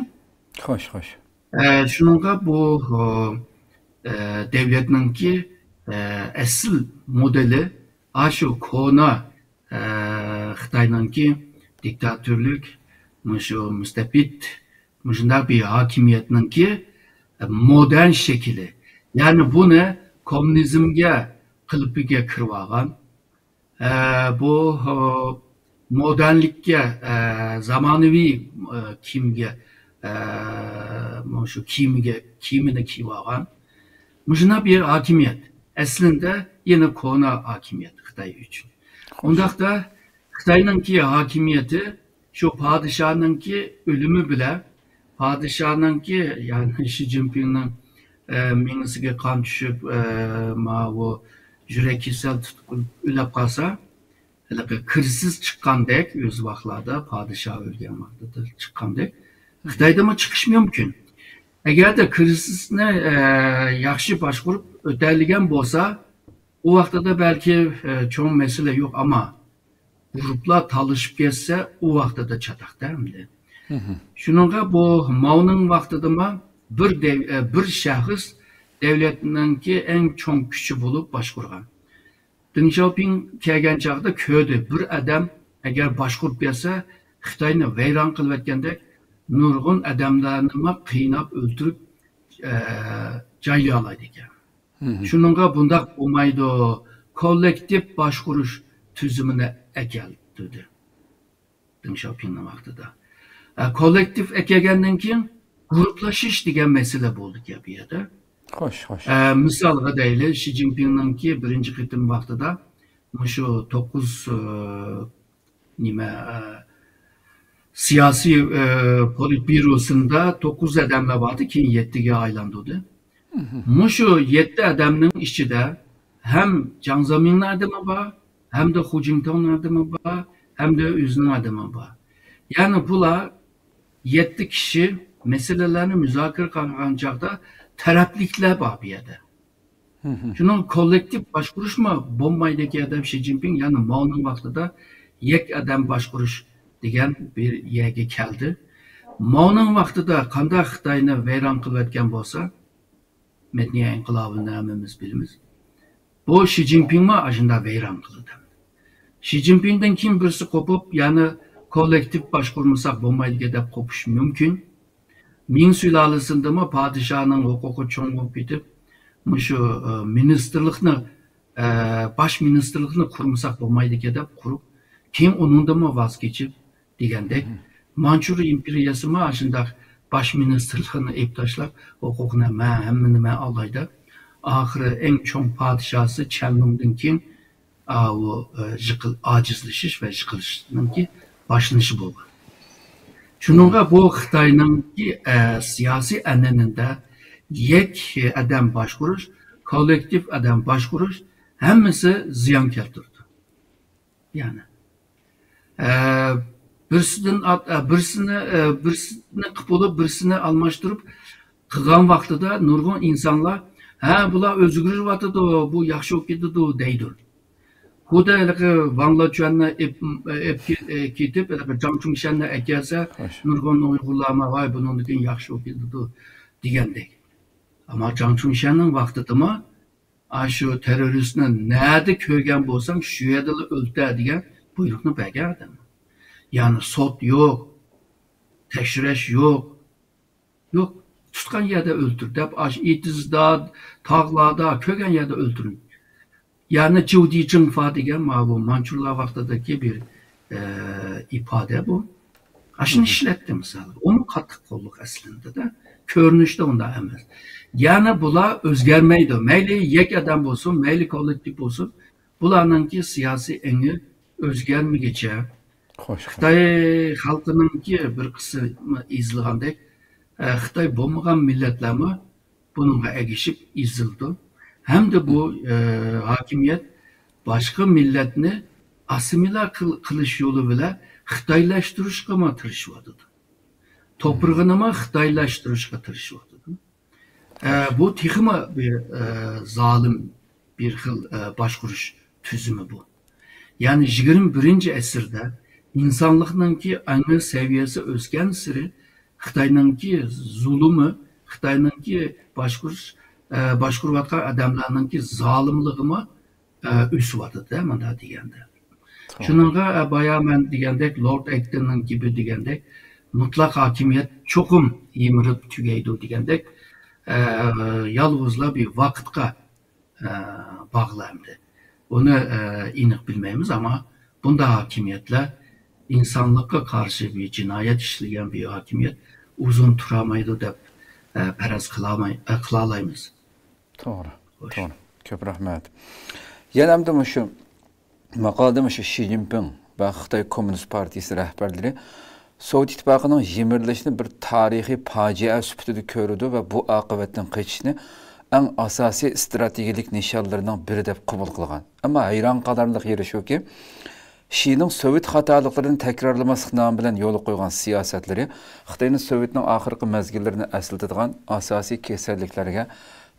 خوش، خوش. ئە، شۇنىڭغا بۇ، ئە، دەۋلەتنىڭكى، ئە، ئەسلى مودېلى ئاشۇ كونا، ئە، خىتاينىڭكى دىكتاتورلۇق، مۇشۇ مۇستەبىت، مۇشۇنداق بىر ھاكىمىيەتنىڭكى، ئە، مودېرن شەكلى. يەنى بۇنى كوممۇنىزمگە قېلىپىگە كىرىۋالغان. ئە، بۇ، ئە، مودېرنلىككە، ئە، زامانىۋى، ئە، كىيىمگە، ئە، مۇشۇ كىيىمگە، كىيىمىنى كىيىۋالغان. مۇشۇنداق بىر ھاكىمىيەت. ئەسلىندە يەنە كونا ھاكىمىيەت خىتاي ئۈچۈن. ئۇنداقتا خىتاينىڭكى ھاكىمىيىتى شۇ پادىشاھنىڭكى ئۆلۈمى بىلەن پادىشاھنىڭكى، يەنى شى جىنپىڭنىڭ، ئە، مېڭىسىگە قان چۈشۈپ، ئە، ماۋۇ يۈرەك كېسەل تۇتۇپ ئۆلۈپ قالسا، ھېلىقى كىرىزىس چىققاندەك، ئۆز ۋاقىتلاردا پادىشاھ ئۆلگەن ۋاقتىدا چىققاندەك، خىتايدىمۇ چىقىشى مۇمكىن. ئەگەردە كىرىزىسنى، ئە، ياخشى باشقۇرۇپ ئۆتەلىگەن بولسا، ئۇ ۋاقتىدا بەلكى، ئە، چوڭ مەسىلە يوق، ئەمما گۇرۇپلار تالىشىپ كەتسە، ئۇ ۋاقتىدا چاتاقتا ئەمدى. شۇنىڭغا بۇ ماۋنىڭ ۋاقتىدىمۇ بىر دەv-، ئە، بىر شەخس دەۋلەتنىڭكى ئەڭ چوڭ كۈچى بولۇپ باشقۇرغان. دېڭ شياۋپىڭ كەلگەن چاغدا كۆردى، بىر ئادەم ئەگەر باشقۇرۇپ بەرسە، خىتاينى ۋەيران قىلىۋەتكەندەك نۇرغۇن ئادەملەرنىمۇ قىيناپ ئۆلتۈرۈپ، ئە، جايلىيالايدىكەن. شۇنىڭغا بۇنداق بولمايدۇ، كوللېكتىپ باشقۇرۇش تۈزۈمىنى ئەكەل، دېدى دېڭ شياۋپىڭنىڭ ۋاقتىدا. ئە، كوللېكتىپ ئەكەلگەندىن كېيىن گۇرۇپلىشىش دېگەن مەسىلە بولدىكەن بۇ يەردە. خوش، خوش. ئە، مىسالغا دەيلى، شى جىنپىڭنىڭكى بىرىنچى قېتىم ۋاقتىدا مۇشۇ توققۇز، ئە، نېمە، ئە، سىياسىي، ئە، پولىتبيۇروسىندا توققۇز ئادەملەر باردى، كېيىن يەتتىگە ئايلاندۇردى. مۇشۇ يەتتە ئادەمنىڭ ئىچىدە ھەم جاڭ زېمىننىڭ ئادىمى بار، ھەمدە خۇ جىنتاۋنىڭ ئادىمى بار، ھەمدە ئۆزىنىڭ ئادىمى بار. يەنى بۇلار يەتتە كىشى مەسىلىلەرنى مۇزاكىرە قىلغان چاغدا تەرەپلىكلەر بار بۇ يەردە. شۇنىڭ كوللېكتىپ باشقۇرۇشمۇ بولمايدىكەن دەپ شى جىنپىڭ يەنە ماۋنىڭ ۋاقتىدا يەك ئادەم باشقۇرۇش دېگەن بىر يەرگە كەلدى. ماۋنىڭ ۋاقتىدا قانداق خىتاينى ۋەيران قىلىۋەتكەن بولسا، مەدەنىيەت ئىنقىلابىنى ھەممىمىز بىلىمىز. بۇ شى جىنپىڭمۇ ئاشۇنداق ۋەيران قىلدى. شى جىنپىڭدىن كېيىن بىرسى قوپۇپ، يەنە كوللېكتىپ باشقۇرمىساق بولمايدىكەن دەپ قوپۇشى مۇمكىن. مىڭ سۇلالىسىدىمۇ پادىشاھنىڭ ھوقۇقى چوڭ بولۇپ كېتىپ، مۇشۇ، ئە، مىنىستىرلىقنى، ئە، باش مىنىستىرلىقنى قۇرمىساق بولمايدىكەن دەپ قۇرۇپ، كېيىن ئۇنىڭدىنمۇ ۋاز كېچىپ دېگەندەك، مانچۇرىيە ئىمپېرىيەسىمۇ ئاشۇنداق باش مىنىستىرلىقنى ئېلىپ تاشلاپ، ھوقۇقنى مەن، ھەممىنى مەن ئالاي دەپ، ئاخىرى ئەڭ چوڭ پادىشاھسى چەنلۇڭدىن كېيىن ئاۋۇ، ئە، يىقىل-، ئاجىزلىشىش ۋە يىقىلىشنىڭكى باشلىنىشى بولغان. شۇنىڭغا بۇ خىتاينىڭكى، ئە، سىياسىي ئەنئەنىدە يەك ئادەم باشقۇرۇش، كوللېكتىپ ئادەم باشقۇرۇش ھەممىسى زىيان كەلتۈرىدۇ. يەنى، ئە، بىرسىدىن ئات-، ئە، بىرسىنى، ئە، بىرسىنى قىپ بولۇپ، بىرسىنى ئالماشتۇرۇپ قىلغان ۋاقتىدا نۇرغۇن ئىنسانلار، «ھە، بۇلار ئۆزگىرىۋاتىدۇ، بۇ ياخشى بولۇپ كېتىدۇ» دەيدۇ. خۇددى ھېلىقى ۋاڭ لېچۈەننى ئېپ-، ئېپ-، كېتىپ، ھېلىقى جاڭ چۈڭشەننى ئەكەلسە، نۇرغۇن ئۇيغۇرلارمۇ، «ۋاي، بۇنىڭدىن كېيىن ياخشى بولۇپ كېتىدۇ» دېگەندەك. ئەمما جاڭ چۈڭشەننىڭ ۋاقتىدىمۇ، «ئاشۇ تېررورىستنى نەدە كۆرگەن بولساڭ، شۇ يەردىلا ئۆلتۈر» دېگەن بۇيرۇقنى بەرگەن ئادەم. يەنى سوت يوق، تەكشۈرۈش يوق. يوق، تۇتقان يەردە ئۆلتۈر دەپ، ئاشۇ ئېتىزدا، تاغلاردا، كۆرگەن يەردە ئۆلتۈرۈڭ. يەنى جيۇدى جىڭفا دېگەن ماۋۇ مانچۇلار ۋاقتىدىكى بىر، ئە، ئىپادە بۇ. ئاشۇنى ئىشلەتتى مىسال. ئۇمۇ قاتتىق قوللۇق ئەسلىدە-دە. كۆرۈنۈشتە ئۇنداق ئەمەس. يەنى بۇلار ئۆزگەرمەيدۇ. مەيلى يەك ئادەم بولسۇن، مەيلى كوللېكتىپ بولسۇن، بۇلارنىڭكى سىياسىي ئېڭى ئۆزگەرمىگۈچە، خوش، خوش. خىتاي خەلقىنىڭكى بىر قىسمى ئېزىلغاندەك، ئە، خىتاي بولمىغان مىللەتلەرمۇ بۇنىڭغا ئەگىشىپ ئېزىلىدۇ. ھەمدە بۇ، ئە، ھاكىمىيەت باشقا مىللەتنى ئاسسىمىليا قىل-، قىلىش يولى بىلەن خىتايلاشتۇرۇشقىمۇ تىرىشىۋاتىدۇ. توپرىقىنىمۇ خىتايلاشتۇرۇشقا تىرىشىۋاتىدۇ. ئە، بۇ تېخىمۇ بىر، ئە، زالىم بىر خىل، ئە، باشقۇرۇش تۈزۈمى بۇ. يەنى يىگىرمە بىرىنچى ئەسىردە ئىنسانلىقنىڭكى ئەڭ سەۋىيەسى ئۆسكەنسېرى خىتاينىڭكى زۇلۇمى، خىتاينىڭكى باشقۇرۇش، ئە، باشقۇرۇۋاتقان ئادەملەرنىڭكى زالىملىقىمۇ، ئە، ئۆسۈۋاتىدۇ، مۇنداق دېگەندە. شۇنىڭغا، ئە، بايا مەن دېگەندەك، لورد ئەكتىننىڭ گېپى دېگەندەك، مۇتلەق ھاكىمىيەت چوقۇم يىمىرىپ تۈگەيدۇ دېگەندەك، ئە، يالغۇزلا بىر ۋاقىتقا، ئە، باغلىق ئەمدى. بۇنى، ئە، ئېنىق بىلمەيمىز، ئەمما بۇنداق ھاكىمىيەتلەر ئىنسانلىققا قارشى بىر جىنايەت ئىشلىگەن بىر ھاكىمىيەت ئۇزۇن تۇرالمايدۇ دەپ، ئە، پەرەز قىلالماي-، ئە، قىلالايمىز. توغرا، خوش. توغرا. كۆپ رەھمەت. يەنە ئەمدى مۇشۇ ماقالىدە مۇشۇ شى جىنپىڭ ۋە خىتاي كوممۇنىست پارتىيىسى رەھبەرلىرى سوۋېت ئىتتىپاقىنىڭ يىمىرىلىشىنى بىر تارىخىي پاجىئە سۈپىتىدە كۆرىدۇ ۋە بۇ ئاقىۋەتتىن قېچىشنى ئەڭ ئاساسىي ئىستراتېگىيەلىك نىشانلىرىنىڭ بىرى دەپ قوبۇل قىلغان. ئەمما ھەيران قالارلىق يېرى شۇكى، شىنىڭ سوۋېت خاتالىقلىرىنى تەكرارلىماسلىق نامى بىلەن يولغا قويغان سىياسەتلىرى خىتاينى سوۋېتنىڭ ئاخىرقى مەزگىللىرىنى ئەسلىتىدىغان ئاساسىي كېسەللىكلەرگە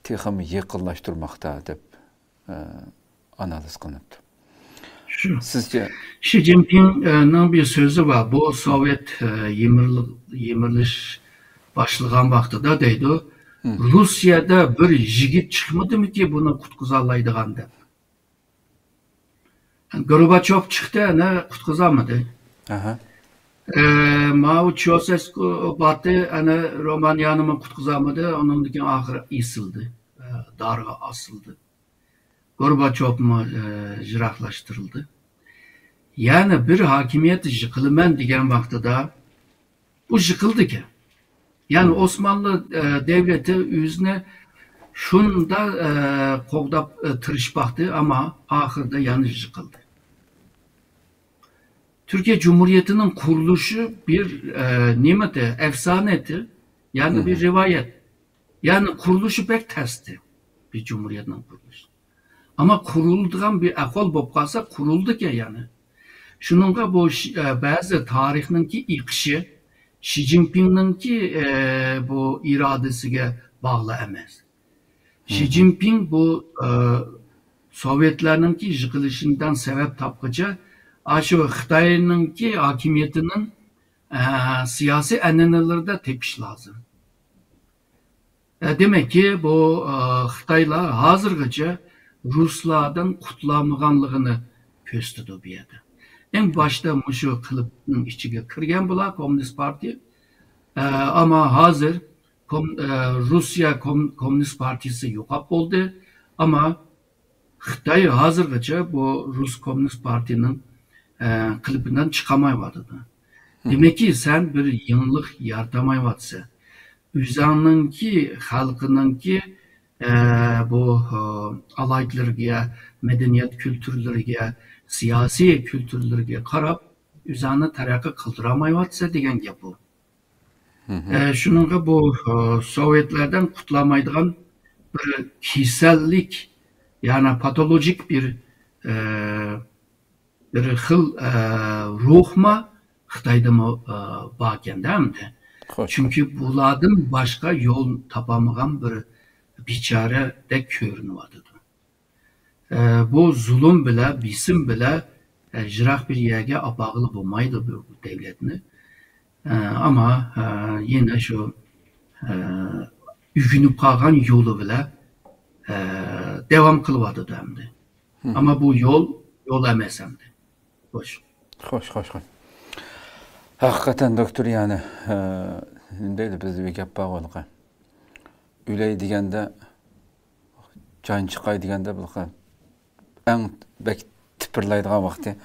تېخىمۇ يېقىنلاشتۇرماقتا، دەپ، ئە، ئانالىز قىلىنىپتۇ. شۇ. سىزچە؟ شى جىنپىڭنىڭ بىر سۆزى بار. بۇ سوۋېت، ئە، يىمىرىل-، يىمىرىلىش باشلىغان ۋاقتىدا دەيدۇ، مم. روسىيەدە بىر يىگىت چىقمىدىمىكى بۇنى قۇتقۇزالايدىغان دەپ. گورباچوف چىقتى، ئەنە قۇتقۇزالمىدى. ئاھا. ئە، ماۋ چوسېسكو باتى، ئەنە رومانىيەنىمۇ قۇتقۇزالمىدى. ئۇنىڭدىن كېيىن ئاخىرى ئېسىلدى. ئە، دارغا ئاسىلدى. گورباچوفمۇ، ئە، يىراقلاشتۇرۇلدى. يەنى بىر ھاكىمىيەت يىقىلىمەن دېگەن ۋاقتىدا بۇ يىقىلدىكەن. يەنى مم. ئوسمانلى، ئە، دەۋلىتى ئۆزىنى شۇنداق، ئە، قوغداپ، ئە، تىرىشىپ باقتى، ئەمما ئاخىرىدا يەنە يىقىلدى. تۈركىيە جۇمھۇرىيىتىنىڭ قۇرۇلۇشى بىر، ئە، نېمە دە، ئەپسانە ئىدى، يەنى بىر مم. رىۋايەت. يەنى قۇرۇلۇشى بەك تەستى، بىر جۇمھۇرىيەتنىڭ قۇرۇلۇشى. ئەمما قۇرۇلىدىغان بىر ئەھۋال بولۇپ قالسا، قۇرۇلىدىكەن يەنى. شۇنىڭغا بۇ ش-، ئە، بەزى تارىخنىڭكى ئېقىشى شى جىنپىڭنىڭكى، ئە، بۇ ئىرادىسىگە باغلىق ئەمەس. شى مم. جىنپىڭ بۇ، ئە، سوۋېتلارنىڭكى يىقىلىشىدىن سەۋەب تاپقىچە، ئاشۇ خىتاينىڭكى ھاكىمىيىتىنىڭ، ئە، سىياسىي ئەنئەنىلىرىدە تېپىش لازىم. ئە، دېمەككى، بۇ، ئە، خىتايلار ھازىرغىچە رۇسلاردىن قۇتۇلالمىغانلىقىنى كۆرسىتىدۇ بۇ يەردە. ئەڭ باشتا مۇشۇ قېلىپنىڭ ئىچىگە كىرگەن بۇلار، كوممۇنىست پارتىيە. ئە، ئەمما ھازىر كوم-، ئە، روسىيە كوم-، كوممۇنىست پارتىيىسى يوقاپ بولدى. ئەمما خىتاي ھازىرغىچە بۇ رۇس كوممۇنىست پارتىيىنىڭ، ئە، قېلىپىدىن چىقالمايۋاتىدۇ. مم. دېمەككى، سەن بىر يېڭىلىق يارىتالمايۋاتىسەن. ئۆزۈڭنىڭكى خەلقىنىڭكى، ئە، بۇ، ئە، ئالاھىدىلىرىگە، مەدەنىيەت كۈلتۈرلىرىگە، سىياسىي كۈلتۈرلىرىگە قاراپ، ئۆزۈڭنى تەرەققىي قىلدۇرالمايۋاتىسەن دېگەن گەپ بۇ. مم. ئە، شۇنىڭغا بۇ، ئە، سوۋېتلەردىن قۇتۇلالمايدىغان بىر كېسەللىك، يەنى پاتولوگىك بىر، ئە، بىر خىل، ئە، روھمۇ خىتايدىمۇ، ئە، باركەندە ئەمدى. خوش. چۈنكى بۇلاردىن باشقا يول تاپالمىغان بىر بىچارىدەك كۆرۈنۈۋاتىدۇ. ئە، بۇ زۇلۇم بىلەن، بېسىم بىلەن، ئە، يىراق بىر يەرگە ئاپارغىلى بولمايدۇ بۇ، بۇ دەۋلەتنى. ئە، ئەمما، ئە، يەنە شۇ، ئە، ئۆگىنىپ قالغان يولى بىلەن، ئە، داۋام قىلىۋاتىدۇ ئەمدى. مم. ئەمما بۇ يول، يول ئەمەس ئەمدى. خوش. خوش، خوش، خوش. ھەقىقەتەن دوكتور، يەنى، ئە، نېمە دەيدۇ، بىزدە بىر گەپ بار ھېلىقى. ئۆلەي دېگەندە جان چىقاي دېگەندە، بۇ ئەڭ بەك تىپىرلايدىغان ۋاقتى.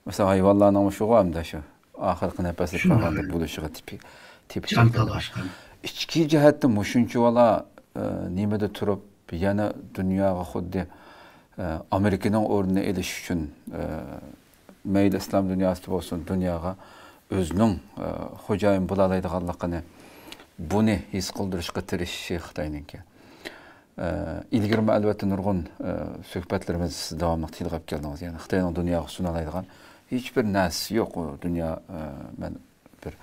مەسىلەن، ھايۋانلارنىڭ شۇغۇ ئەمدى شۇ ئاخىرقى نەپەسلىك شۇنداق. قالغاندا بولۇشىغا تېپى-، تېپىشىدىغان. جان تالاشقان. ئىچكى جەھەتتە مۇشۇنچىۋالا، ئە، نېمىدە تۇرۇپ، يەنە دۇنياغا خۇددى، ئە، ئامېرىكىنىڭ ئورنىنى ئېلىش ئۈچۈن، ئە، مەيلى ئىسلام دۇنياسىدا بولسۇن، دۇنياغا ئۆزىنىڭ، ئە، خوجايىن بولالايدىغانلىقىنى، بۇنى ھېس قىلدۇرۇشقا تىرىشىشى خىتاينىڭكى. ئە، ئىلگىرىمۇ ئەلۋەتتە نۇرغۇن، ئە، سۆھبەتلىرىمىز سىز داۋاملىق تىلغا ئېلىپ كەلدىڭىز. يەنى خىتاينىڭ دۇنياغا سۇنالايدىغان ھېچبىر نەرسىسى يوق. ئۇ دۇنيا، ئە، مەن بىر،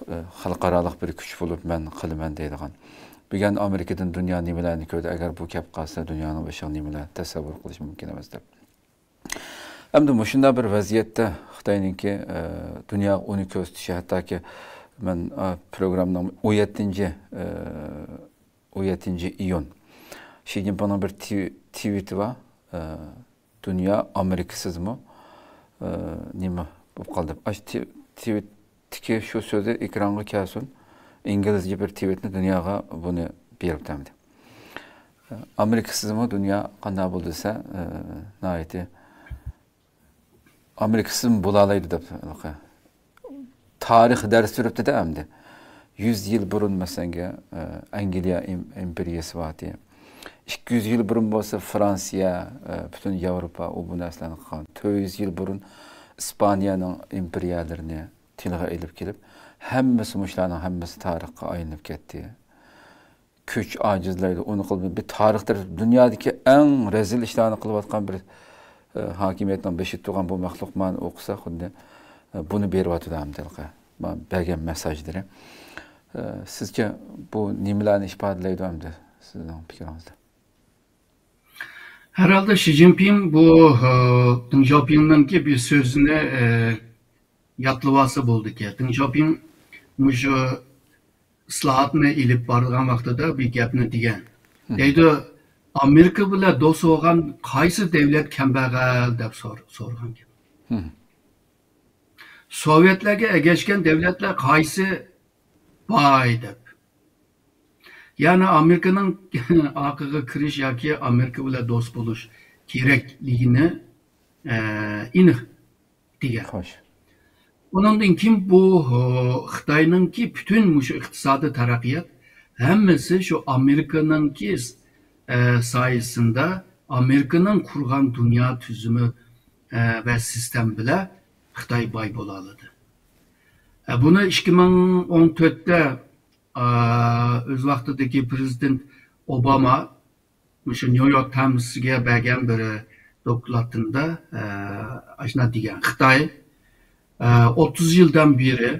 ئە، خەلقئارالىق بىر كۈچ بولۇپ مەن قىلىمەن دەيدىغان. بۈگۈن ئامېرىكىدىن دۇنيا نېمىلەرنى كۆردى، ئەگەر بۇ كەپ قالسا دۇنيانىڭ بېشىغا نېمىلەر تەسەۋۋۇر قىلىش مۇمكىن ئەمەس دەپ. ئەمدى مۇشۇنداق بىر ۋەزىيەتتە خىتاينىڭكى، ئە، دۇنياغا ئۇنى كۆرسىتىشى، ھەتتاكى مەن، ئە، پروگراممىنىڭ ئون يەتتىنچى، ئە، ئون يەتتىنچى ئىيۇن شى جىنپىڭنىڭ بىر تىۋ-، تىۋىتى بار. ئە، دۇنيا ئامېرىكىسىزمۇ، ئە، نېمە بولۇپ قالدى؟ ئاشۇ تىۋ-، تىۋىت تىكى شۇ سۆزى ئېكرانغا كەلسۇن. ئىنگلىزچە بىر تىۋىتنى دۇنياغا بۇنى بېرىپتۇ ئەمدى. ئامېرىكىسىزمۇ دۇنيا قانداق بولدى دېسە، ئە، ناھايىتى ئامېرىكىسىزمۇ بولالايدۇ دەپ، تارىخ دەرس بېرىپتۇ-دە ئەمدى. يۈز يىل بۇرۇن، مەسىلەنگە، ئە، ئەنگلىيە ئىم-، ئىمپېرىيەسى بارتى. ئىككى يۈز يىل بۇرۇن بولسا فرانسىيە، ئە، پۈتۈن ياۋروپا ئۇ بۇ نەرسىلەرنى قىلغان. تۆت يۈز يىل بۇرۇن ئىسپانىيەنىڭ ئىمپېرىيەلىرىنى تىلغا ئېلىپ كېلىپ، ھەممىسى مۇشۇلارنىڭ ھەممىسى تارىخقا ئايلىنىپ كەتتى. كۈچ ئاجىزلايدۇ، ئۇنى قىلىدۇ. بىر تارىختا دۇنيادىكى ئەڭ رەزىل ئىشلارنى قىلىۋاتقان بىر، ئە، ھاكىمىيەتنىڭ بېشىدا تۇرغان بۇ مەخلۇق مانا ئوقۇسا، خۇددى، ئە، بۇنى بېرىۋاتىدۇ ئەمدى ھېلىقى. مانا بەرگەن مېسساژلىرى. ئە، سىزچە بۇ نېمىلەرنى ئىپادىلەيدۇ ئەمدى سىزنىڭ پىكرىڭىزدە؟ ھەرھالدا شى جىنپىڭ بۇ، ئە، دېڭ شياۋپىڭنىڭكى بىر سۆزىنى، ئە، يادلىۋالسا بولىدىكەن. دېڭ شياۋپىڭ مۇشۇ ئىسلاھاتنى ئېلىپ بارغان ۋاقتىدا بىر گەپنى دېگەن. دەيدۇ، ئامېرىكا بىلەن دوست بولغان قايسى دەۋلەت كەمبەغەل دەپ سور-، سورىغان گەپ. سوۋېتلەرگە ئەگەشكەن دەۋلەتلەر قايسى باي دەپ. يەنى ئامېرىكىنىڭ ئارقىغا كىرىش ياكى ئامېرىكا بىلەن دوست بولۇش كېرەكلىكىنى، ئە، ئېنىق دېگەن. خوش. ئۇنىڭدىن كېيىن بۇ، ئۇ، خىتاينىڭكى پۈتۈن مۇشۇ ئىقتىسادىي تەرەققىيات ھەممىسى شۇ ئامېرىكىنىڭكى، ئە، سايىسىندا، ئامېرىكىنىڭ قۇرغان دۇنيا تۈزۈمى، ئە، ۋە سىستېما بىلەن خىتاي باي بولالىدى. ئە، بۇنى ئىككى مىڭ ئون تۆتتە، ئە، ئۆز ۋاقتىدىكى پرېزىدېنت ئوباما مۇشۇ نيۇ يورك تايمسىگە بەرگەن بىر دوكلاتىندا، ئە، ئاشۇنداق دېگەن، خىتاي، ئە، ئوتتۇز يىلدىن بېرى،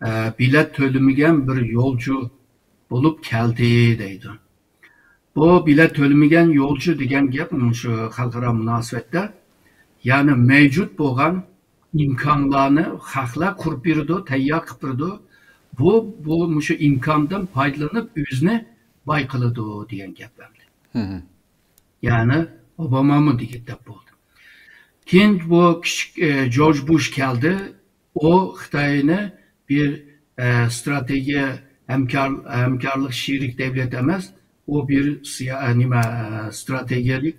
ئە، بېلەت تۆلىمىگەن بىر يولچى بولۇپ كەلدى دەيدۇ. بۇ بېلەت تۆلىمىگەن يولچى دېگەن گەپ مۇشۇ خەلقئارا مۇناسىۋەتتە، يەنى مەۋجۇت بولغان ئىمكانلارنى خەقلەر قۇرۇپ بېرىدۇ، تەييار قىلىپ بېرىدۇ. بۇ، بۇ مۇشۇ ئىمكاندىن پايدىلىنىپ ئۆزىنى باي قىلىدۇ دېگەن گەپ ئەمدى. يەنى ئوبامامۇ دېگەن گەپ بولدى. كېيىن بۇ كىچىك، ئە، جورج بۇش كەلدى. ئۇ خىتاينى بىر، ئە، ستراتېگىيە ھەمكار-، ھەمكارلىق شېرىك دەۋلەت ئەمەس، ئۇ بىر سىيا-، ئە، نېمە، ئە، ستراتېگىيەلىك،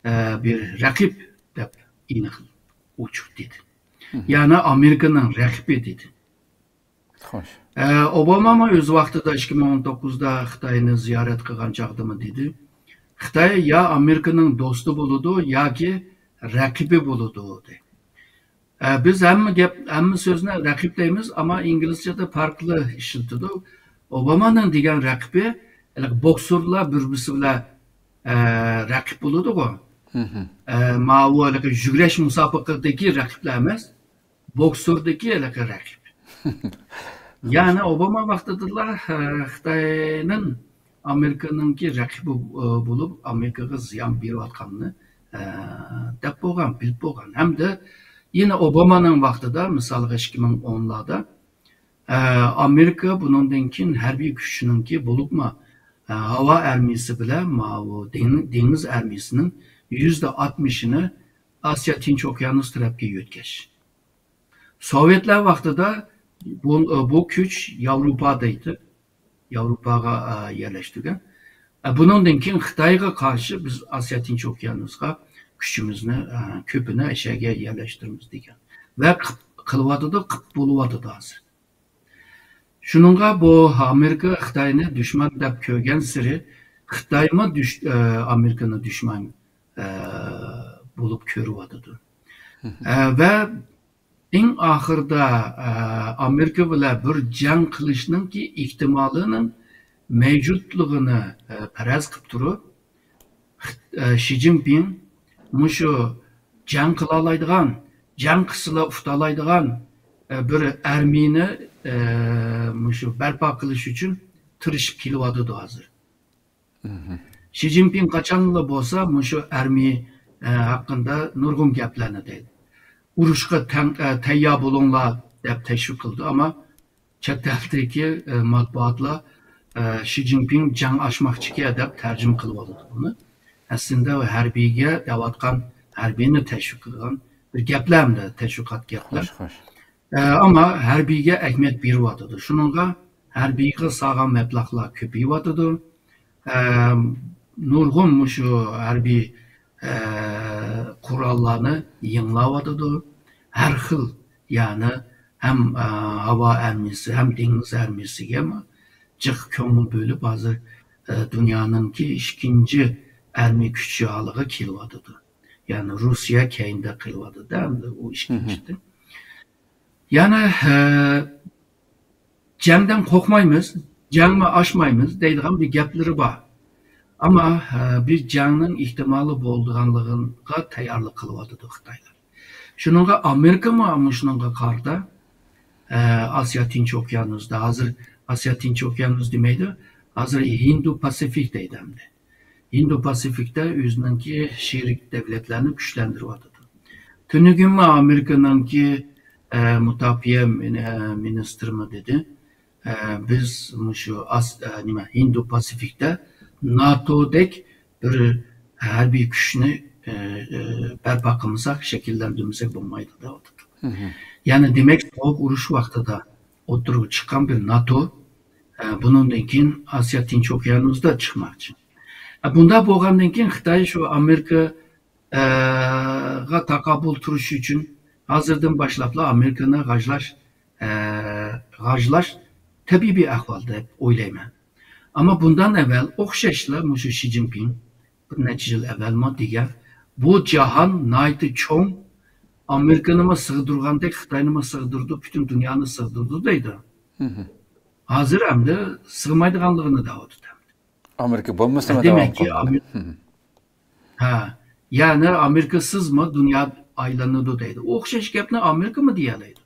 ئە، بىر رەقىب دەپ ئېنىق ئوچۇق دېدى. يەنى ئامېرىكىنىڭ رەقىبى دېدى. خوش. ئە، ئوبامامۇ ئۆز ۋاقتىدا ئىككى مىڭ ئون توققۇزدا خىتاينى زىيارەت قىلغان چاغدىمۇ دېدى، خىتاي يا ئامېرىكىنىڭ دوستى بولىدۇ، ياكى رەقىبى بولىدۇ، دېدى. ئە، بىز ھەممە گەپ، ھەممە سۆزنى رەقىب دەيمىز، ئەمما ئىنگلىزچەدە پەرقلىق ئىشلىتىدۇ. ئوبامانىڭ دېگەن رەقىبى، ھېلىقى بوكسورلار بىر-بىرسى بىلەن، ئە، رەقىب بولىدىغۇ. ئە، ماۋۇ ھېلىقى يۈگۈرۈش مۇسابىقىدىكى رەقىبلەر ئەمەس، بوكسوردىكى ھېلىقى رەقىب. يەنى ئوباما ۋاقتىدىلا، ئە، خىتاينىڭ ئامېرىكىنىڭكى رەقىبى، ئە، بولۇپ، ئامېرىكىغا زىيان بېرىۋاتقانلىقىنى، ئە، دەپ بولغان، بىلىپ بولغان. ھەمدە يەنە ئوبامانىڭ ۋاقتىدا، مىسالغا، ئىككى مىڭ ئونلاردا، ئە، ئامېرىكا بۇنىڭدىن كېيىن ھەربىي كۈچىنىڭكى، بولۇپمۇ، ئە، ھاۋا ئارمىيىسى بىلەن ماۋۇ دېڭ-، دېڭىز ئارمىيىسىنىڭ يۈزدە ئاتمىشىنى ئاسىيا تىنچ ئوكيانۇس تەرەپكە يۆتكەش. سوۋېتلار ۋاقتىدا بۇ، بۇ كۈچ ياۋروپادا ئىدى. ياۋروپاغا، ئە، يەرلەشتۈرگەن. ئە، بۇنىڭدىن كېيىن خىتايغا قارشى بىز ئاسىيا تىنچ ئوكيانۇسقا كۈچىمىزنى، ئە، كۆپىنى ئەشەگە يەرلەشتۈرىمىز دېگەن. ۋە قىپ-، قىلىۋاتىدۇ، قىپ بولۇۋاتىدۇ ھازىر. شۇنىڭغا بۇ ئامېرىكا خىتاينى دۈشمەن دەپ كۆرگەنسېرى، خىتايمۇ دۈش-، ئە، ئامېرىكىنى دۈشمەن، ئە، بولۇپ كۆرۈۋاتىدۇ. ئە، ۋە ئەڭ ئاخىرىدا، ئە، ئامېرىكا بىلەن بىر جەڭ قىلىشنىڭكى ئېھتىمالىنىڭ مەۋجۇتلۇقىنى، ئە، پەرەز قىلىپ تۇرۇپ، خىت-، ئە، شى جىنپىڭ مۇشۇ جەڭ قىلالايدىغان، جەڭ قىلسىلا ئۇتالايدىغان، ئە، بىر ئارمىيىنى، ئە، مۇشۇ بەرپا قىلىش ئۈچۈن تىرىشىپ كېلىۋاتىدۇ ھازىر. شى جىنپىڭ قاچانلا بولسا مۇشۇ ئارمىيە، ئە، ھەققىدە نۇرغۇن گەپلەرنى دەيدۇ. ئۇرۇشقا تەڭ-، ئە، تەييار بولۇڭلار دەپ تەشۋىق قىلىدۇ، ئەمما چەت ئەلدىكى، ئە، مەتبۇئاتلار، ئە، شى جىنپىڭ جەڭ ئاچماقچىكەن دەپ تەرجىمە قىلىۋالىدۇ بۇنى. ئەسلىندە ھەربىيگە دەۋاتقان، ھەربىينى تەشۋىق قىلغان بىر گەپلەر ھەمدە تەشۋىقات گەپلەر. خوش، خوش. ئە، ئەمما ھەربىيگە ئەھمىيەت بېرىۋاتىدۇ. شۇنىڭغا ھەربىيگە سالغان مەبلەغلار كۆپىيىۋاتىدۇ. ئە، نۇرغۇن مۇشۇ ھەربىي، ئە، قوراللارنى يېڭىلاۋاتىدۇ. ھەر خىل، يەنى ھەم، ئە، ھاۋا ئارمىيەسى، ھەم دېڭىز ئارمىيەسىگە جىق كۆڭۈل بۆلۈپ، ھازىر، ئە، دۇنيانىڭكى ئىككىنچى ئارمىيە كۈچى ھالىغا كېلىۋاتىدۇ. يەنى روسىيە كەينىدە قېلىۋاتىدۇ-دە، ئەمدى ئۇ ئىككىنچىدىن. يەنى، ئە، جەڭدىن قورقمايمىز، جەڭمۇ ئاچمايمىز دەيدىغان بىر گەپلىرى بار. ئەمما، ئە، بىر جەڭنىڭ ئېھتىمالى بولىدىغانلىقىغا تەييارلىق قىلىۋاتىدۇ خىتايلار. شۇنىڭغا ئامېرىكىمۇ مۇشۇنىڭغا قارىتا، ئە، ئاسىيا تىنچ ئوكيانۇسىدا، ھازىر ئاسىيا تىنچ ئوكيانۇس دېمەيدۇ، ھازىر ھىندۇ پاسىفىك دەيدۇ ئەمدى. ھىندۇ پاسىفىكتا ئۆزىنىڭكى شېرىك دۆلەتلەرنى كۈچلەندۈرۈۋاتىدۇ. تۈنۈگۈنمۇ ئامېرىكىنىڭكى، ئە، مۇداپىئە مىنى-، ئە، مىنىستىرىمۇ دېدى، ئە، بىز مۇشۇ ئاس-، ئە، نېمە، ھىندۇ پاسىفىكتا ناتودەك بىر ھەربىي كۈچنى، ئە، ئە، بەرپا قىلمىساق، شەكىللەندۈرمىسەك بولمايدۇ دەۋاتىدۇ. يەنى دېمەك، سوغۇق ئۇرۇش ۋاقتىدا ئوتتۇرىغا چىققان بىر ناتو، ئە، بۇنىڭدىن كېيىن ئاسىيا تىنچ ئوكيانۇسىدا چىقماقچى. ئە، بۇنداق بولغاندىن كېيىن خىتاي شۇ ئامېرىكا، ئە، غا تاقابىل تۇرۇش ئۈچۈن ھازىردىن باشلاپلا ئامېرىكىنى غاجلاش، ئە، غاجلاش تەبىئىي بىر ئەھۋال دەپ ئويلايمەن. ئەمما بۇندىن ئەۋۋەل ئوخشاشلا مۇشۇ شى جىنپىڭ بىر نەچچە يىل ئەۋۋەلمۇ دېگەن، بۇ جاھان ناھايىتى چوڭ، ئامېرىكىنىمۇ سىغدۇرغاندەك خىتاينىمۇ سىغدۇرىدۇ، پۈتۈن دۇنيانى سىغدۇرىدۇ دەيدۇ. ھازىر ئەمدى سىغمايدىغانلىقىنى دەۋاتىدۇ. ئامېرىكا بولمىسىمۇ داۋام دېمەككى، قىلىدۇ. ئامېر-، ھە، يەنى ئامېرىكىسىزمۇ دۇنيا ئايلىنىدۇ دەيدۇ. ئوخشاش گەپنى ئامېرىكىمۇ دېيەلەيدۇ.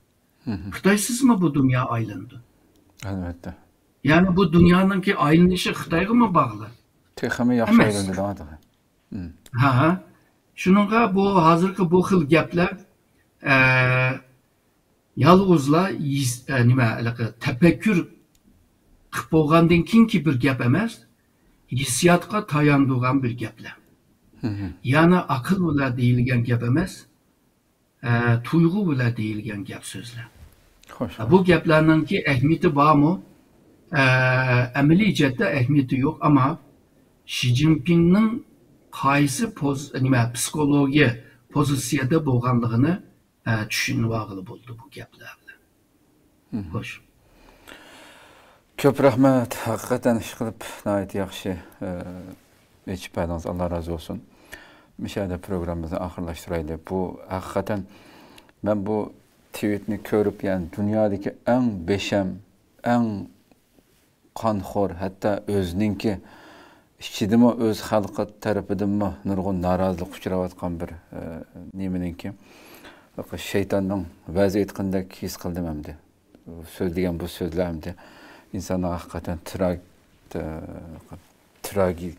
خىتايسىزمۇ بۇ دۇنيا ئايلىنىدۇ. ئەلۋەتتە. يەنى بۇ دۇنيانىڭكى ئايلىنىشى خىتايغىمۇ باغلىق. تېخىمۇ ياخشى ئەمەس. ئايلىنىدۇ دەۋاتىدۇ. ھە، ھە. شۇنىڭغا بۇ ھازىرقى بۇ خىل گەپلەر، ئە، يالغۇزلا يېز-، ئە، نېمە، ھېلىقى تەپەككۇر قىلىپ بولغاندىن كېيىنكى بىر گەپ ئەمەس، ھېسسىياتقا تايانىدىغان بىر گەپلەر. يەنى ئەقىل بىلەن دېيىلگەن گەپ ئەمەس، ئە، تۇيغۇ بىلەن دېيىلگەن گەپ سۆزلەر. خوش. ئە، بۇ گەپلەرنىڭكى ئەھمىيىتى بارمۇ؟ ئە، ئەمەلىي جەھەتتە ئەھمىيىتى يوق، ئەمما شى جىنپىڭنىڭ قايسى پوز-، نېمە، پسىخولوگىيە پوزىتسىيەدە بولغانلىقىنى، ئە، چۈشىنىۋالغىلى بولىدۇ بۇ گەپلەر بىلەن. خوش. كۆپ رەھمەت. ھەقىقەتەن ئىشقىلىپ ناھايىتى ياخشى، ئە، ئېچىپ بەردىڭىز. ئاللا رازى بولسۇن. مۇشۇ يەردە پروگراممىمىزنى ئاخىرلاشتۇرايلى. بۇ ھەقىقەتەن مەن بۇ تىۋىتنى كۆرۈپ، يەنى دۇنيادىكى ئەڭ بىشەم، ئەڭ قانخور، ھەتتا ئۆزىنىڭكى ئىچىدىمۇ، ئۆز خەلقى تەرىپىدىنمۇ نۇرغۇن نارازىلىق ئۇچراۋاتقان بىر، ئە، نېمىنىڭكى، شەيتاننىڭ ۋەز ئېيتقىنىدەك ھېس قىلدىم ئەمدى. سۆزلىگەن بۇ سۆزلەر ئەمدى ئىنساننىڭ ھەقىقەتەن تراگ-، تراگىك،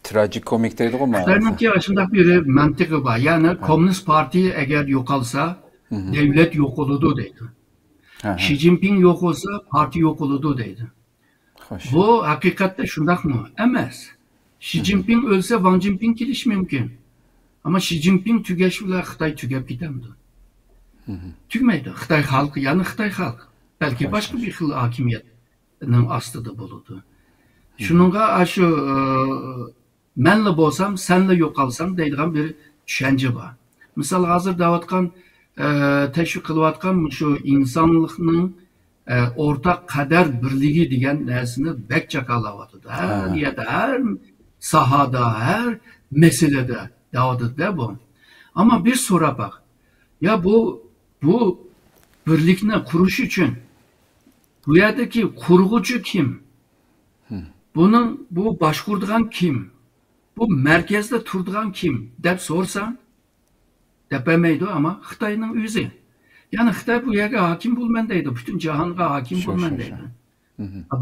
تراجىكومىك دەيدىغۇ مانا. خىتاينىڭكى ئاشۇنداق بىر مەنتىقى بار. يەنى كوممۇنىست پارتىيە ئەگەر يوقالسا، دۆلەت يوقىلىدۇ دەيدۇ. شى جىنپىڭ يوق بولسا، پارتىيە يوقىلىدۇ دەيدۇ. خوش. بۇ ھەقىقەتتە شۇنداقمۇ؟ ئەمەس. شى جىنپىڭ ئۆلسە، ۋاڭ جىنپىڭ كېلىشى مۇمكىن. ئەمما شى جىنپىڭ تۈگەش بىلەن خىتاي تۈگەپ كېتەمدۇ؟ تۈگىمەيدۇ. خىتاي خەلقى، يەنى خىتاي خەلقى. بەلكى باشقا بىر خىل ھاكىمىيەتنىڭ ئاستىدا بولىدۇ. شۇنىڭغا ئاشۇ، ئى، مەنلا بولسام، سەنلا يوقالساڭ دەيدىغان بىر چۈشەنچە بار. مىسال، ھازىر دەۋاتقان، ئە، تەشۋىق قىلىۋاتقان مۇشۇ ئىنسانلىقنىڭ، ئە، ئورتاق قەدەر بىرلىكى دېگەن نەرسىنى بەك جاكارلاۋاتىدۇ. ھەر يەردە، ھەر ساھەدە، ھەر مەسىلىدە دەۋاتىدۇ-دە بۇ. ئەمما بىر سوراپ باق. يا بۇ، بۇ بىرلىكنى قۇرۇش ئۈچۈن بۇ يەردىكى قۇرغۇچى كىم؟ بۇنىڭ، بۇ باشقۇرىدىغان كىم؟ بۇ مەركەزدە تۇرىدىغان كىم دەپ سورىساڭ، دەپ بەرمەيدۇ، ئەمما خىتاينىڭ ئۆزى. يەنى خىتاي بۇ يەرگە ھاكىم بولىمەن دەيدۇ، پۈتۈن جاھانغا ھاكىم بولىمەن دەيدۇ.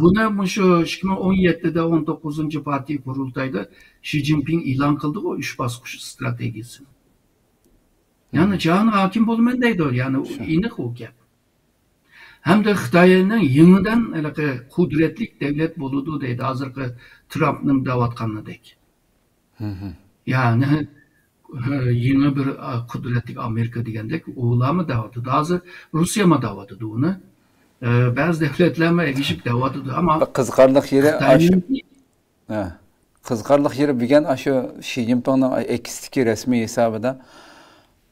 بۇنى مۇشۇ ئىككى مىڭ ئون يەتتىدە ئون توققۇزىنچى پارتىيە قۇرۇلتايدا شى جىنپىڭ ئېلان قىلدىغۇ، ئۈچ باسقۇچ ئىستراتېگىيەسىنى. يەنى جاھانغا ھاكىم بولىمەن دەيدۇ، يەنى ئېنىق ئۇ گەپ. ھەمدە خىتاينىڭ يېڭىدىن ھېلىقى قۇدرەتلىك دۆلەت بولىدۇ دەيدۇ، ھازىرقى ترامپنىڭ دەۋاتقىنىدەك. يەنى يېڭى بىر، ئا، قۇدرەتلىك ئامېرىكا دېگەندەك، ئۇلارمۇ دەۋاتىدۇ. ھازىر روسىيەمۇ دەۋاتىدۇ ئۇنى. ئە، بەزى دۆلەتلەرمۇ ئەگىشىپ دەۋاتىدۇ. ئەمما بىر قىزىقارلىق يېرى ئاشۇ، خىتاينىڭكى ھە، قىزىقارلىق يېرى بۈگۈن ئاشۇ شى جىنپىڭنىڭ ئېكستىكى رەسمىي ھېسابىدا،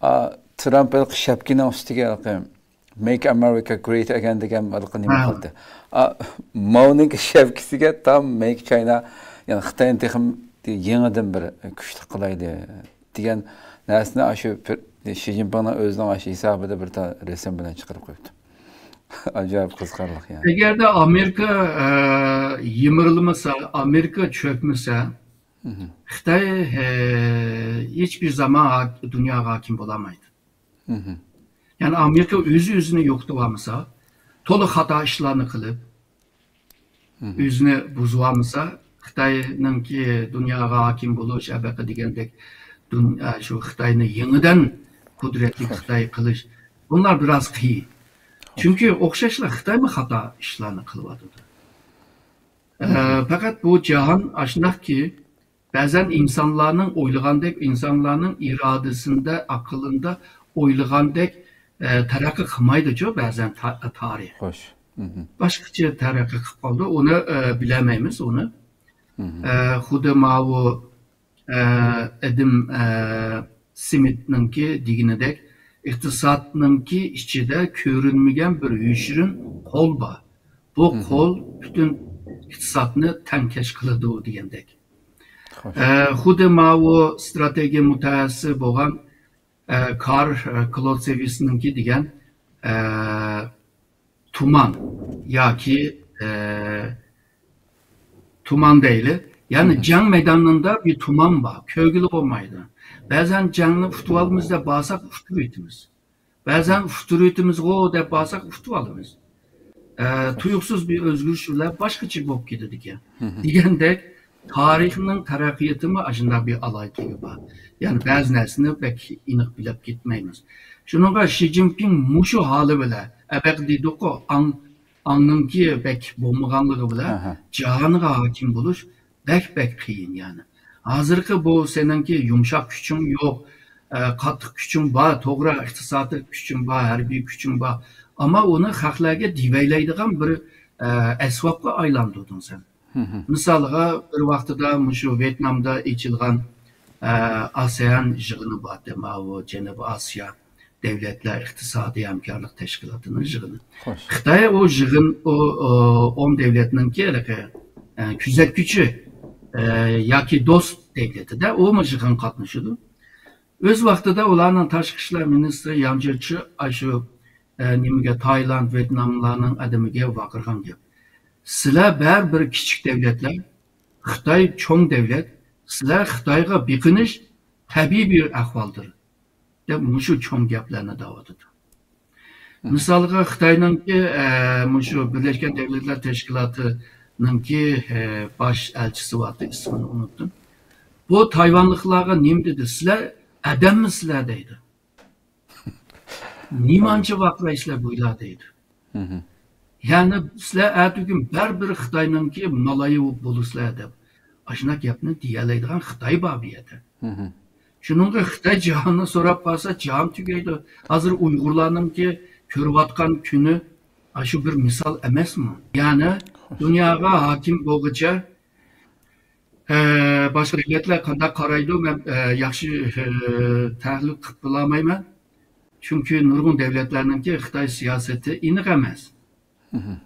ئا، ترامپ ھېلىقى شەپكىنىڭ ئۈستىگە ھېلىقى Make America Great Again دېگەن ھېلىقى نېمە ھە. قىلدى. ئا، ماۋنىڭكى شەپكىسىگە تام Make China، يەنى خىتاينى تېخىمۇ يېڭىدىن بىر كۈچلۈك قىلايلى دېگەن نەرسىنى ئاشۇ پىر-، شى جىنپىڭنىڭ ئۆزىنىڭ ئاشۇ ھېسابىدا بىر تا رەسىم بىلەن چىقىرىپ قويۇپتۇ. ئاجايىپ قىزىقارلىق يەنى. ئەگەردە ئامېرىكا، ئە، يىمىرىلمىسا، ئامېرىكا چۆكمىسە، مهم. خىتاي، ئە، ھېچبىر زامان ھاك-، دۇنياغا ھاكىم بولالمايدۇ. مهم. يەنى ئامېرىكا ئۆزى ئۆزىنى يوقىتىۋالمىسا، تولا خاتا ئىشلارنى قىلىپ، مهم. ئۆزىنى بۇزۇۋالمىسا، خىتاينىڭكى دۇنياغا ھاكىم بولۇش، ئەبەقە دېگەندەك، دۇن-، ئە، شۇ خىتاينى يېڭىدىن قۇدرەتلىك خوش. خىتاي قىلىش، بۇلار بىراز قىيىن. خوش. چۈنكى ئوخشاشلا خىتايمۇ خاتا ئىشلارنى قىلىۋاتىدۇ. ئە، مهم. پەقەت بۇ جاھان ئاشۇنداقكى، بەزەن ئىنسانلارنىڭ ئويلىغاندەك، ئىنسانلارنىڭ ئىرادىسىندە، ئەقلىندە ئويلىغاندەك، ئە، تەرەققىي قىلمايدۇچۇ بەزەن تا-، تارىخ. خوش. مهم. باشقىچە تەرەققىي قىلىپ قالىدۇ. ئۇنى، ئە، بىلەلمەيمىز ئۇنى. مهم. ئە، خۇددى ماۋۇ، ئە، ئادەم، ئە، سمىتنىڭكى دېگىنىدەك، ئىقتىسادنىڭكى ئىچىدە كۆرۈنمىگەن بىر يوشۇرۇن قول بار. بۇ مهم. قول پۈتۈن ئىقتىسادنى تەڭكەش قىلىدۇ دېگەندەك. خوش. ئە، خۇددى ماۋۇ ستراتېگىيە مۇتەخەسسىسى بولغان، ئە، كارل، ئە، كلوتسېۋىسنىڭكى دېگەن، ئە، تۇمان ياكى، ئە، تۇمان دەيلى. يەنى مهم. جەڭ مەيدانىدا بىر تۇمان بار، كۆرگىلى بولمايدۇ. بەزەن جەڭنى ئۇتۇۋالىمىز دەپ بارساق، ئۇتتۇرۇۋېتىمىز. بەزەن ئۇتتۇرۇۋېتىمىزغۇ دەپ بارساق، ئۇتۇۋالىمىز. ئە، تۇيۇقسىز بىر ئۆزگىرىش بىلەن باشقىچە بولۇپ كېتىدىكەن. مهم. دېگەندەك، تارىخنىڭ تەرەققىياتىمۇ ئاشۇنداق بىر ئالاھىدىلىكى بار. يەنى بەزى نەرسىنى بەك ئېنىق بىلىپ كەتمەيمىز. شۇنىڭغا شى جىنپىڭ مۇشۇ ھالى بىلەن، ئەبەق دېدۇققۇ، ئاڭ، ئاڭنىڭكى بەك بولمىغانلىقى بىلەن ئەھە. جاھانغا ھاكىم بولۇش بەك، بەك قىيىن يەنى. ھازىرقى بۇ سېنىڭكى يۇمشاق كۈچۈڭ يوق، ئە، قاتتىق كۈچۈڭ بار، توغرا، ئىقتىسادىي كۈچۈڭ بار، ھەربىي كۈچۈڭ بار. ئەمما ئۇنى خەقلەرگە دېۋەيلەيدىغان بىر، ئە، ئەسۋابقا ئايلاندۇردۇڭ سەن. مهم. مىسالغا، بىر ۋاقتىدا مۇشۇ ۋيېتنامدا ئېچىلغان، ئە، ئاسېئان يىغىنى بار، ماۋۇ جەنۇبىي ئاسىيا دۆلەتلەر ئىقتىسادىي ھەمكارلىق تەشكىلاتىنىڭ يىغىنى. خوش. خىتاي ئۇ يىغىن، ئۇ، ئۇ، ئون دۆلەتنىڭكى ھېلىقى، ئە، كۆزەتكۈچى، ئە، ياكى دوست دۆلىتىدە ئۇمۇ يىغىن قاتنىشىدۇ. ئۆز ۋاقتىدا ئۇلارنىڭ تاشقى ئىشلار مىنىستىرى ياڭ جيېچى ئاشۇ، ئە، نېمىگە، تايلاند، ۋيېتناملارنىڭ ئادىمىگە ۋارقىرىغان گەپ. سىلەر بەرىبىر كىچىك دۆلەتلەر، خىتاي چوڭ دۆلەت، سىلەر خىتايغا بېقىنىش تەبىئىي بىر ئەھۋالدۇر، دەپ مۇشۇ چوڭ گەپلەرنى دەۋاتىدۇ. مم. مىسالغا، خىتاينىڭكى، ئە، مۇشۇ بىرلەشكەن دۆلەتلەر تەشكىلاتىنىڭكى، ئە، باش ئەلچىسى بارتى، ئىسمىنى ئۇنتتۇم. بۇ تايۋانلىقلارغا نېمە دېدى؟ سىلەر ئادەممۇ سىلەر دەيدۇ. نېمانچە ۋارقىرايسىلەر بۇ يىللار دەيدۇ. مم. يەنى سىلەر ئەتىگۈن بەرىبىر خىتاينىڭكى مالايى بولىسىلەر دەپ، ئاشۇنداق گەپنى دېيەلەيدىغان خىتاي بار بۇ يەردە. مم. شۇنىڭغا خىتاي جاھاننى سوراپ قالسا، جاھان تۈگەيدۇ. ھازىر ئۇيغۇرلارنىڭكى كۆرۈۋاتقان كۈنى ئاشۇ بىر مىسال ئەمەسمۇ؟ يەنى دۇنياغا ھاكىم بولغۇچە، ئە، باشقا دۆلەتلەر قانداق قارايدۇ، مەن، ئە، ياخشى، ئە، تەھلىل قىلىپ بولالمايمەن. چۈنكى نۇرغۇن دۆلەتلەرنىڭكى خىتاي سىياسىتى ئېنىق ئەمەس. مم.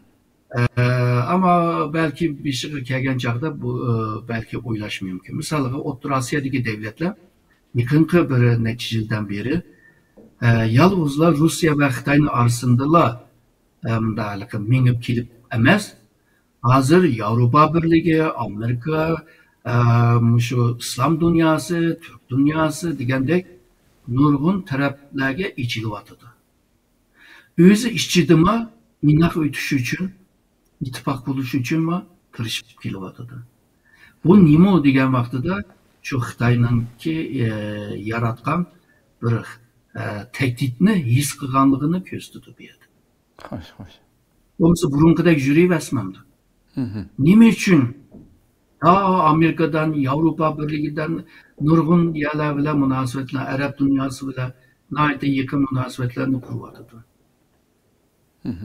ئە، ئەمما بەلكى بېشىغا كەلگەن چاغدا بۇ، ئە، بەلكى ئويلاشى مۇمكىن. مىسالغا، ئوتتۇرا ئاسىيادىكى دۆلەتلەر يېقىنقى بىر نەچچە يىلدىن بېرى، ئە، يالغۇزلا روسىيە ۋە خىتاينىڭ ئارىسىندىلا، ئە، مۇنداق ھېلىقى مېڭىپ كېلىپ ئەمەس، ھازىر ياۋروپا بىرلىكى، ئامېرىكا، ئە، مۇشۇ ئىسلام دۇنياسى، تۈرك دۇنياسى دېگەندەك نۇرغۇن تەرەپلەرگە ئېچىلىۋاتىدۇ. ئۆزى ئىچىدىمۇ ئىناق ئۆتۈش ئۈچۈن، ئىتتىپاق بولۇش ئۈچۈنمۇ تىرىشىپ كېلىۋاتىدۇ. بۇ نېمە دېگەن ۋاقتىدا شۇ خىتاينىڭكى، ئە، ياراتقان بىر، ئە، تەھدىتنى ھېس قىلغانلىقىنى كۆرسىتىدۇ بۇ يەردە. خوش، خوش. بولمىسا بۇرۇنقىدەك يۈرۈۋەرسىمەمدۇ؟ مم. نېمە ئۈچۈن تا ئامېرىكىدىن، ياۋروپا بىرلىكىدىن نۇرغۇن يەرلەر بىلەن مۇناسىۋەتلەر، ئەرەب دۇنياسى بىلەن ناھايىتى يېقىن مۇناسىۋەتلەرنى قۇرۇۋاتىدۇ.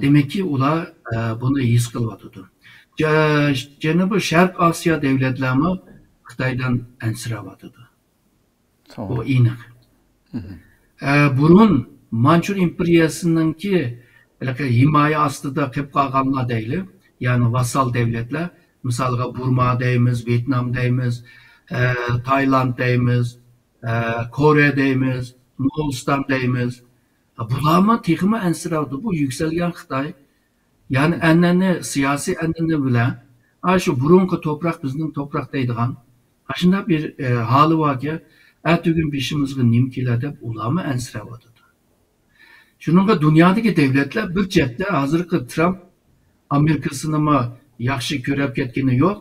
دېمەككى، ئۇلار، ئە، بۇنى ھېس قىلىۋاتىدۇ. جە-، جەنۇبىي شەرق ئاسىيا دۆلەتلەرمۇ خىتايدىن ئەنسىرەۋاتىدۇ. بۇ توغرا. ئېنىق. ئە، بۇرۇن مانچۇر ئىمپېرىيەسىنىڭكى ھېلىقى ھىمايە ئاستىدا قېلىپ قالغانلار دەيلى، يەنى ۋاسال دۆلەتلەر، مىسالغا بۇرما دەيمىز، ۋيېتنام دەيمىز، ئە، تايلاند دەيمىز، ئە، كورېيە دەيمىز، موڭغۇلىستان دەيمىز. بۇلارمۇ تېخىمۇ ئەنسىرەۋاتىدۇ. بۇ يۈكسەلگەن خىتاي. يەنى ئەنئەنە، سىياسىي ئەنئەنە بىلەن، ئا، شۇ بۇرۇنقى توپراق بىزنىڭ توپراق دەيدىغان، ئاشۇنداق بىر، ئە، ھالى باركەن، ئەتىگۈن بېشىمىزغا نېمە كېلەر دەپ ئۇلارمۇ ئەنسىرەۋاتىدۇ. شۇنىڭغا دۇنيادىكى دۆلەتلەر بىر چەتتە ھازىرقى ترامپ ئامېرىكىسىنىمۇ ياخشى كۆرۈپ كەتكىنى يوق،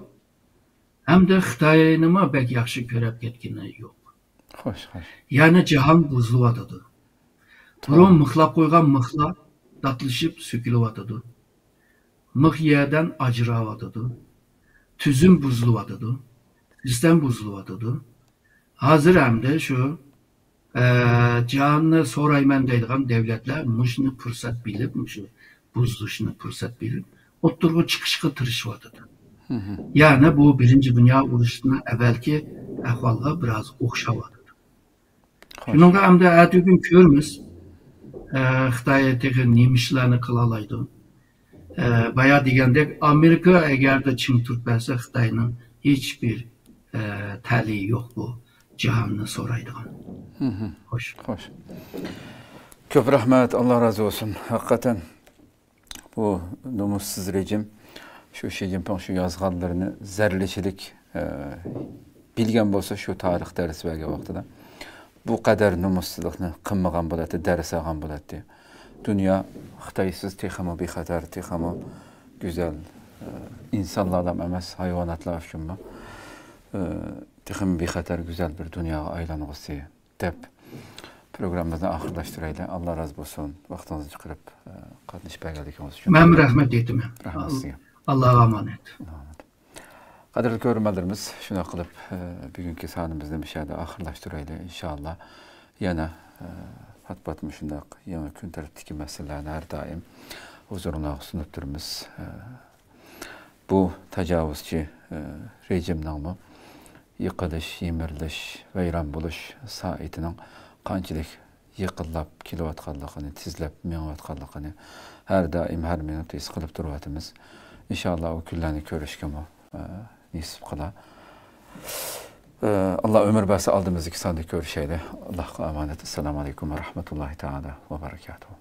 ھەمدە خىتاينىمۇ بەك ياخشى كۆرۈپ كەتكىنى يوق. خوش، خوش. يەنى جاھان بۇزۇلۇۋاتىدۇ. بۇرۇن توغرا. مىخلاپ قويغان مىخلار داتلىشىپ سۆكۈلۈۋاتىدۇ. مىخ يەردىن ئاجراۋاتىدۇ. تۈزۈم بۇزۇلۇۋاتىدۇ. سىستېما بۇزۇلۇۋاتىدۇ. ھازىر ئەمدى شۇ، ئە، جاھاننى سورايمەن دەيدىغان دۆلەتلەر مۇشۇنى پۇرسەت بىلىپ، مۇشۇ بۇزۇلۇشنى پۇرسەت بىلىپ، ئوتتۇرىغا چىقىشقا تىرىشىۋاتىدۇ. يەنى بۇ بىرىنچى دۇنيا ئۇرۇشىنىڭ ئەۋۋەلكى ئەھۋالغا بىراز ئوخشاۋاتىدۇ. خوش. شۇنىڭغا ئەمدى ئەتىگۈن كۆرىمىز، ئە، خىتاي تېخى نېمە ئىشلارنى قىلالايدۇ. ئە، بايا دېگەندەك، ئامېرىكا ئەگەردە چىڭ تۇرۇپ بەرسە، خىتاينىڭ ھېچبىر، ئە، تەلىيى يوق بۇ جاھاننى سورايدىغان. خوش. خوش. كۆپ رەھمەت، ئاللا رازى بولسۇن. ھەقىقەتەن بۇ نومۇسسىز رېجىم، شۇ شى جىنپىڭ شۇ يازغانلىرىنى زەررىچىلىك، ئە، بىلگەن بولسا، شۇ تارىخ دەرس بەرگەن ۋاقتىدا بۇ قەدەر نومۇسسىزلىقنى قىلمىغان بولاتتى، دەرس ئالغان بولاتتى. دۇنيا خىتايسىز تېخىمۇ بىخەتەر، تېخىمۇ گۈزەل، ئە، ئىنسانلارلا ئەمەس، ھايۋاناتلار ئۈچۈنمۇ، ئە، تېخىمۇ بىخەتەر، گۈزەل بىر دۇنياغا ئايلانغۇسى دەپ، پروگراممىمىزنى ئاخىرلاشتۇرايلى. ئاللا رازى بولسۇن، ۋاقتىڭىزنى چىقىرىپ، ئە، قاتنىشىپ بەرگەنلىكىڭىز ئۈچۈن. مەنمۇ رەھمەت ئېيتىمەن. رەھمەت سىزگە. ئاللاغا ئامانەت. قەدىرلىك كۆرۈرمەنلىرىمىز، شۇنداق قىلىپ، ئە، بۈگۈنكى سانىمىزنى مۇشۇ يەردە ئاخىرلاشتۇرايلى، ئىنشائاللا. يەنە، ئە، پات-پات مۇشۇنداق يېڭى كۈن تەرتىپتىكى مەسىلىلەرنى ھەر دائىم ھۇزۇرۇڭلارغا سۇنۇپ تۇرىمىز. ئە، بۇ تاجاۋۇزچى، ئە، رېجىمنىڭمۇ يىقىلىش، يىمىرىلىش، ۋەيران بولۇش سائىتىنىڭ قانچىلىك يېقىنلاپ كېلىۋاتقانلىقىنى، تېزلەپ مېڭىۋاتقانلىقىنى ھەر دائىم، ھەر مىنۇت ھېس قىلىپ تۇرۇۋاتىمىز. ئىنشائاللا، ئۇ كۈنلەرنى كۆرۈشكىمۇ، ئە، نېسىپ قىلا. ئە، ئاللا ئۆمۈر بەرسە، ئالدىمىزدىكى ساندا كۆرۈشەيلى. ئاللاغا ئامانەت. ئەسسالامۇ ئەلەيكۇم ۋە رەھمەتۇللاھى تائالا ۋە بەرىكاتۇھۇ.